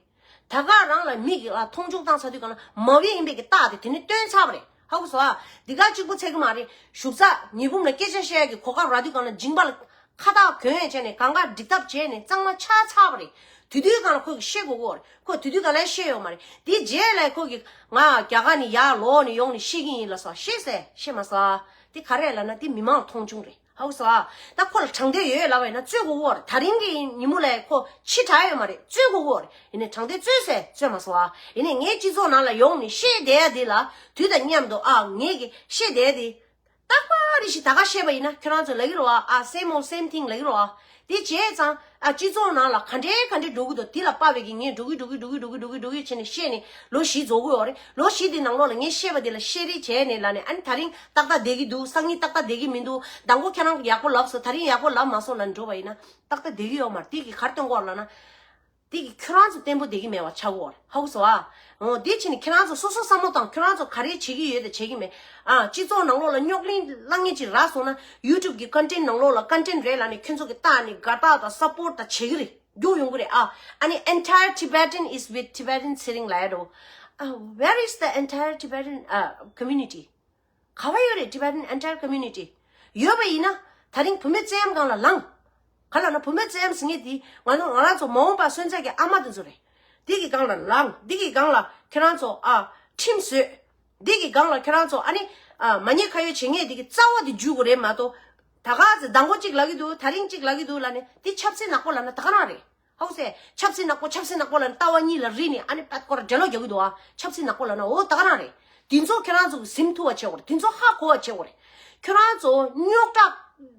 ད་ག་རང་ལ་མི་གི་ལ་མཐོང་ཆུང་བཏང་ཚར་དུས་གང་ལ་མ་བི་ཡིན་པའི་གི་རྟགས་དེ་དེ་ནས་སྟོན་ཚར་བ་རེད། ཧ་གོ་སོང་ཨ། འདི་ག་གཅིག་པུ་ཚད་ཀྱི་མ་རེད། ཞུགས་ཚ་ཉི་འབུམ་ལ་སྐད་ཆ་བཤད་ཡ་གི་གོ་སྐབས་རག་དུས་གང་ལ་མཇིང་པ་ལ་ཁ་བཏགས་གྱོན་ཡ་བྱས་ནས་གང་ག་འགྲིག་ཐབས་བྱས་ནས་གཙང་མ་ཆགས་ཚར་བ་རེད། དེ་དུས་གང་ལ་ཁོ་གི་བཤད་དགོས་ཀྱི་ཡོད་རེད། ཁོ་དེ་དུས་གང་ལ་བཤད་ཡོད་མ་རེད། དེའི་རྗེས་ལ་ཁོ་གི་ང་རྒྱ་གར་ནས་ཡར་ལོག་ནས་ཡོང་ནས་བཤད་ཀྱི་ཡིན་ལབ་སོང་། བཤད་ཟེར་བཤད་མ་སོང་ཨ། དེ་ག་རེ་ལབ་ན་དེ་མི་མང་མཐོང་ཆུང་རེད། ཧ་གོ་སོང་ཨ། ད་ཁོ་ལ་དྲང་བདེན་ཡོད་ལབ་པ་ཡིན་ན་རྩོད་དགོས་ཀྱི་ཡོད་རེད། ད་རིང་གི་ཉིན་མོ་ལ་ཁོ་ཕྱི་དྲགས་ཡོད་མ་རེད། རྩོད་དགོས་ཀྱི་ཡོད་རེད། ཡིན་ནའི་དྲང་བདེན་རྩོད་ཟེར་རྩོད་མ་སོང་ཨ། ཡིན་ནའི་ངའི་སྤྱི་ཚོགས་ནང་ལ་ཡོང་ནས་བཤད་བསྡད་ཡ་དེ་ལ་དུས་དང་མཉམ་དུ་ཨ་ངས་ཀྱི་བཤད་བསྡད་ཡ་དེ་རྟག་པ་རེ་བཞིན་ད་ག་བཤད་པ་ཡིན་ན་ཁྱོད་རང་ཚོ་ལབ་ཀྱི་རེད་ཨ། same old same thing་ལབ་ཀྱི་རེད་ཨ། དེ་བྱས་ཙང་ཨ་སྤྱི་ཚོགས་ནང་ལ་ག་འདྲའི་ག་འདྲའི་འགྲོ་གི་འདུག་དེ་ལ་དཔག་པའི་གི་ངས་འགྲོ་གི་འགྲོ་གི་འགྲོ་གི་འགྲོ་གི་འགྲོ་གི་འགྲོ་གི་བྱས་ནས་བཤད་ནས་ལོ་བཞི་རྫོགས་ཀྱི་ཡོད་རེད། ལོ་བཞི་དེ་ནང་ལོགས་ལ་ངས་བཤད་པ་དེ་ལ་བཤད་རེས་བྱས་ནས་ལབ་ནས་ཨ་ནི་ད་རིང་ཏག་ཏག་བསྡད་ཀྱི་འདུག་སང་ཉིན་ཏག་ཏག་བསྡད་ཀྱི་མི་འདུག་མདང་དགོང་ཁྱེད་རང་ཡག་པོ་ལབ་སོང་། ད་རིང་ཡག་པོ་ལབ་མ་སོང་ལབ་ནས་འགྲོ་བ་ཡིན་ན་ཏག་ཏག་བསྡད་ཀྱི་ཡོད་མ་རེད། དེ་གི་ག་རེ་སྟོན་གྱི་ཡོད་རེད་ལབ་ན། དེ་གི་ཁྱོད་རང་ཚོ་བརྟན་པོ་བསྡད་ཀྱི་མེད་པ་ཆགས་ཀྱི་ཡོད་རེད། ཧ་གོ་སོང་ཨ། འོ་དེ་བྱས་ནས་ཁྱེད་རང་ཚོ་སོ་སོ་བསམ་བློ་བཏང་། ཁྱོད་རང་ཚོ་ག་རེ་བྱེད་ཀྱི་ཡོད་དང་བྱེད་ཀྱི་མེད། ཨ་སྤྱི་ཚོགས་ནང་ལོགས་ལ་རྙོག་གླེང་བསླང་མཁན་ཅིག་རག་སོང་ན་ཡུ་ཊུབ་གི་ཀོན་ཊེན་ནང་ལོགས་ལ་ཀོན་ཊེན་རེད་ལབ་ནས་ཁྱོད་ཚོ་གི་ལྟ་ནས་དགའ་རྟགས་དང་སཔོར་ཊི་དང་བྱེད་ཀྱི་རེད། རྒྱུགས་ཡོང་གི་རེད་ཨ། ཨ་ནི་entire Tibetan is with Tibetan་ཚེ་རིང་ལབ་ཡ་འགྲོ། ཨ། Where is the entire Tibetan uh, community? ག་བ་ཡོད་རེད། Tibetan entire community་ཡོད་པ་ཡིན་ན་ད་རིང་བུད་མེད་བཙན་གཡེམ་སྒང་ལ་ལངས། ག་ལ་ན་བུ་མོ་བཙན་ཟེར་མཁན་དེ་ང་ཚོ་ང་རང་ཚོ་མ་འོངས་པ་སོན་རྩ་གི་ཨ་མ་དེ་ཚོ་རེད། འདི་གི་སྒང་ལ་ལངས། འདི་གི་སྒང་ལ་ཁྱེད་རང་ཚོ་ཨ་ཁྲིམས་བཟོས། འདི་གི་སྒང་ལ་ཁྱེད་རང་ཚོ་ཨ་ནི་ཨ་མ་ཉེས་ཁ་གཡོགས་བྱེད་མཁན་འདི་གི་རྩ་བ་འདི་འཇུས་དགོས་རེད་མ་གཏོགས། ད་ག་ཚོད་མདང་དགོང་གཅིག་ལབ་ཀྱི་འདུག་ད་རིང་གཅིག་ལབ་ཀྱི་འདུག་ལབ་ནས་འདི་ཆབ་སྲིད་ནག་པོ་ལབ་ན་ད་ག་རང་རེད། ཧ་གོ་སོང་། ཆབ་སྲིད་ནག་པོ་ཆབ་སྲིད་ནག་པོ་ལབ་ནས་ལྟ་བ་གཉིས་ལ་རིལ་ནས་ཨ་ནི་པད་སྐོར་འགྲེ་ལོག་རྒྱག་གི་འདུག་ཨ། ཆབ་སྲིད་ནག་པོ་ལབ་ན་འོ་ད་ག་རང་རེད། དེ་ཚོ་ཁྱེད་རང་ཚོ་གི་ཟིན་ཐུབ་པ་བྱེད་དགོས་རེད། དེ་ཚོ་ཧ་གོ་བ་བྱེད་དགོས་རེད། ཁྱེད་རང་ཚོ་རྙོག་དྲ་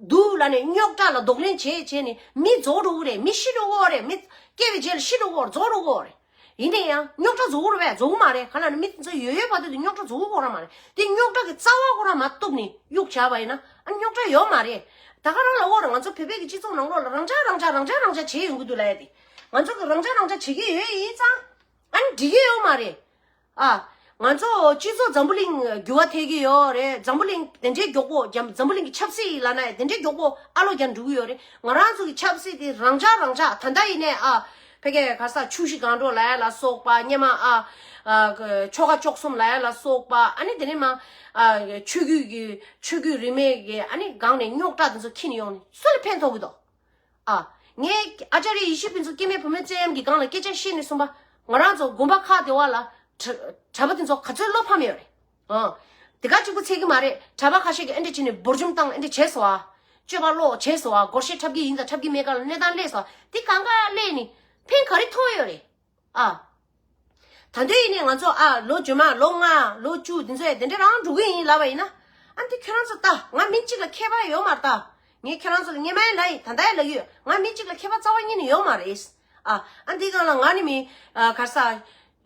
འདུག་ལབ་ནས་རྙོག་དྲ་ལ་གདོང་ལེན་བྱས་བྱས་ནས་མི་རྫོགས་འགྲོ་གི་རེད། མི་ཤི་འགྲོ་གི་རེད། མི་སྐྱེ་བའི་རྗེས་ལ་ཤི་འགྲོ་གི་རེད། རྫོགས་འགྲོ་གི་རེད། ཡིན་ན་ཡང་རྙོག་དྲ་རྫོགས་ཀྱི་རེད་པས། རྫོགས་ཀྱི་མ་རེད། ག་ལ་ནི་མི་དེ་ཚོ་ཡོད་ཡོད་བར་དུ་དེ་རྙོག་དྲ་རྫོགས་ཀྱི་ཡོད་ར་མ་རེད། དེ་རྙོག་དྲ་གི་རྩ་བ་ཁོ་རང་མ་གཏུབ་ནས་གཡུག་བྱས་པ་ཡིན་ན་ཨ་རྙོག་དྲ་ཡོད་མ་རེད། ད་ག་རང་ལ་འོ་ར་ང་ཚོ་བོད་པའི་གི་སྤྱི་ཚོགས་ནང་ལོགས་ལ་རང་འཇགས་རང་འཇགས་རང་འཇགས་རང་འཇགས་བྱས་ཡོང་གི་འདུག་ལབ་ཡ་དེ། ང་ཚོ་གི་རང་འཇགས་རང་འཇགས་བྱེད་ཀྱི་ཡོད་ཡིན་ཙང་ཨ་ནི་འགྲིག་གི་ཡོད་མ་རེད། ཨ། ང་ཚོ་སྤྱི་ཚོགས་འཛམ་བུ་གླིང་འགྱུར་བ་ཐེབས་ཀྱི་ཡོད་རེད། འཛམ་བུ་གླིང་དེ་འདྲའི་མགྱོགས་པོ་འཛམ་འཛམ་བུ་གླིང་གི་ཆབ་སྲིད་ལབ་ན་དེ་འདྲའི་མགྱོགས་པོ་ཨ་ལོ་རྒྱག་འགྲོ་གི་ཡོད་རེད། ང་རང་ཚོ་གི་ཆབ་སྲིད་དེ་རང་འཇགས་རང་འཇགས་ད་ལྟ་ཡིན་ནའི་ཨ། ཕ་གིའི་ག་ས་ཆུ་བཞི་སྒང་དྲུག་ལབ་ཡ་ལ་སོགས་པ་སྔོན་མ་ཨ། ཨ་ཆོལ་ཁ་བཅུ་གསུམ་ལབ་ཡ་ལ་སོགས་པ་ཨ་ནི་དེ་ནས་མ་ཨ་ཆོས་བརྒྱུད་ཀྱི་ཆོས་བརྒྱུད་རིས་མེད་ཀྱི་ཨ་ནི་སྒང་ནས་རྙོག་དྲ་དེ་ཚོ་ཁྱེར་ནས་ཡོང་ནས་སུ་ལ་ཕན་ཐོགས་ཀྱི་འདུག་ཨ། ངས་ཨ་ཙརྱ་ཡེ་ཤེས་ཕུན་ཚོགས་སྐྱེ་དམན་བུ་མོ་བཙན་གཡེམ་གྱི་སྒང་ལ་སྐད་ཆ་བཤད་ནས་གསུངས་པ། ང་རང་ཚོ་དགོན་པ་ཁག་དེ་བ་ལ་གྲྭ་གྲྭ་པ་དེ་ཚོ་ག་ཚོད་བློ་ཕམ་ཡོད་རེད། ཨ། དེ་ག་གཅིག་པུ་ཚད་ཀྱི་མ་རེད། གྲྭ་པ་ཁ་ཤས་ཀྱིས་ཨེ་འདྲ་བྱས་ནས་འབུར་འཇོམས་བཏང་། ཨེ་འདྲ་བྱས་སོང་ཨ། སྤྱོད་པ་ལོག་བྱས་སོང་ཨ། སྒོར་གཞས་འཁྲབ་ཀྱི་ཡིན་དང་འཁྲབ་ཀྱི་མེད་ག་ལ་གནས་སྟངས་སླེབས་སོང་ཨ། དེ་གང་ག་སླེབས་ནས་ཕན་ག་རེ་ཐོགས་ཡོད་རེད། ཨ། ད་དུང་ཡིན་ནའི་ང་ཚོ་ཨ་ལོ་རྗེས་མ་ལོ་ལྔ་ལོ་བཅུ་དེ་ཚོ་ཡ་དེ་འདྲ་རང་འགྲོ་གི་ཡིན་ལབ་པ་ཡིན་ན། ཨ་འདི་ཁྱོད་རང་ཚོ་ལྟ། ང་མི་གཅིག་ལ་ཁྱད་པར་ཡོད་མ་རེད་ད། ངས་ཁྱོད་རང་ཚོ་ལ་སྔོན་མ་ཡང་ལབ་ཡིན། ད་ལྟ་ཡང་ལབ་ཀྱི་ཡོད། ང་མི་གཅིག་ལ་ཁྱད་པར་རྩ་བ་ཉིད་ནས་ཡོད་མ་རེད། ཨ་ཨ་འདི་སྒང་ལ་ང་ནི་མི་ཨ་ག་རེ་ཟ།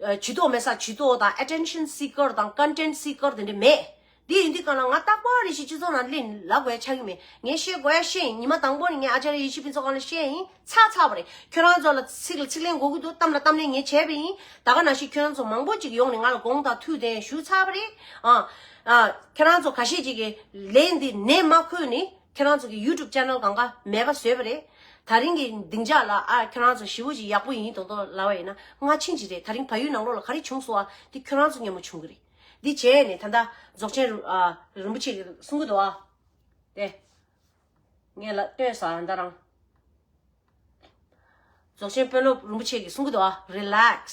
ཨ་ཇུས་གཏོགས་མེད་ས་ཇུས་གཏོགས་དང་attention seeker་དང་content seeker་དེ་འདྲ་མེད། འདི་ཡིན་དུས་སྒང་ལ་ང་རྟག་པར་རེ་ཞིག་སྤྱི་ཚོགས་ནང་སླེབས་ལབ་དགོས་ཡ་ཆགས་ཀྱི་མེད། ངས་བཤད་དགོས་ཡ་བཤད་ཡིན། ཉི་མ་དང་པོ་ནས་ངས་ཨ་ཙརྱ་ཡེ་ཤེས་ཕུན་ཚོགས་སྒང་ལ་བཤད་ཡིན། ཚར་ཚར་བ་རེད། ཁྱོད་རང་ཚོ་ལ་ཚིག་ལ་ཚིག་ལན་འགོད་ཀྱི་འདུག་གཏམ་ལ་གཏམ་ལན་ངས་བྱས་པ་ཡིན། ད་ག་ནང་བཞིན་ཁྱོད་རང་ཚོ་མང་པོ་ཅིག་ཡོང་ནས་ང་ལ་དགོངས་དག་ཐུགས་བདེན་ཞུ་ཚར་བ་རེད། ཨ་ཨ་ཁྱོད་རང་ཚོ་ཁ་ཤས་ཅིག་གིས་ལན་འདི་ནན་མ་ཁོལ་ནས་ཁྱོད་རང་ཚོ་གི་YouTube channel་གང་ག་མེད་པ་བཟོས་པ་རེད། ད་རིང་གི་སྡིངས་ཆ་ལ་ཨ་ཁྱོད་རང་ཚོ་ཞེ་པོ་ཅིག་ཡག་པོ་ཡིན་མདོག་མདོག་ལབ་པ་ཡིན་ན་སྔ་ཕྱི་ཅིག་རེད། ད་རིང་བལ་ཡུལ་ནང་ལོགས་ལ་ག་རེ་བྱུང་སོང་ཨ། འདི་ཁྱོད་རང་ཚོ་མཉམ་པོ་བྱུང་གི་རེད། འདི་བྱས་ནས་ད་ལྟ་རྫོགས་ཆེན་རིན་ཨ་རིན་པོ་ཆེ་གིས་གསུང་གི་འདུག་ཨ། དེ། ངས་ལ་ལྟོས་ས་ཨ་ད་རང་། རྫོགས་ཆེན་དཔོན་སློབ་རིན་པོ་ཆེ་གིས་གསུང་གི་འདུག་ཨ། Relax,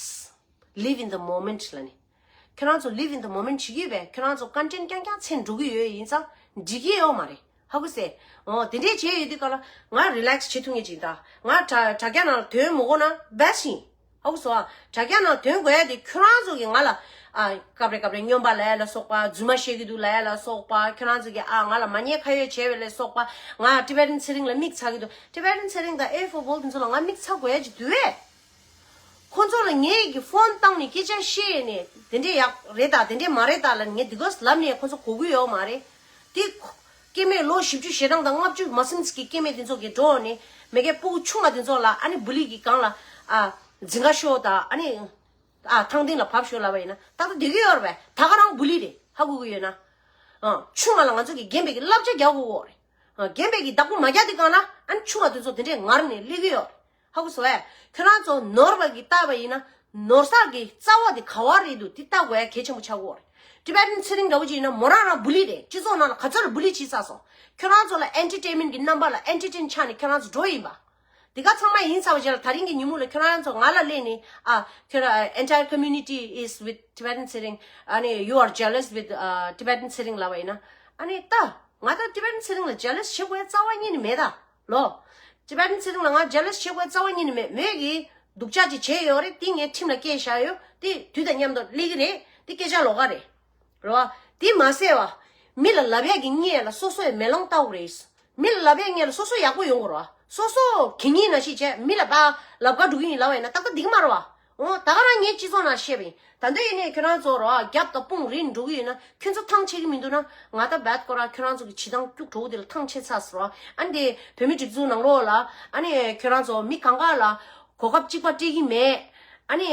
live in the moment་ལབ་ནས། ཁྱོད་རང་ཚོ་live in the moment་བྱེད་ཀྱི་ཡོད་པས། ཁྱོད་རང་ཚོ་content་རྐྱང་རྐྱང་འཚོལ་འགྲོ་གི་ཡོད་ཡིན་ཙང་འགྲིག་གི་ཡོད་མ་རེད། ཧ་གོ་སོང་། འོ་དེ་འདྲས་བྱས་ཡོད་དུས་སྒང་ལ་ང་relax་བྱེད་ཐུབ་ངེས་ཅིག་ད། ང་དྲ་དྲ་རྒྱ་ནང་ལ་དོན་མི་གོ་ན་best་ཡིན། ཧ་གོ་སོང་ཨ། དྲ་རྒྱ་ནང་དོན་དགོས་ཡ་དེ་ཁྱོད་རང་ཚོ་གིས་ང་ལ་ཨ་སྐབས་རེ་སྐབས་རེ་སྨྱོན་པ་ལབ་ཡ་ལ་སོགས་པ། རྫུན་མ་བཤད་ཀྱི་འདུག་ལབ་ཡ་ལ་སོགས་པ། ཁྱོད་རང་ཚོ་གིས་ཨ་ང་ལ་མ་ཉེས་ཁ་གཡོགས་བྱས་པ་ལ་སོགས་པ། ང་Tibetan་ཚེ་རིང་ལ་མིག་ཚ་གི་འདུག Tibetan་ཚེ་རིང་དང་ཨེ་ཧྥོ་བོལ་དེ་ཚོ་ལ་ང་མིག་ཚ་དགོས་ཡ་ཅིག་འདུག་གས། ཁོ་ཚོ་ལ་ངས་ཀྱི་ཕོན་བཏང་ནས་སྐད་ཆ་བཤད་ནས་དེ་འདྲས་ཡག་རེད་ད་དེ་འདྲས་མ་རེད་ད་ལབ་ནས་ངས་འདི་ག་ལབ་ནས་ཁོ་ཚོ་གོ་གི་ཡོད་མ་རེད། དེ་སྐྱེ་དམན་ལོ་བཞི་བཅུ་ཞེ་གྲངས་དང་ལྔ་བཅུ་མ་ཟིན་ཙམ་གྱི་སྐྱེ་དམན་དེ་ཚོ་གི་འགྲོ་ནས་མ་གིའི་སྤུ་གུ་ཆུང་བ་དེ་ཚོ་ལ་ཨ་ནི་བུ་ལི་གི་སྒང་ལ་ཨ་འཛིང་ག་ཤོག་ད་ཨ་ནི་ཨ་ཐང་སྟེང་ལ་བབས་ཤོག་ལབ་པ་ཡིན་ན་ཏག་ཏག་བསྡད་ཀྱི་ཡོད་རེད་པས། ད་ག་རང་བུ་ལི་རེད། ཧ་གོ་གི་ཡོད་ན། ཨ་ཆུང་བ་ལ་ང་ཚོ་གི་རྒན་པའི་གི་བསླབ་བྱ་རྒྱག་དགོས་ཀྱི་ཡོད་རེད། རྒན་པའི་གི་བདག་པོ་མ་རྒྱག་དུས་སྒང་ལ་ཨ་ནི་ཆུང་བ་དེ་ཚོ་དེ་འདྲས་ངར་ནས་སླེབས་ཀྱི་ཡོད་རེད། ཧ་གོ་སོང་ངས། ཁྱོད་རང་ཚོ་ནོར་བ་གི་ལྟ་བ་ཡིན་ན་ནོར་ས་གི་རྩ་བ་དེ་ག་བ་རེད་འདུག་དེ་ལྟ་དགོས་ཡ་གལ་ཆེན་པོ་ཆགས་ཀྱི་ཡོད་རེད། Tibetan་ཚེ་རིང་འདྲ་བོ་ཅིག་ཡིན་ན་མོ་རང་རང་བུ་ལི་རེད། སྤྱི་ཚོགས་ནང་ལ་ག་ཚོད་ལ་བུ་ལི་བྱས་ཚར་སོང་། ཁྱོད་རང་ཚོ་ལ་entertainment་གི་རྣམ་པ་ལ་entertain་ཆགས་ནས་ཁྱོད་རང་ཚོ་འགྲོ་ཡིན་པ། དེ་ག་ཚང་མ་ཡིན་ཚར་བ་རྗེས་ལ་ད་རིང་གི་ཉིན་མོ་ལ་ཁྱོད་རང་ཚོ་ང་ལ་སླེབས་ནས་ཨ་ཁྱོད་རང་entire community is with Tibetan ཚེ་རིང་ཨ་ནི་you are jealous with uh, Tibetan ཚེ་རིང་ལབ་པ་ཡིན་ན་ཨ་ནི་ད་ང་ད་Tibetan་ཚེ་རིང་ལ་jealous་བྱེད་དགོས་རྩ་བ་ཉིད་ནས་མེད་ད། ལོ། Tibetan་ཚེ་རིང་ལ་ང་jealous་བྱེད་དགོས་རྩ་བ་ཉིད་ནས་མེད། མོས་ཀྱིས་སྡུག་ཅག་ཅིག་བྱས་ཡོད་རེད། དེ་ངས་ཁྲིམས་ལ་བཀལ་བཞག་ཡོད། དེ་དུས་དང་མཉམ་དུ་སླེབས་ཀྱི་རེད། དེ་སྐད་ཆ་ལོགས་ཀ་རེད། རེད་བ། དེ་མ་ཟད་བ། མི་ལ་ལབ་ཡག་གི་སྔོན་ལ་སོ་སོ་ཡི་མེ་ལོང་བལྟ་དགོས་རེད། མི་ལ་ལབ་ཡག་སྔོན་ལ་སོ་སོ་ཡག་པོ་ཡོང་དགོས་རེད་བ། སོ་སོ་གད་སྙིགས་ནང་བཞིན་བྱས་མི་ལ་ཕར་ལབ་ག་འགྲོ་གི་ཡིན་ལབ་པ་ཡིན་ན་ཏག་ཏག་འགྲིག་གི་མ་རེད་བ། འོ་ད་ག་རང་ངས་སྤྱི་ཚོགས་ནང་བཤད་པ་ཡིན། ད་འདོད་ཡིན་ནས་ཁྱོད་རང་ཚོ་རོ་རྒྱབ་དང་དཔུང་རིང་འགྲོ་གི་ཡོད་ན་ཁྱོད་ཚོ་ཐང་ཆད་ཀྱི་མི་འདུག་ན་ང་ད་བད་ཀོ་ར་ཁྱོད་རང་ཚོ་གི་བྱེད་སྟངས་སྐྱུག་བྲོ་བོ་དེ་ལ་ཐང་ཆད་ཚར་སོང་རོ། ཨ་ནི་དེ་བོད་མི་སྒྲིག་འཛུགས་ནང་ལོགས་ལ་ཨ་ནི་ཁྱོད་རང་ཚོ་མི་གང་ག་ལ་གོ་སྐབས་གཅིག་པ་སྤྲད་ཀྱི་མེད། ཨ་ནི་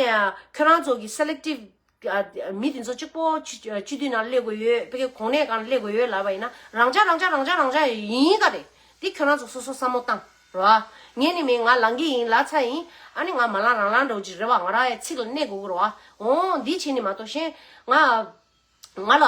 ཁྱོད་རང་ཚོ་གི་selective་ཨ་མི་དེ་ཚོ་གཅིག་པོ་སྤྱི་སྤྱི་འཐུས་ནང་སླེབས་དགོས་ཡོད། ཕ་གི་གོང་ནས་གང་སླེབས་དགོས་ཡོད་ལབ་པ་ཡིན་ན་རང་འཇགས་རང་འཇགས་རང་འཇགས་རང་འཇགས་ཡིན་ག་རེད། དེ་ཁྱོད་རང་ཚོ་སོ་སོ་བསམ་བློ་བཏང་རོ། ངས་ནི་མིན་ང་ལངས་ཀྱི་ཡིན་ལབ་ཚར་ཡིན། ཨ་ནི་ང་མ་ལངས་རང་ལངས་འདྲ་བོ་ཅིག་རེད་བ། ང་རང་ཡང་ཚིག་ལ་གནས་དགོས་ཀྱི་རེད་བ། འོ་འདི་བྱས་ནི་མ་གཏོགས་གཞན་ང་ང་ལ་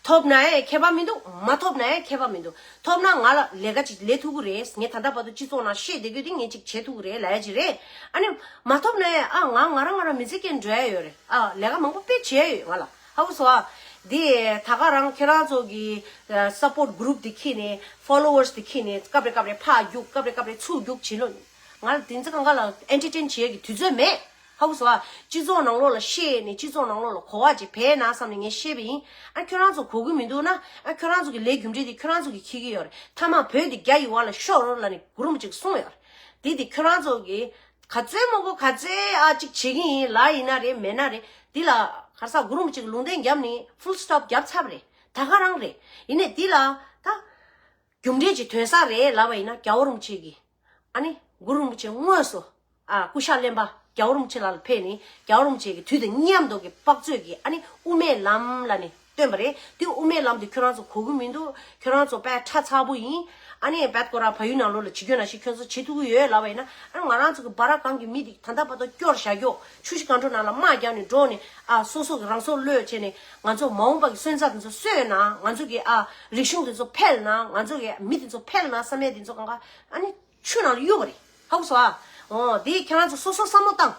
ཐོ་ ཐོབ་ན་ཡང་ཁྱད་པར་མི་འདུག་མ་ཐོབ་ན་ཡང་ཁྱད་པར་མི་འདུག་ཐོབ་ན་ང་ལ་ལས་ཀ་ཅིག་ལས་ཐུབ་ཀྱི་རེད། ངས་ད་ལྟ་བར་དུ་སྤྱི་ཚོགས་ནང་བཤད་བསྡད་རྒྱུ་དེ་ངས་ཅིག་བྱེད་ཐུབ་ཀྱི་རེད་ལབ་ཡ་ཅིག་རེད། ཨ་ནི་མ་ཐོབ་ན་ཡང་ཨ་ང་ང་རང་ང་རང་མི་ཚེ་སྐྱེལ་འགྲོ་ཡ་ཡོད་རེད། ཨ་ལས་ཀ་མང་པོ་དཔེ་བྱས་ཡོད་ང་ལ། ཧ་གོ་སོང་ཨ། དེ་ད་ག་རང་ཁྱེད་རང་ཚོ་གི་support group དེ་ཁྱེར་ནས་followers དེ་ཁྱེར་ནས་སྐབས་རེ་སྐབས་རེ་ཕར་རྒྱུག་སྐབས་རེ་སྐབས་རེ་ཚུར་རྒྱུག་བྱེད་ལོ། ང་ལ་དེ་ཚོ་གང་ག་ལ་entertain བྱེད་ཡ་གི་དུས་ཚོད་མེད། ཧ་གོ་སོང་ཨ། སྤྱི་ཚོགས་ནང་ལོགས་ལ་བཤད་ནས་སྤྱི་ཚོགས་ནང་ལོགས་ལ་གོ་བ་ཅིག་འཕེལ་ན་བསམ་ནས་ངས་བཤད་པ་ཡིན། ཨ་ཁྱོད་རང་ཚོ་གོ་གི་མི་འདུག་ན་ཨ་ཁྱོད་རང་ཚོ་གི་ལས་རྒྱུ་འབྲས་དེ་ཁྱོད་རང་ཚོ་གི་འཁྱེར་གི་ཡོད་རེད། མཐའ་མ་བོད་དེ་རྒྱ་ཡི་བར་ལ་ཤོར་རོགས་ལབ་ནས་གུ་རུ་རིན་པོ་ཆེས་གསུངས་ཡོད་རེད། དེ་དེ་ཁྱོད་རང་ཚོ་གི་ག་ཚོད་མང་པོ་ག་ཚོད་ཨ་ཅིག་བྱེད་གི་ཡིན་ལབ་ཡིན་ན་རེད་མེད་ན་རེད། དེ་ལ་ག་ས་གུ་རུ་རིན་པོ་ཆེ་གི་ལུང་བསྟན་བརྒྱབ་ནས་full stop བརྒྱབ་ཚར་བ་རེད། ད་ག་རང་རེད། ཡིན་ནའི་དེ་ལ་ད་རྒྱུ་འབྲས་ཅིག་ཐོན་ས་རེད་ལབ་པ་ཡིན་ན་རྒྱལ་བ་རིན་པོ་ཆེ་གི་ཨ་ནི་གུ་རུ་རིན་པོ་ཆེ་དངོས་སུ་ཨ་སྐུ་ཤ་རློན་པ་རྒྱལ་བ་རིན་པོ་ཆེ་ལགས་ལ་ཕེབས་ནས་རྒྱལ་བ་རིན་པོ་ཆེ་གི་དུས་དང་མཉམ་དུ་གི་དཔག་ཚོད་ཀྱི་ཨ་ནི་དབུ་མའི་ལམ་ལ་ནི་བཏོན་པ་རེད། དེ་དབུ་མའི་ལམ་དེ་ཁྱོད་རང་ཚོ་གོ་གི་མི་འདུག་ཁྱོད་རང་ཚོ་དཔེ་ཁྲ་ཚ་པོ་ཡིན། ཨ་ནི་བད་ཀོ་ར་བལ་ཡུལ་ནང་ལོགས་ལ་བྱེད་རྒྱུ་ན་ཞིག་ཁྱོད་ཚོ་བྱེད་ཐུབ་ཀྱི་ཡོད་ལབ་པ་ཡིན་ན་ཨ་ནི་ང་རང་ཚོ་གི་སྦ་ར་གང་གི་མི་དེ་ད་ལྟ་བར་དུ་སྐྱོར་བཞག་རྒྱུ་ཆུ་བཞི་སྒང་དྲུག་ནང་ལ་དམག་རྒྱག་ནས་འགྲོ་ནས་ཨ་སོ་སོ་གི་རང་སྲོག་བློས་བྱས་ནས་ང་ཚོ་མ་འོངས་པ་གི་སོན་རྩ་དེ་ཚོ་གསོས་ན་ང་ཚོ་གི་ཨ་རིག་གཞུང་དེ་ཚོ་འཕེལ་ན་ང་ཚོ་གི་མི་དེ་ཚོ་འཕེལ་ན་བསམ་ཡས་དེ་ཚོ་གང་ག་ཨ་ནི་ཆུ་ནང་ལ་གཡུག་པ་རེད། ཧ་གོ་སོང་ཨ། འོ་དེ་ཁྱེད་རང་ཚོ་སོ་སོ་བསམ་བློ་བཏང་།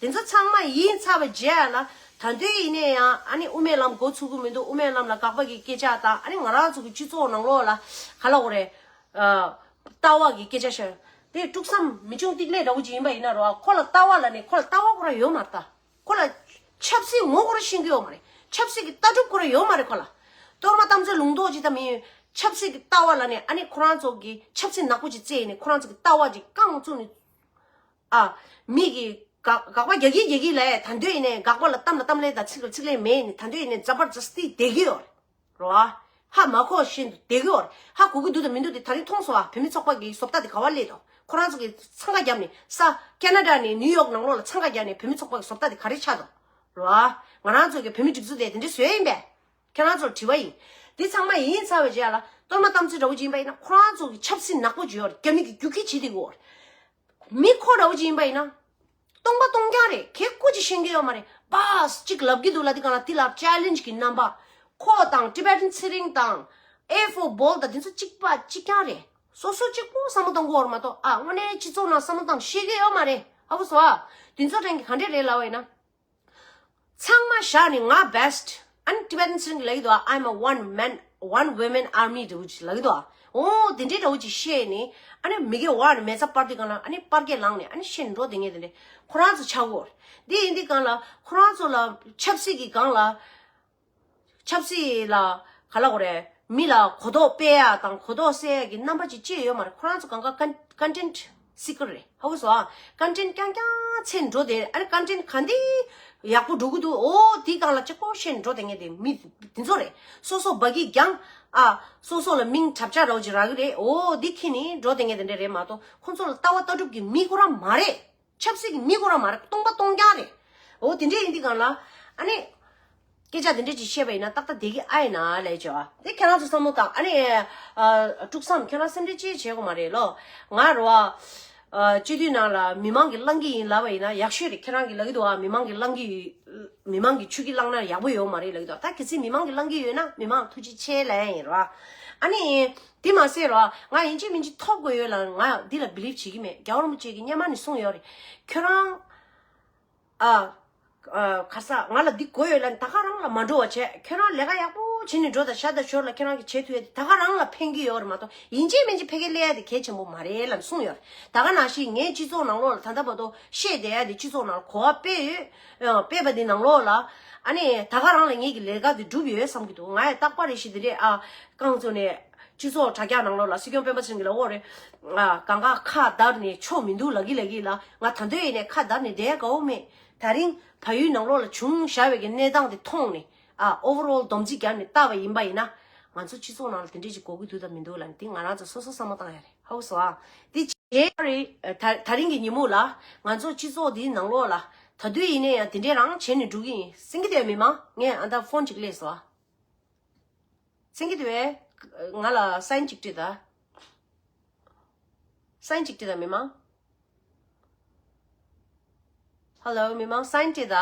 དེ་ཚོ་ཚང་མ་ཡིན་ཚར་བའི་རྗེས་ལ་ད་དུང་ཡིན་ནའི་ཡང་ཨ་ནི་དབུ་མའི་ལམ་འགོ་ཚུགས་ཀྱི་མི་འདུག་དབུ་མའི་ལམ་ལ་དགག་པ་གི་སྐད་ཆ་དང་ཨ་ནི་ང་རང་ཚོ་གི་སྤྱི་ཚོགས་ནང་ལོགས་ལ་ག་ལ་འོ་རེད། ལྟ་བ་གི་སྐད་ཆ་བཤད། དེ་དཀྲུག་བསམ་མི་ཆུང་ཏིག་ལེ་འདྲ་བོ་ཅིག་ཡིན་པ་ཡིན་ན་རོ་ཁོ་ལ་ལྟ་བ་ལ་ནི་ཁོ་ལ་ལྟ་བ་ཁོ་རང་ཡོད་མ་རེད་ད། ཁོ་ལ་ཆབ་སྲིད་ངོ་ཁོ་རང་ཤེས་ཀྱི་ཡོད་མ་རེད། ཆབ་སྲིད་ཀྱི་ལྟ་གྲུབ་ཁོ་རང་ཡོད་མ་རེད་ཁོ་ལ། གཏོར་མ་དམ་ཚིག་ལུང་རྟོགས་ཅིག་ད་མི་ཡོད། ཆབ་སྲིད་ཀྱི་ལྟ་བ་ལ་ནི་ཨ་ནི་ཁོ་རང་ཚོ་གི་ཆབ་སྲིད་ནག་པོ་ཅིག་བརྩེས་ནི་ཁོ་རང་ཚོ་གི་ལྟ་བ་ཅིག་རྐང་བཙུགས་ནི། ཨ། མི་གི་དགག་དགག་པ་རྒྱག་གི་རྒྱག་གི་ལས་ད་འདོད་ཡིན་ནས་དགག་པ་ལ་གཏམ་ལ་གཏམ་ལན་དང་ཚིག་ལ་ཚིག་ལན་མེད་ནི་ད་འདོད་ཡིན་ནས་ཛ་བར་ཛ་སྟི་བསྡད་ཀྱི་ཡོད་རེད། རོ་ཨ། ཧ་མ་གོ་བཞིན་དུ་བསྡད་ཀྱི་ཡོད་རེད། ཧ་གོ་གི་འདུག་དང་མི་འདུག་དེ་ད་རིང་མཐོང་སོང་ཨ། བོད་མི་ཚོགས་པ་གི་བཟོ་ལྟ་དེ་ག་བ་སླེབས་དོ། ཁོ་རང་ཚོ་གི་འཚང་ཁ་བརྒྱབ་ནས་ས་ཁེ་ན་ཌ་ནས་ནིའུ་ཡོག་ནང་ལོགས་ལ་འཚང་ཁ་བརྒྱབ་ནས་བོད་མི་ཚོགས་པ་གི་བཟོ་ལྟ་དེ་ག་རེ་ཆགས་དོ། རོ་ཨ། ང་རང་ཚོ་གི་བོད་མི་སྒྲིག་འཛུགས་དེ་དེ་འདྲ་བཟོས་ཡིན་པས། ཁྱེད་རང་ཚོར་དྲི་བ་ཡིན། འདི་ཚང་མ་ཡིན་ཚར་བའི་རྗེས་ལ་གཏོར་མ་དམ་ཚིག་འདྲ་བོ་ཅིག་ཡིན་པ་ཡིན་ན་ཁོ་རང་ཚོ་གི་ཆབ་སྲིད་ནག་པོ་ཅིག་ཡོད་རེད། རྒྱ་མི་གི་རྒྱུག་ཁྱི་བྱེད་བསྡད་ཀྱི་ཡོད་རེད། མི་ཁོ་འདྲ་བོ་ཅིག་ཡིན་པ་ཡིན་ན། སྟོང་པ་སྟོང་རྐྱང་རེད། ཁྱེད་སྐུ་ཅིག་ཤེས་ཀྱི་ཡོད་མ་རེད། བཱས་ཅིག་ལབ་ཀྱི་འདུག་ལ་དེ་གང་ལ་དེ་ལ་ཅེ་ལེན་ཇི་གི་རྣམ་པ། ཁོ་དང་ཊི་བེ་ཊན་ཚེ་རིང་དང་ཨེ་ཧྥོར་བྷོལ་དང་དེ་ཚོ་གཅིག་པ་གཅིག་རྐྱང་རེད། སོ་སོ་གཅིག་པོ་བསམ་བློ་གཏོང་གི་ཡོད་རེད་མ་གཏོགས་ཨ་དངོས་གནས་སྤྱི་ཚོགས་ནང་བསམ་བློ་བཏང་ཤེས་ཀྱི་ཡོད་མ་རེད། ཧ་གོ་སོང་ཨ། དེ་ཚོ་ཕྲན་གྱི་ག་འདྲས་རེད་ལབ་པ་ཡིན་ན། ཚང་མ་བཞག་ནས་ང་best། ཨ་ནི་Tibetan Sling ལབ་ཀྱི་འདུག I'm a one man, one woman army འདྲ་བོ་ཅིག་ལབ་ཀྱི་འདུག་འོ་དེ་འདྲའི་འདྲ་བོ་ཅིག་བཤད་ནས་ཨ་ནི་མི་གེ་བར་ནས་མེ་བཙའ་སྤར་དུས་སྒང་ལ་ཨ་ནི་སྤར་གས་ལངས་ནས་ཨ་ནི་བཤད་ནས་འགྲོ་བསྡད་མཁན་དེ་འདྲ་ཁོ་རང་ཚོ་ཆགས་ཡོད་རེད། འདི་ཡིན་དུས་སྒང་ལ་ཁོ་རང་ཚོ་ལ་ཆབ་སྲིད་ཀྱི་སྒང་ལ། ཆབ་སྲིད་ལ་ག་ལ་གོ་རེད། མི་ལ་གོ་རྟོགས་སྤེལ་ཡ་དང་གོ་རྟོགས་སད་ཡ་གི་རྣམ་པ་ཅིག་ཅི་ཡོད་མ་རེད། ཁོ་རང་ཚོ་གང་ག་content seeker རེད། ཧ་གོ་སོང་ཨ། content རྐྱང་རྐྱང་འཚོལ་འགྲོ་དེ་ཨ་ནི་content ག་འདི་ཡག་པོ་འགྲོ་གི་འདུག་འོ་དེའི་སྒང་ལ་གཅིག་པོ་བཤད་ནས་འགྲོ་བསྡད་མཁན་དེ་མི་དེ་ཚོ་རེད། སོ་སོ་སྦ་གི་རྒྱང་ཨ་སོ་སོ་ལ་མིང་གྲབས་ཆག་རོགས་ཅིག་རག་གི་རེད། འོ་འདི་ཁྱེར་ནས་འགྲོ་བསྡད་མཁན་དེ་འདྲ་རེད་མ་གཏོགས་ཁོ་ཚོ་ལ་ལྟ་བ་ལྟ་གྲུབ་ཀྱི་མི་ཁོ་རང་མ་རེད། ཆབ་སྲིད་ཀྱི་མི་ཁོ་རང་མ་རེད། སྟོང་པ་སྟོང་རྐྱང་རེད། འོ་དེ་འདྲས་ཡིན་དུས་སྒང་ལ་ཨ་ནི། སྐད་ཆ་དེ་འདྲས་ཅིག་བཤད་པ་ཡིན་ན་ཏག་ཏག་བསྡད་ཀྱི་ཨ་ཡིན་ན་ལས་བྱ་བ་དེ་ཁྱེད་རང་ཚོ་བསམ་བློ་བཏང་ཨ་ནི། དཀྲུག་བསམ་ཁྱེད་རང་སེམས་ཁྲལ་ཅིག་བྱེད་དགོས་མ་རེད་ལོ། ང་རོ་ཨ། སྤྱི་འཐུས་ནང་ལ་མི་མང་གི་བླང་གི་ཡིན་ལབ་པ་ཡིན་ན་ཡག་ཤོས་རེད། ཁྱེད་རང་གི་ལབ་ཀྱི་འདུག་ཨ། མི་མང་གི་བླང་གི་ཡོད། མི་མང་གི་ཆུ་གི་བླངས་ན་ཡག་པོ་ཡོད་མ་རེད་ལབ་ཀྱི་འདུག་ད་གལ་སྲིད་མི་མང་གི་བླང་གི་ཡོད་ན་མི་མང་ཐུགས་རྗེ་ཆེ་ལབ་ཡ་ཡིན་རོ། ཨ་ནི། དེ་མ་ཟད་རོ། ང་ཡིན་གཅིག་མིན་གཅིག་ཐོབ་དགོས་ཡོད་ལ་ང་འདི་ལ་བི་ལིབ་བྱེད་ཀྱི་མེད། རྒྱལ་བ་རིན་པོ་ཆེ་གིས་སྔོན་མ་ནས་གསུངས་ཡོད་རེད། ཁྱོད་རང་། ཨ། ཨ། ག་ས་ང་ལ་འདི་དགོས་ཡོད་ལ་ད་ག་རང་ལ་མ་འགྲོ་བ་བྱས། ཁྱོད་རང་ལས་ཀ་ཡག་པོ་བྱེད་ནས་འགྲོ་དང་ཤ་དང་ཞོར་ལ་ཁྱོད་རང་གིས་བྱེད་ཐུབ་ཡ་དེ་ད་ག་རང་ལ་ཕན་གྱི་ཡོད་རེད་མ་གཏོགས་ཡིན་གཅིག་མིན་གཅིག་ཕ་གིར་སླེབས་ཡ་དེ་གལ་ཆེན་པོ་མ་རེད་ལབ་གསུངས་ཡོད་རེད། ད་ག་ནང་བཞིན་ངའི་སྤྱི་ཚོགས་ནང་ལོགས་ལ་ད་ལྟ་བར་དུ་བཤད་བསྡད་ཡ་དེ་སྤྱི་ཚོགས་ནང་ལ་གོ་བ་སྤེལ་ཡོད། ཨ། སྤེལ་བ་དེ་ནང་ལོགས་ལ་ཨ་ནི་ད་ག་རང་ལ་ངེད་ཀྱི་ལས་ཀ་དེ་འགྲུབ་ཡོད་བསམ་གྱི་འདུག་ང་ཡང་རྟག་པར་རེ་ཞིག་དེ་འདྲས་ཨ་རྐང་བཙུགས་ནས་སྤྱི་ཚོགས་དྲ་རྒྱ་ནང་ལོགས་ལ་སྲིད་སྐྱོང་སྤེན་པ་ཚེ་རིང་གི་ལ་འོ་རེད། ཨ། གང་ག་ཁ་བརྡར་ནས་ཆོ་མི་འདུག་ལབ་ཀྱི་ལབ་ཀྱི་ལ་ང་ད་འདོད་ཡིན་ནས་ཁ་བརྡར་ནས་བསྡད་དགའ་བོ་མེད། ད་རིང་བལ་ཡུལ་ནང་ལོགས་ལ་བྱུང་བཞག་པའི་གི་གནས་སྟངས་དེ་མཐོང་ནས་ཨ་overall སྡོམ་རྩིས་བརྒྱབ་ནས་བལྟས་པ་ཡིན་པ་ཡིན་ན་ང་ཚོ་སྤྱི་ཚོགས་ནང་ལ་དེ་འདྲས་ཅིག་དགོས་ཀྱི་འདུག་དང་མི་འདུག་ལབ་ནས་དེ་ང་རང་ཚོ་སོ་སོ་བསམ་བློ་བཏང་ཡ་རེད། ཧ་གོ་སོང་ཨ། དེ་བྱས་རེད། ད་ད་རིང་གི་ཉིན་མོ་ལ་ང་ཚོ་སྤྱི་ཚོགས་འདིའི་ནང་ལོགས་ལ་ད་དུས་ཡིན་ནའི་ཡང་དེ་འདྲས་རང་བྱས་ནས་འགྲོ་གི་ཡིན། སེང་གེ་དེ་མི་མང་ངས་ཨ་ད་ཕོན་ཅིག་སླེབས་སོང་ཨ། སེང་གེ་དེ་བས། ང་ལ་སའིན་ཅིག་བྲིས་ད། སའིན་ཅིག་བྲིས་ད་མི་མང་། ཧེ་ལོ། མི་མང་སའིན་བྲིས་ད།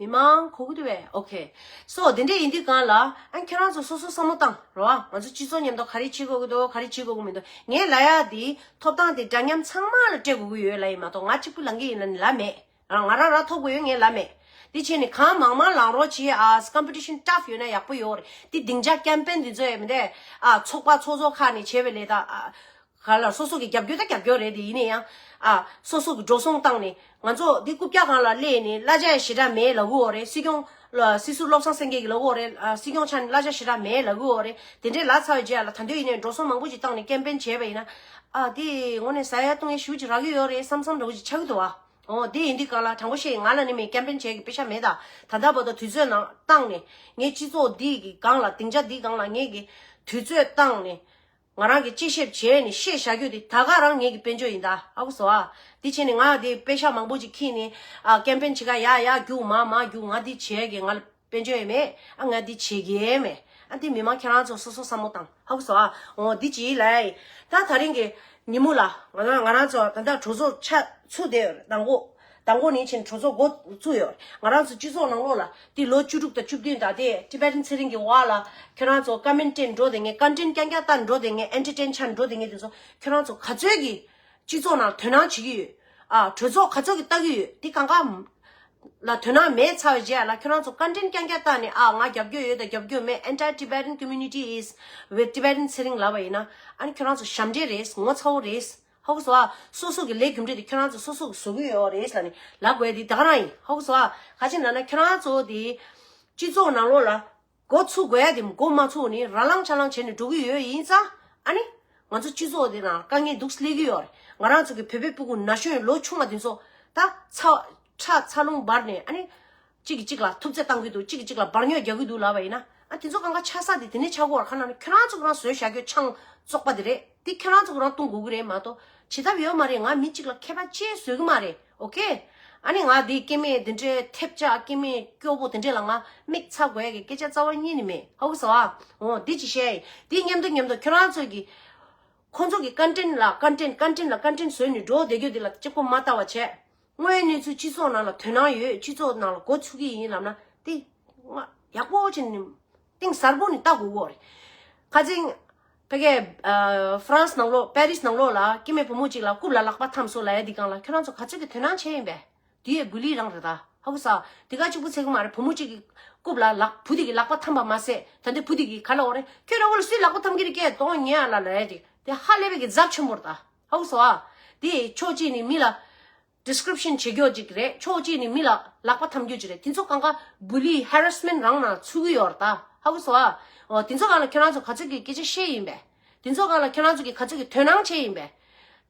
མི་མང་གོ་གི་འདུག་བས། ཨོ་ཁེ། སོ་དེ་འདྲ་ཡིན་དུས་གང་ལ་ཨ་ཁྱེད་རང་ཚོ་སོ་སོ་བསམ་བློ་བཏང་རོགས། ང་ཚོ་སྤྱི་ཚོགས་མཉམ་དུ་ག་རེ་བྱེད་དགོས་ཀྱི་འདུག་ག་རེ་བྱེད་དགོས་ཀྱི་མི་འདུག་ངས་ལབ་ཡ་དེ་ཐོབ་ཐང་དེ་འདྲ་མཉམ་ཚང་མ་ལ་སྤྲད་དགོས་ཀྱི་ཡོད་ལབ་ཡིན་མ་གཏོགས། ང་གཅིག་པུ་ལངས་ཀྱི་ཡིན་ལབ་ནི་ལབ་མེད། རང་ང་རང་རང་ཐོབ་དགོས་ཡོད་ངས་ལབ་མེད། དེ་བྱས་ནས་གང་མང་མང་ལངས་རོགས་བྱེད་ཨ། ཀམ་པི་ཊི་ཤན་ཊཕ་ཡོད་ན་ཡག་པོ་ཡོད་རེད། དེ་སྡིངས་ཆ་ཀེམ་པེན་དེ་ཚོ་ཡོད་མི་འདུག་ཨ། ཚོགས་པ་ཚོགས་གཙོ་ཁག་ནས་བྱས་པའི་ལས་ད་ཨ། ག་ལ་སོ་སོ་གི་རྒྱབ་སྐྱོར་ད་རྒྱབ་སྐྱོར་རེད། དེ་ཡིན་ན་ཡང་ཨ། སོ་སོ་གི་འགྲོ་སོང་བཏང་ནས་ང་ཚོ་འདི་རྐུབ་བཀྱག་སྒང་ལ་སླེབས་ནས་གླ་ཆ་ཞེ་དྲག་མེད་ལབ་ཀྱི་ཡོད་རེད། སྲིད་སྐྱོང་ལ་སྲིད་ཟུར་བློ་བཟང་སེང་གེ་གིས་ལབ་ཀྱི་ཡོད་རེད། ཨ། སྲིད་སྐྱོང་ཆ་ནས་གླ་ཆ་ཞེ་དྲག་མེད་ལབ་ཀྱི་ཡོད་རེད། དེ་འདྲས་ལབ་ཚར་བའི་རྗེས་ལ་ད་དུང་ཡིན་ནའི་འགྲོ་སོང་མང་པོ་ཞིག་བཏང་ནས་ཀེམ་པེན་བྱས་པ་ཡིན་ན་ཨ། དེ་དངོས་གནས་ཟ་ཡ་བཏུང་ཡ་ཞེ་པོ་ཅིག་རག་གི་ཡོད་རེད་བསམ་བསམ་འདྲ་བོ་ཞིག་ཆགས་ཀྱི་འདུག་ཨ། འོ་དེ་ཡིན་དུས་གང་ལ་དྲང་པོ་བཤད་ཡིན། ང་ལ་ནི་མི་ཀེམ་པེན་བྱས་ཀྱི་པེ་ཤ་མེད། ད་ད་ལྟ་བར་དུ་དུས་ཚོད་ནང་བཏང་ནས་ངའི་སྤྱི་ཚོགས་འདི་གི་སྒང་ལ་སྡིངས་ཆ་འདི་སྒང་ལ་ངས་ཀྱི་དུས་ཚོད་བཏང་ནས། ང་རང་གི་དཔྱད་ཞིབ་བྱས་ནས་བཤད་བཞག་རྒྱུ་དེ་ད་ག་རང་ངེད་ཀྱི་དཔལ་འབྱོར་ཡིན་ད། ཧ་གོ་སོང་ཨ། དེ་བྱས་ནས་ང་དེ་པེ་ཤ་མང་པོ་ཅིག་ཁྱེར་ནས་ཨ། ཀེམ་པེན་བྱེད་ག་ཡ་ཡ་རྒྱུགས་མ་མ་རྒྱུགས། ང་དེ་བྱེད་གི་ང་ལ་དཔལ་འབྱོར་ཡང་མེད་ཨ། ང་དེ་བྱེད་གི་ཡང་མེད་ཨ། དེ་མི་མང་ཁྱེད་རང་ཚོ་སོ་སོ་བསམ་བློ་བཏང་། ཧ་གོ་སོང་ཨ། འོ་དེ་ཅིག་ལ་ཡ་ད་ད་རིང་གི་ཉིན་མོ་ལ་ང་རང་ང་རང་ཚོ་ད་ལྟ་གྲོས་ཚོགས་ཆ་ཚུགས་བསྡད་ཡོད་རེད། དང་པོ། དང་པོ་ནས་ཕྱིན་གྲོས་ཚོགས་འགོ་བཙུགས་ཡོད། ང་རང་ཚོ་སྤྱི་ཚོགས་ནང་ལོགས་ལ་དེ་ལོ་བཅུ་དྲུག་དང་བཅུ་བདུན་དང་དེ་ཊི་བེ་ཊན་ཚེ་རིང་གི་འོག་ལ་ཁྱོད་རང་ཚོ་ཀ་མེན་ཊི་འགྲོ་བསྡད་མཁན། ཀོན་ཊེན་རྐྱང་རྐྱང་ལྟ་འགྲོ་བསྡད་མཁན། ཨེན་ཊར་ཊེན་ཆགས་འགྲོ་བསྡད་མཁན་དེ་ཚོ་ཁྱོད་རང་ཚོ་ག་ཚོད་ཀྱི་སྤྱི་ཚོགས་ནང་དོ་སྣང་བྱེད་ཀྱི་ཡོད། ཨ། གྲོས་ཚོགས་ག་ཚོད་ཀྱི་ལྟ་གི་ཡོད། དེ་གང་ག་ལ་དོ་སྣང་མེད་ཚར་བའི་རྗེས་ལ་ཁྱོད་རང་ཚོ་ཀོན་ཊེན་རྐྱང་རྐྱང་ལྟ་ནས་ཨ་ང་རྒྱབ་སྐྱོར་ཡོད་དང་རྒྱབ་སྐྱོར་མེད། Anti Tibetan community is with Tibetan ཚེ་རིང་ལབ་པ་ཡིན་ན་ཨ་ནི་ཁྱོད་རང་ཚོ་ཞབས་འདྲེན་རེད། ངོ་ཚ་བོ་རེད། ཧ་གོ་སོང་ཨ། སོ་སོ་གི་ལས་རྒྱུ་འབྲས་དེ་ཁྱོད་རང་ཚོ་སོ་སོ་གིས་བཟོ་གི་ཡོད་རེད་ལབ་ནས་ལབ་དགོས་དེ་ད་ག་རང་ཡིན། ཧ་གོ་སོང་ཨ། ག་ཅི་ལབ་ན་ཁྱོད་རང་ཚོ་དེ་སྤྱི་ཚོགས་ནང་ལོགས་ལ་འགོ་ཚུགས་དགོས་ཡ་དེ་འགོ་མ་ཚུགས་ནས་ར་ལང་ཆ་ལང་བྱས་ནས་འགྲོ་གི་ཡོད་ཡིན་ཙང་ཨ་ནི་ང་ཚོ་སྤྱི་ཚོགས་དེ་ནང་དཀའ་ངལ་འདུག་སླེབས་ཀྱི་ཡོད་རེད། ང་རང་ཚོ་གི་བོད་པའི་སྤུ་གུ་ན་གཞོན་ལོ་ཆུང་བ་དེ་ཚོ་ད་ཚ་ཁྲག་འཚར་ལོངས་འབར་ནས་ཨ་ནི། གཅིག་གིས་གཅིག་ལ་ཐུབ་ཚོད་བཏང་གི་འདུག་གཅིག་གིས་གཅིག་ལ་འབར་ཉོག་རྒྱག་གི་འདུག་ལབ་པ་ཡིན་ན་ཨ། དེ་ཚོ་གང་ག་ཆགས་ས་དེ་དེ་ནས་ཆགས་ཀྱི་ཡོད་རེད། ག་ན་ནི་ཁྱོད་རང་ཚོ་གི་རང་བཟོས་བཞག་རྒྱུ་ཆང་བཙོག་པ་དེ་རེད། དེ་ཁྱོད་རང་ཚོ་གི་རང་བཏུང་དགོས་ཀྱི་རེད་མ་གཏོགས་བྱེད་ཐབས་ཡོད་མ་རེད། ང་མི་གཅིག་ལ་ཁྱད་པར་ཅི་བཟོ་གི་མ་རེད། ཨོ་ཁེ། ཨ་ནི་ང་དེ་སྐྱེ་དམན་དེ་འདྲའི་ཐེབས་ཆག་སྐྱེ་དམན་སྐྱོ་པོ་དེ་འདྲས་ལ་ང་མིག་ཚ་དགོས་ཡ་གི་སྐད་ཆ་རྩ་བ་ཉིད་ནས་མེད། ཧ་གོ་སོང་ཨ། འོ་འདི་ཅིག་བཤད་ཡིན། དེ་མཉམ་དུ་མཉམ་དུ་ཁྱོད་རང་ཚོ་གི་ཁོང་ཚོ་གི་ཀོན་ཊེན་ལ་ཀོན་ཊེན་ཀོན་ཊེན་ལ་ཀོན་ཊེན་བཟོས་ནས་འགྲོ་བསྡད་རྒྱུ་དེ་ལ་གཅིག་པོ་མ་ལྟ་བ་བྱས། དངོས་གནས་ཚུལ་སྤྱི་ཚོགས་ནང་ལ་དོ་སྣང་ཡོད། སྤྱི་ཚོགས་ནང་ལ་འགོ་ཚུགས་ཀྱི་ཡིན་ལབ་ན་དེ་ང་ཡག་པོ་བྱས་ནས་གཏིང་ཟབ་པོ་ནས་ལྟ་དགོས་ཀྱི་ཡོད་རེད། ཁ་སང་ཕ་གིའི་ཨ་ཧྥ་རན་སི་ནང་ལོགས་པེ་རིས་ནང་ལོགས་ལ་སྐྱེ་དམན་བུ་མོ་གཅིག་ལ་རྐུབ་ལ་ལག་པ་འཐམས་སོང་ལབ་ཡ་འདི་སྒང་ལ་ཁྱོད་རང་ཚོ་ག་ཚོད་ཀྱི་དོ་སྣང་བྱས་ཡིན་པས། དེ་ཡས་བུ་ལི་རང་རེད་ད། ཧ་གོ་ས། དེ་ག་གཅིག་པུ་ཚད་གི་མ་རེད། བུ་མོ་གཅིག་གི་རྐུབ་ལ་ལག་བུ་དེ་གི་ལག་པ་འཐམས་པ་མ་ཟད་ད་འདི་བུ་དེ་གི་ག་ལ་འོ་རེད། ཁྱོད་རང་བུ་ལ་སུས་ལག་པ་འཐམས་ཀྱི་རེད། སྐད་གཏོང་ཉན་ཨ་ལ་ལབ་ཡ་དེ་དེ་ཧ་ལས་པའི་གི་ཛབ་ཆེན་པོ་རེད་ད། ཧ་གོ་སོང་ཨ། དེ་ཕྱོགས་གཅིག་ནས་མི་ལ་ཌི་སི་ཀི་རིབ་ཤན་བྱེད་རྒྱུ་ཅིག་རེད། ཕྱོགས་གཅིག་ནས་མི་ལ་ལག་པ་འཐམ་རྒྱུ་ཅིག་རེད། དེ་ཚོ་གང་ག་བུ་ལི་ཧེ་རེ་སི་མེན་ཊི་རང་ནང་ཚུད་ཀྱི་ཡོད་རེད་ད། ཧ་གོ་སོང་ཨ། འོ་དེ་ཚོ་གང་ལ་ཁྱོད་རང་ཚོ་ག་ཚོད་ཀྱི་སྐད་ཆ་བཤད་ཡིན་པས། དེ་ཚོ་གང་ལ་ཁྱོད་རང་ཚོ་གི་ག་ཚོད་ཀྱི་དོ་སྣང་བྱས་ཡིན་པས།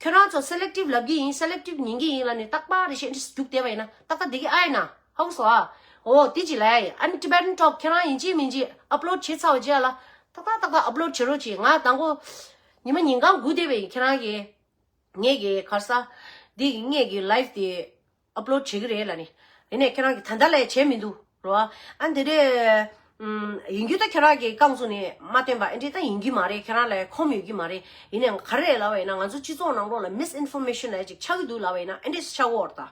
ཁྱོད་རང་ཚོ་སེ་ལེག་ཊིབ་ལབ་ཀྱི་ཡིན། སེ་ལེག་ཊིབ་ཉན་གྱི་ཡིན་ལབ་ནས་ཏག་ཏག་རེ་བཤད་རྒྱུགས་བསྡད་པ་ཡིན་ན་ཏག་ཏག་བསྡད་ཀྱི་ཨ་ཡིན་ན། ཧ་གོ་སོང་ཨ། འོ་དེ་ཅིག་ལབ་ཡ་ཡིན། ཨ་ནི་Tibetan Talk ཁྱེད་རང་ཡིན་གཅིག་མིན་གཅིག་ཨབ་ལོཌ་བྱས་ཚར་བ་རྗེས་ལ་ཏག་ཏག་ཏག་ཏག་ཨབ་ལོཌ་བྱེད་རོགས་གྱིས། ང་དང་པོ་ཉི་མ་ཉིན་གང་སྒུག་བསྡད་པ་ཡིན། ཁྱེད་རང་གི་ངེད་ཀྱི་ག་རེ་ཟ། འདི་གི་ངེད་ཀྱི་ལའིབ་དེ་ཨབ་ལོཌ་བྱེད་ཀྱི་རེད་ལབ་ནས། ཡིན་ནའི་ཁྱེད་རང་གིས་ད་ལྟ་ལས་བྱས་མི་འདུག་རོ། ཨ་འདི་འདྲས་ཨམ་ཡིན་རྒྱུ་ད་ཁྱེད་རང་གིས་རྐང་བཙུགས་ནས་མ་བསྟན་པ་ཨེ་འདྲས་ད་ཡིན་གྱི་མ་རེད། ཁྱེད་རང་ལ་ཁོམ་ཡོད་ཀྱི་མ་རེད། ཡིན་ནའི་ག་རེ་རེད་ལབ་པ་ཡིན་ན་ང་ཚོ་སྤྱི་ཚོགས་ནང་ལོགས་ལ་མིས་ཨིན་ཕོར་མེ་ཤན་ལབ་ཅིག་ཆགས་ཀྱི་འདུག་ལབ་པ་ཡིན་ན་ཨེ་འདྲས་ཆགས་ཀྱི་ཡོད་རེད་ད།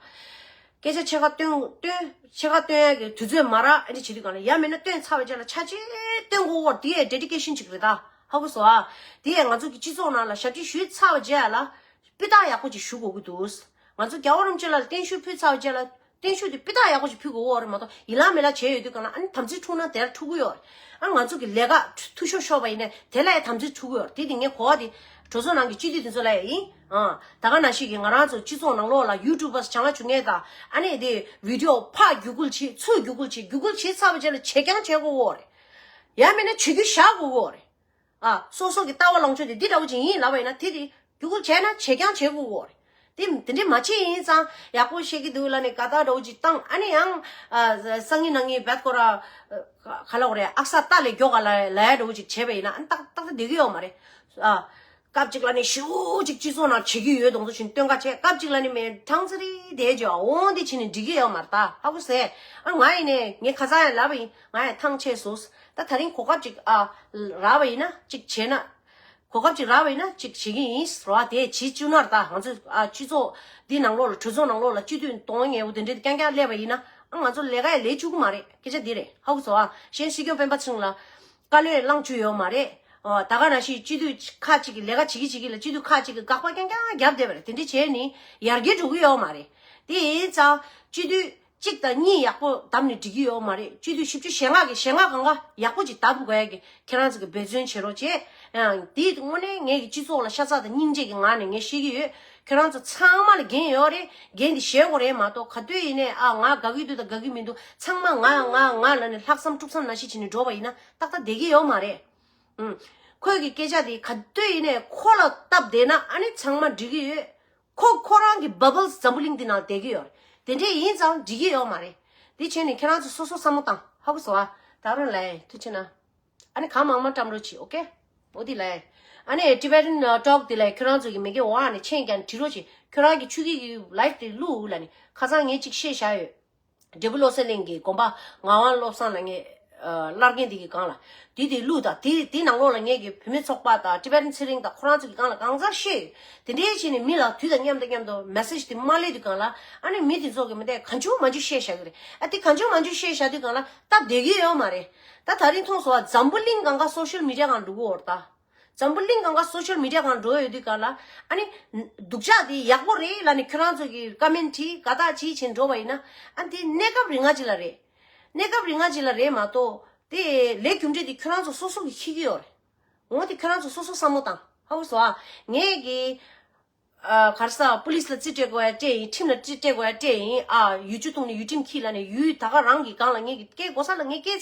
སྐད་ཆ་ཕྱེད་ཀ་སྟོན་སྟོན་ཕྱེད་ཀ་སྟོན་ཡ་གི་དུས་ཚོད་མ་རག་ཨེ་འདྲས་བྱེད་དུས་གང་ལ་ཡང་མིན་ན་སྟོན་ཚར་བའི་རྗེས་ལ་ཆ་ཆེ་སྟོན་དགོས་ཀྱི་ཡོད་རེད། དེ་ཡས་ཌེ་ཌི་ཀེ་ཤན་ཅིག་རེད་ད། ཧ་གོ་སོང་ཨ། དེ་ཡས་ང་ཚོ་གི་སྤྱི་ཚོགས་ནང་ལ་ཞབས་ཕྱི་ཞུས་ཚར་བའི་རྗེས་ལ་སྤུས་དག་ཡག་པོ་ཅིག་ཞུ་དགོས་ཀྱི་འདུག་ང་ཚོ་རྒྱལ་བ་རིན་པོ་ཆེ་ལ་བརྟན་བཞུགས་ཕུལ་ཚར་བའི་རྗེས་ལ་བརྟན་བཞུགས་དེ་སྤུས་དག་ཡག་པོ་ཅིག་ཕུལ་དགོས་ཀྱི་ཡོད་རེད་མ་གཏོགས་ཡིན་ལ་མེད་ལ་བྱས་ཡོད་དུས་གང་ལ་ཨ་ནི་དམ་ཚིག་འཁྲུག་ན་དེར་འཁྲུག་གི་ཡོད་རེད། ཨ་ང་ཚོ་གི་ལས་ཀ་འཐུས་ཤོར་ཤོར་བ་ཡིན་ནའི་དེ་ལ་ཡང་དམ་ཚིག་འཁྲུག་གི་ཡོད་རེད། དེ་དེ་ངས་གོ་བ་དེ་གྲོས་ཚོགས་ནང་གི་སྤྱི་འཐུས་དེ་ཚོ་ལ་ཡང་ཡིན། ཨ་ད་ག་ནང་བཞིན་གི་ང་རང་ཚོ་སྤྱི་ཚོགས་ནང་ལོགས་ལ་ཡུ་ཊུབ་པར་སི་བྱང་ལ་བྱུང་མཁན་དང་ཨ་ནི་དེ་བི་ཌི་ཡོ་ཕར་བརྒྱུད་སྐུལ་བྱེད་ཚུར་བརྒྱུད་སྐུལ་བྱེད་བརྒྱུད་སྐུལ་བྱེད་ཚར་བའི་རྗེས་ལ་བྱེད་རྐྱང་བྱེད་དགོས་ཀྱི་ཡོད་རེད། ཡང་མིན་ན་བྱེད་རྒྱུ་བཞག་དགོས་ཀྱི་ཡོད་རེད། ཨ། སོ་སོ་གི་ལྟ་བ་ལངས་ཕྱོགས་དེ་འདི་འདྲ་བོ་ཅིག་ཡིན་ལབ་པ་ཡིན་ན་དེ་དེ་བརྒྱུད་སྐུལ་བྱས་ན་བྱེད་རྐྱང་བྱེད་དགོས་ཀྱི་ཡོད་རེད། དེ་དེ་འདྲས་མ་བྱས་ཡིན་ཙང་ཡག་པོ་བཤད་ཀྱི་འདུག་ལབ་ནས་དགའ་ཐག་འདྲ་བོ་ཅིག་བཏང་ཨ་ནི་ཡང་ཨ་སང་ཉིན་གནངས་ཉིན་བད་ཀོ་ར་ག་ལ་འོ་རེད་ཨག་ས་རྟ་ལས་མགྱོགས་ག་ལ་ལ་ཡ་འདྲ་བོ་ཅིག་བྱས་པ་ཡིན་ན་ཨ་ནི་ཏག་ཏག་ཏག་བསྡད་ཀྱི་ཡོད་མ་རེད། ཨ། སྐབས་གཅིག་ལ་ནི་ཞེ་པོ་ཅིག་སྤྱི་ཚོགས་ནང་བྱེད་ཀྱི་ཡོད་དང་དུ་བཞིན་སྟོན་ཁ་བྱས། སྐབས་གཅིག་ལ་ནི་མེ་ཐང་ཙི་རི་དེ་ཇོ་འོང་འདི་བྱས་ནས་འགྲིག་གི་ཡོད་མ་རེད་ད། ཧ་གོ་སོང་ཨ། ང་ཡིན་ནས་ངས་ཁ་སང་ཡང་ལབ་པ་ཡིན། ང་ཡང་ཐང་ཆད་སོང་། ད་ད་རིང་གོ་སྐབས་ཅིག་ཨ་རག་པ་ཡིན་ན་ཅིག་བྱས་ན། གོ་སྐབས་ཅིག་རག་པ་ཡིན་ན་ཅིག་བྱེད་ཀྱི་ཡིན་རོ། དེ་བྱེད་བཅུག་ན་རེད་ད། ང་ཚོས་ཨ་སྤྱི་ཚོགས་འདི་ནང་ལོགས་ལ་གྲོས་ཚོགས་ནང་ལོགས་ལ་སྤྱི་འཐུས་གཏོང་མཁན་འུ་དེ་འདྲས་རྐྱང་རྐྱང་སླེབས་པ་ཡིན་ན་ ཨ་ང་ཚོ་ལས་ཀ་ཡ་ལས་བཅུག་གི་མ་རེད། སྐད་ཆ་འདི་རེད། ཧ་གོ་སོང་ཨ། གཞན་སྲིད་སྐྱོང་སྤེན་པ་ཚེ་རིང་ལ་བཀའ་བློན་བླངས་བཅུག་ཡོད་མ་རེད། ཨོ་ད་ག་ནང་བཞིན་སྤྱི་འཐུས་ཁག་ཅིག་གི་ལས་ཀ་བྱེད་ཀྱི་བྱེད་ཀྱི་ལ་སྤྱི་འཐུས་ཁག་ཅིག་གི་དགག་པ་རྐྱང་རྐྱང་རྒྱབ་བསྡད་པ་རེད། དེ་འདྲ་བྱས་ནས་ཡར་རྒྱས་འགྲོ་གི་ཡོད་མ་རེད། དེ་ཡིན་ཙང་སྤྱི་འཐུས་གཅིག་དང་གཉིས་ཡག་པོ་བདམས་ནས་འགྲིག་གི་ཡོད་མ་རེད། སྤྱི་འཐུས་བཞི་བཅུ་ཞེ་ལྔ་གི་ཞེ་ལྔ་གང་ག་ཡག་པོ་ཅིག་བདམས་དགོས་ཡ་གི་ཁྱེད་རང་ཚོ་གི་འབད་བརྩོན་བྱེད་རོགས་བྱེད། ཡང་དེ་དངོས་གནས་ངས་ཀྱི་སྤྱི་ཚོགས་ལ་ཤ་ཚ་དང་སྙིང་རྗེ་གི་ངང་ནས་ངས་བཤད་ཀྱི་ཡོད། ཁྱེད་རང་ཚོ་ཚང་མ་ལ་འགན་ཡོད་རེད། འགན་དེ་བཞེས་དགོས་རེད་མ་གཏོགས་ག་དུས་ཡིན་ནའི་ཨ་ང་དགའ་གི་འདུག་དང་དགའ་གི་མི་འདུག་ཚང་མ་ང་ང་ང་ལ་ནི་ལྷག་བསམ་དཀྲུག་བསམ་ནང་བཞིན་བྱས་ནས་འགྲོ་བ་ཡིན་ན་ཏག་ཏག་བསྡད་ཀྱི་ཡོད་མ་རེད། ཨུམ། ཁོས་ཀྱི་སྐད་ཆ་དེ་ག་དུས་ཡིན་ནའི་ཁོ་ལ་སྟབས་བདེ་ན་ཨ་ནི་ཚང་མ་འགྲིག་གི་ཡོད། ཁོ་ཁོ་རང་གི་བ་བལ་འཛམ་བུ་གླིང་འདི་ནང་བསྡད་ཀྱི་ཡོད་རེད། དེ་འདྲས་ཡིན་ཙང་འགྲིག་གི་ཡོད་མ་རེད། དེ་བྱས་ནས་ཁྱེད་རང་ཚོ་སོ་སོ་བསམ་བློ་བཏང་། ཧ་གོ་སོང་ཨ། ད་རུང་ལ་ཡིན་ཐུགས་ཆེ་གནང་། ཨ་ནི་གང་མང་མང་བཀྲམ་རོགས་གྱིས། ཨོ་ཀེ། འོ་དེ་ལ་ཡིན། ཨ་ནི་Tibetan Talk དེ་ལ་ཁྱོད་རང་ཚོ་གི་མི་གེ་འོག་ནས་མཆན་རྒྱག་ནས་བྲིས་རོགས་གྱིས། ཁྱོད་རང་གི་ཆོས་སྐད་ཀྱི་ལའིབ་དེ་བླུགས་ལ་ནི་ཁ་སང་ངས་ཅིག་བཤད་བཞག་ཡོད། འབྲས་བུ་བློ་གསལ་གླིང་གི་དགོན་པ་ངག་དབང་བློ་བཟང་ལ་ངས་ཨ་སླར་གན་དེ་གི་སྒང་ལ་དེ་དེ་བླུགས་དང་། དེ་དེ་ནང་ལོགས་ལ་ངས་ཀྱི་བུད་མེད་ཚོགས་པ་དང་Tibetan ཚེ་རིང་དང་ཁོ་རང་ཚོ་གི་སྒང་ལ་གང་ཟག་བཤད་ཡོད། དེ་འདྲའི་བྱས་ནས་མི་ལ་དུས་དང་མཉམ་དུ་མཉམ་དུ་མེ་སེཇ་དེ་མ་སླེབས་དུས་སྒང་ལ་ཨ་ནི་མི་དེ་ཚོ་གི་མི་དེ་གང་བྱུང་མང་བྱུང་བཤད་བཞག་གི་རེད། ཨ་དེ་གང་བྱུང་མང་བྱུང་བཤད་བཞག་དུས་སྒང་ལ་སྟབས་བདེ་གི་ཡོད་མ་རེད། ད་ད་རིང་མཐོང་སོང་བ། འཛམ་བུ་གླིང་གང་ག་social media སྒང་འགྲོ་གི་ཡོད་རེད་ད། འཛམ་བུ་གླིང་གང་ག་social media སྒང་འགྲོ་ཡོད་དུས་སྒང་ལ་ཨ་ནི་སྡུག་ཅག་དེ་ཡག་པོ་རེད་ལབ་ནས་ཁྱོད་རང་ཚོ་གི་ཀ་མེན་བྲིས་དགའ་རྟགས་བྱེད་བྱེད་འགྲོ་བ་ཡིན་ན་ཨ་དེ་གནས་སྐབས་རིང་ང་ཅིག་ལ་རེད། གནས་སྐབས་རིང་ང་ཅིག་ལ་རེད་མ་གཏོགས་དེ་ལས་རྒྱུ་འབྲས་དེ་ཁྱོད་རང་ཚོ་སོ་སོ་གི་འཁྱེར་གི་ཡོད་རེད། འོ་དེ་ཁྱོད་རང་ཚོ་སོ་སོ་བསམ་བློ་བཏང་། ཧ་གོ་སོང་ཨ། ངས་གི་ཨ་ག་རེ་ཟ་པུ་ལིས་ལ་རྩིས་སྤྲད་དགོས་ཡ་སྤྲད་ཡིན། ཁྲིམས་ལ་རྩིས་སྤྲད་དགོས་ཡ་སྤྲད་ཡིན། ཨ་ཡུལ་ཆུ་བཏུང་ནས་ཡུལ་ཁྲིམས་འཁྱེར་ལབ་ནས་ཡུལ་ད་ག་རང་གི་སྒང་ལ་ངས་ཀྱི་སྐད་གོ་ས་ལ་ངས་སྐད་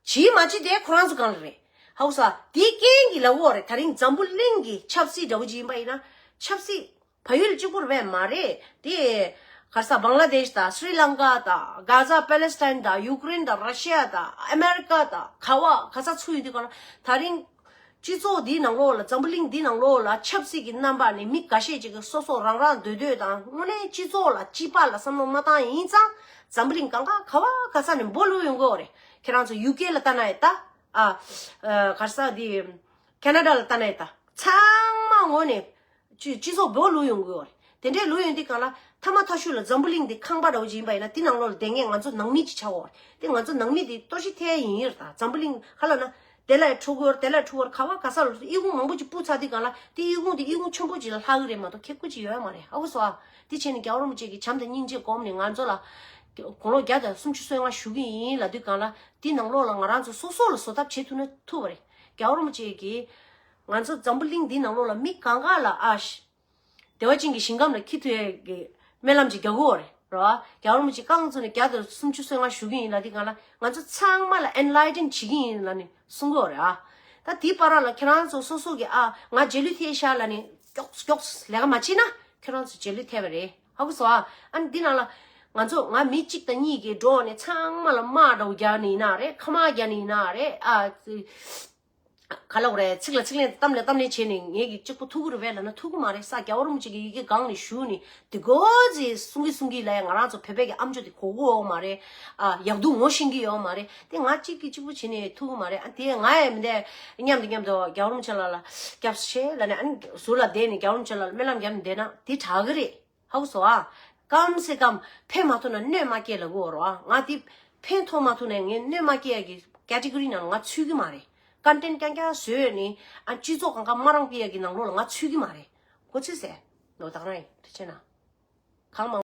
ཆ་ཡིན། བྱིས་མ་བྱིས་དེ་ཁོ་རང་ཚོ་སྒང་ལ་རེད། ཧ་གོ་ས་དེའི་རྐྱེན་གྱིས་ལབ་ཡོད་རེད། ད་རིང་འཛམ་བུ་གླིང་གི་ཆབ་སྲིད་འདྲ་བོ་ཅིག་ཡིན་པ་ཡིན་ན་ཆབ་སྲིད་བལ་ཡུལ་གཅིག་པུ་རེད་པས་མ་རེད་དེ། ག་རེ་ཟ་བང་ལ་དེཤ་དང་སྲི་ལང་ཀ་དང་གྷ་ཟ་པེ་ལེ་སི་ཐན་དང་ཡུ་ཀེ་རེན་དང་ར་ཤི་ཡ་དང་ཨ་མེ་རི་ཀ་དང་ག་བ་ག་ས་ཚུར་ཡོད་དུས་སྒང་ལ་ད་རིང་། སྤྱི་ཚོགས་འདིའི་ནང་ལོགས་ལ་འཛམ་བུ་གླིང་འདིའི་ནང་ལོགས་ལ་ཆབ་སྲིད་ཀྱི་རྣམ་པ་ནི་མི་འགའ་ཤས་ཅིག་གིས་སོ་སོ་རང་རང་འདོད་འདོད་དང་དངོས་གནས་སྤྱི་ཚོགས་ལ་སྤྱི་པ་ལ་བསམ་བློ་མ་བཏང་ཡིན་ཙང་འཛམ་བུ་གླིང་གང་ག་ག་བ་ག་ས་ནས་འབོ་ལུས་ཡོང་གི་ཡོད་རེད། ཁྱེད་རང་ཚོ་ཡུ་ཀེ་ལ་ལྟ་ན་ཡང་ལྟ། ཨ་ཨ་ག་རེ་ཟ་འདི་ཁེ་ན་ཌ་ལ་ལྟ་ན་ཡང་ལྟ། ཚང་མ་ངོས་ནས་སྤྱི་སྤྱི་ཚོགས་འབོ་ལུས་ཡོང་གི་ཡོད་རེད། དེ་འདྲའི་ལུས་ཡོང་དུས་སྒང་ལ་ཐ་མ་ཐ་ཤུ་ལ་འཛམ་བུ་གླིང་འདི་ཁང་པ་འདྲ་བོ་ཅིག་ཡིན་པ་ཡིན་ན་དེ་ནང་ལོགས་ལ་བསྡད་མཁན་ང་ཚོ་ནང་མི་ཅིག་ཆགས་ཡོད་རེད། དེ་ང་ཚོ་ནང་མི་དེ་གཏོར་བཤིག་ཐེབས་ཡ་ཡིན་ཡོད་རེད། ད་འཛམ་བུ་གླིང་ག་ལབ་ན། དེ་ལ་ཡང་འཁྲུག་གི་ཡོད་རེད། དེ་ལ་ཡང་འཁྲུག་གི་ཡོད་རེད། ག་བ་ག་ས་ལ་དབྱི་ཁུངས་མང་པོ་ཅིག་སྤུས་ཚར་དུས་སྒང་ལ་དེ་དབྱི་ཁུངས་དེ་དབྱི་ཁུངས་ཆེན་པོ་ཅིག་ལ་ལྷག་གི་རེད་མ་གཏོགས་ཁེ་ཁུ་ཅིག་ཡོད་ཡ་མ་རེད། ཧ་གོ་སོང་ཨ། དེ་བྱས་ནས་རྒྱལ་བ་རིན་པོ་ཆེ་གིས་བྱམས་དང་སྙིང་རྗེ་སྒོམ་ནས་ང་ཚོ་ལ་དགུང་ལོ་བརྒྱ་དང་སུམ་ཅུ་སོ་ལྔ་བཞུགས་ཀྱི་ཡིན་ལབ་དུས་སྒང་ལ་དེ་ནང་ལོགས་ལ་ང་རང་ཚོ་སོ་སོ་ལ་བཟོ་ཐབས་བྱེད་ཐུབ་ན་ཐུབ་པ་རེད། རྒྱལ་བ་རིན་པོ་ཆེ་གིས་ང་ཚོ་འཛམ་བུ་གླིང་འདིའི་ནང་ལོགས་ལ་མི་གང་ག་ལ་ཨ་ཤ་བདེ་བ་ཅན་གྱི་ཞིང་ཁམས་ལ་འཁྱེར་ཐུབ་ཡས་ཀྱི་སྨོན་ལམ་ཅིག་རྒྱག་གི་ཡོད་རེད། རེད་བ། རྒྱལ་བ་རིན་པོ་ཆེ་རྐང་བཙུགས་ནས་བརྒྱ་དང་སུམ་ཅུ་སོ་ལྔ་བཞུགས་ཀྱི་ཡིན་ལབ་དུས་སྒང་ལ་ང་ཚོ་ཚང་མ་ལ་ཨེན་ལའི་ཊན་བྱེད་ཀྱི་ཡིན་ལབ་ནས་གསུང་གི་ཡོད་རེད་ཨ། ད་དེའི་བར་ལ་ཁྱེད་རང་ཚོ་སོ་སོ་གི་ཨ་ང་རྗེས་ལུས་ཐེབས་ཤག་ལབ་ནས་མགྱོགས་མགྱོགས་ལས་ཀ་མ་བྱེད་ན་ཁྱེད་རང་ཚོ་རྗེས་ལུས་ཐེབས་པ་རེད། ཧ་གོ་སོང་ཨ། ཨ་ནི་འདི་ནང་ལ་ང་ཚོ་ང་མི་གཅིག་དང་གཉིས་ཀྱིས་འགྲོ་ནས་ཚང་མ་ལ་དམག་འདྲ་བོ་རྒྱག་ནི་ཡིན་ན་རེད། ཁ་དམག་རྒྱག་ནི་ཡིན་ན་རེད་ཨ། ག་ལབ་དགོས་རེད། ཚིག་ལ་ཚིག་ལན་གཏམ་ལ་གཏམ་ལན་བྱས་ནས་ངེད་ཀྱིས་གཅིག་པོ་ཐུག་གི་རེད་པས་ལབ་ན་ཐུག་གི་མ་རེད། ས་རྒྱལ་བ་རིན་པོ་ཆེ་གི་ཡི་གེ་སྒང་ནས་ཞུས་ནས་དེ་གོ་ཚེ་གསུང་གི་གསུང་གི་ལ་ཡ་ང་རང་ཚོ་བོད་པའི་གི་ཨམ་ཅོག་དེ་གོ་གི་ཡོད་མ་རེད། ཨ་ཡག་སྡུག་ངོ་ཤེས་ཀྱི་ཡོད་མ་རེད། དེ་ང་གཅིག་གིས་གཅིག་པོ་བྱས་ནས་ཐུག་གི་མ་རེད། ཨ་དེ་ང་ཡང་མི་འདས་མཉམ་དུ་མཉམ་དུ་རྒྱལ་བ་རིན་པོ་ཆེ་ལགས་ལ་སྐྱབས་སུ་མཆི་ལབ་ནས་ཨ་ནི་ཟུར་ལ་བསྡད་ནས་རྒྱལ་བ་རིན་པོ་ཆེ་ལགས་ལ་སྨོན་ལམ་རྒྱབ་ནས་བསྡད་ན་དེ་དྲག་གི་རེད། ཧ་གོ་སོང་ཨ། ཀམ་སེ་ཀམ་ཕན་མ་ཐོགས་ན་གནོད་མ་སྐྱེལ་ལབ་གོ་རོ་ཨ། ང་དེ་ཕན་ཐོགས་མ་ཐོགས་ན་ངས་གནོད་མ་སྐྱེལ་ཡ་གི་ཀེ་ཊི་གོ་རི་ནང་ང་ཚུད་ཀྱི་མ་རེད། ཀོན་ཊེན་ཊི་རྐྱང་རྐྱང་བཟོས་ནས་ཨ་སྤྱི་ཚོགས་གང་ག་མ་རང་སྤེལ་ཡ་གི་ནང་ལོགས་ལ་ང་ཚུད་ཀྱི་མ་རེད། གོ་ཚོད་ཟེར། ལོ་དག་རང་ཡིན་དེ་བྱས་ན། གང་མང་།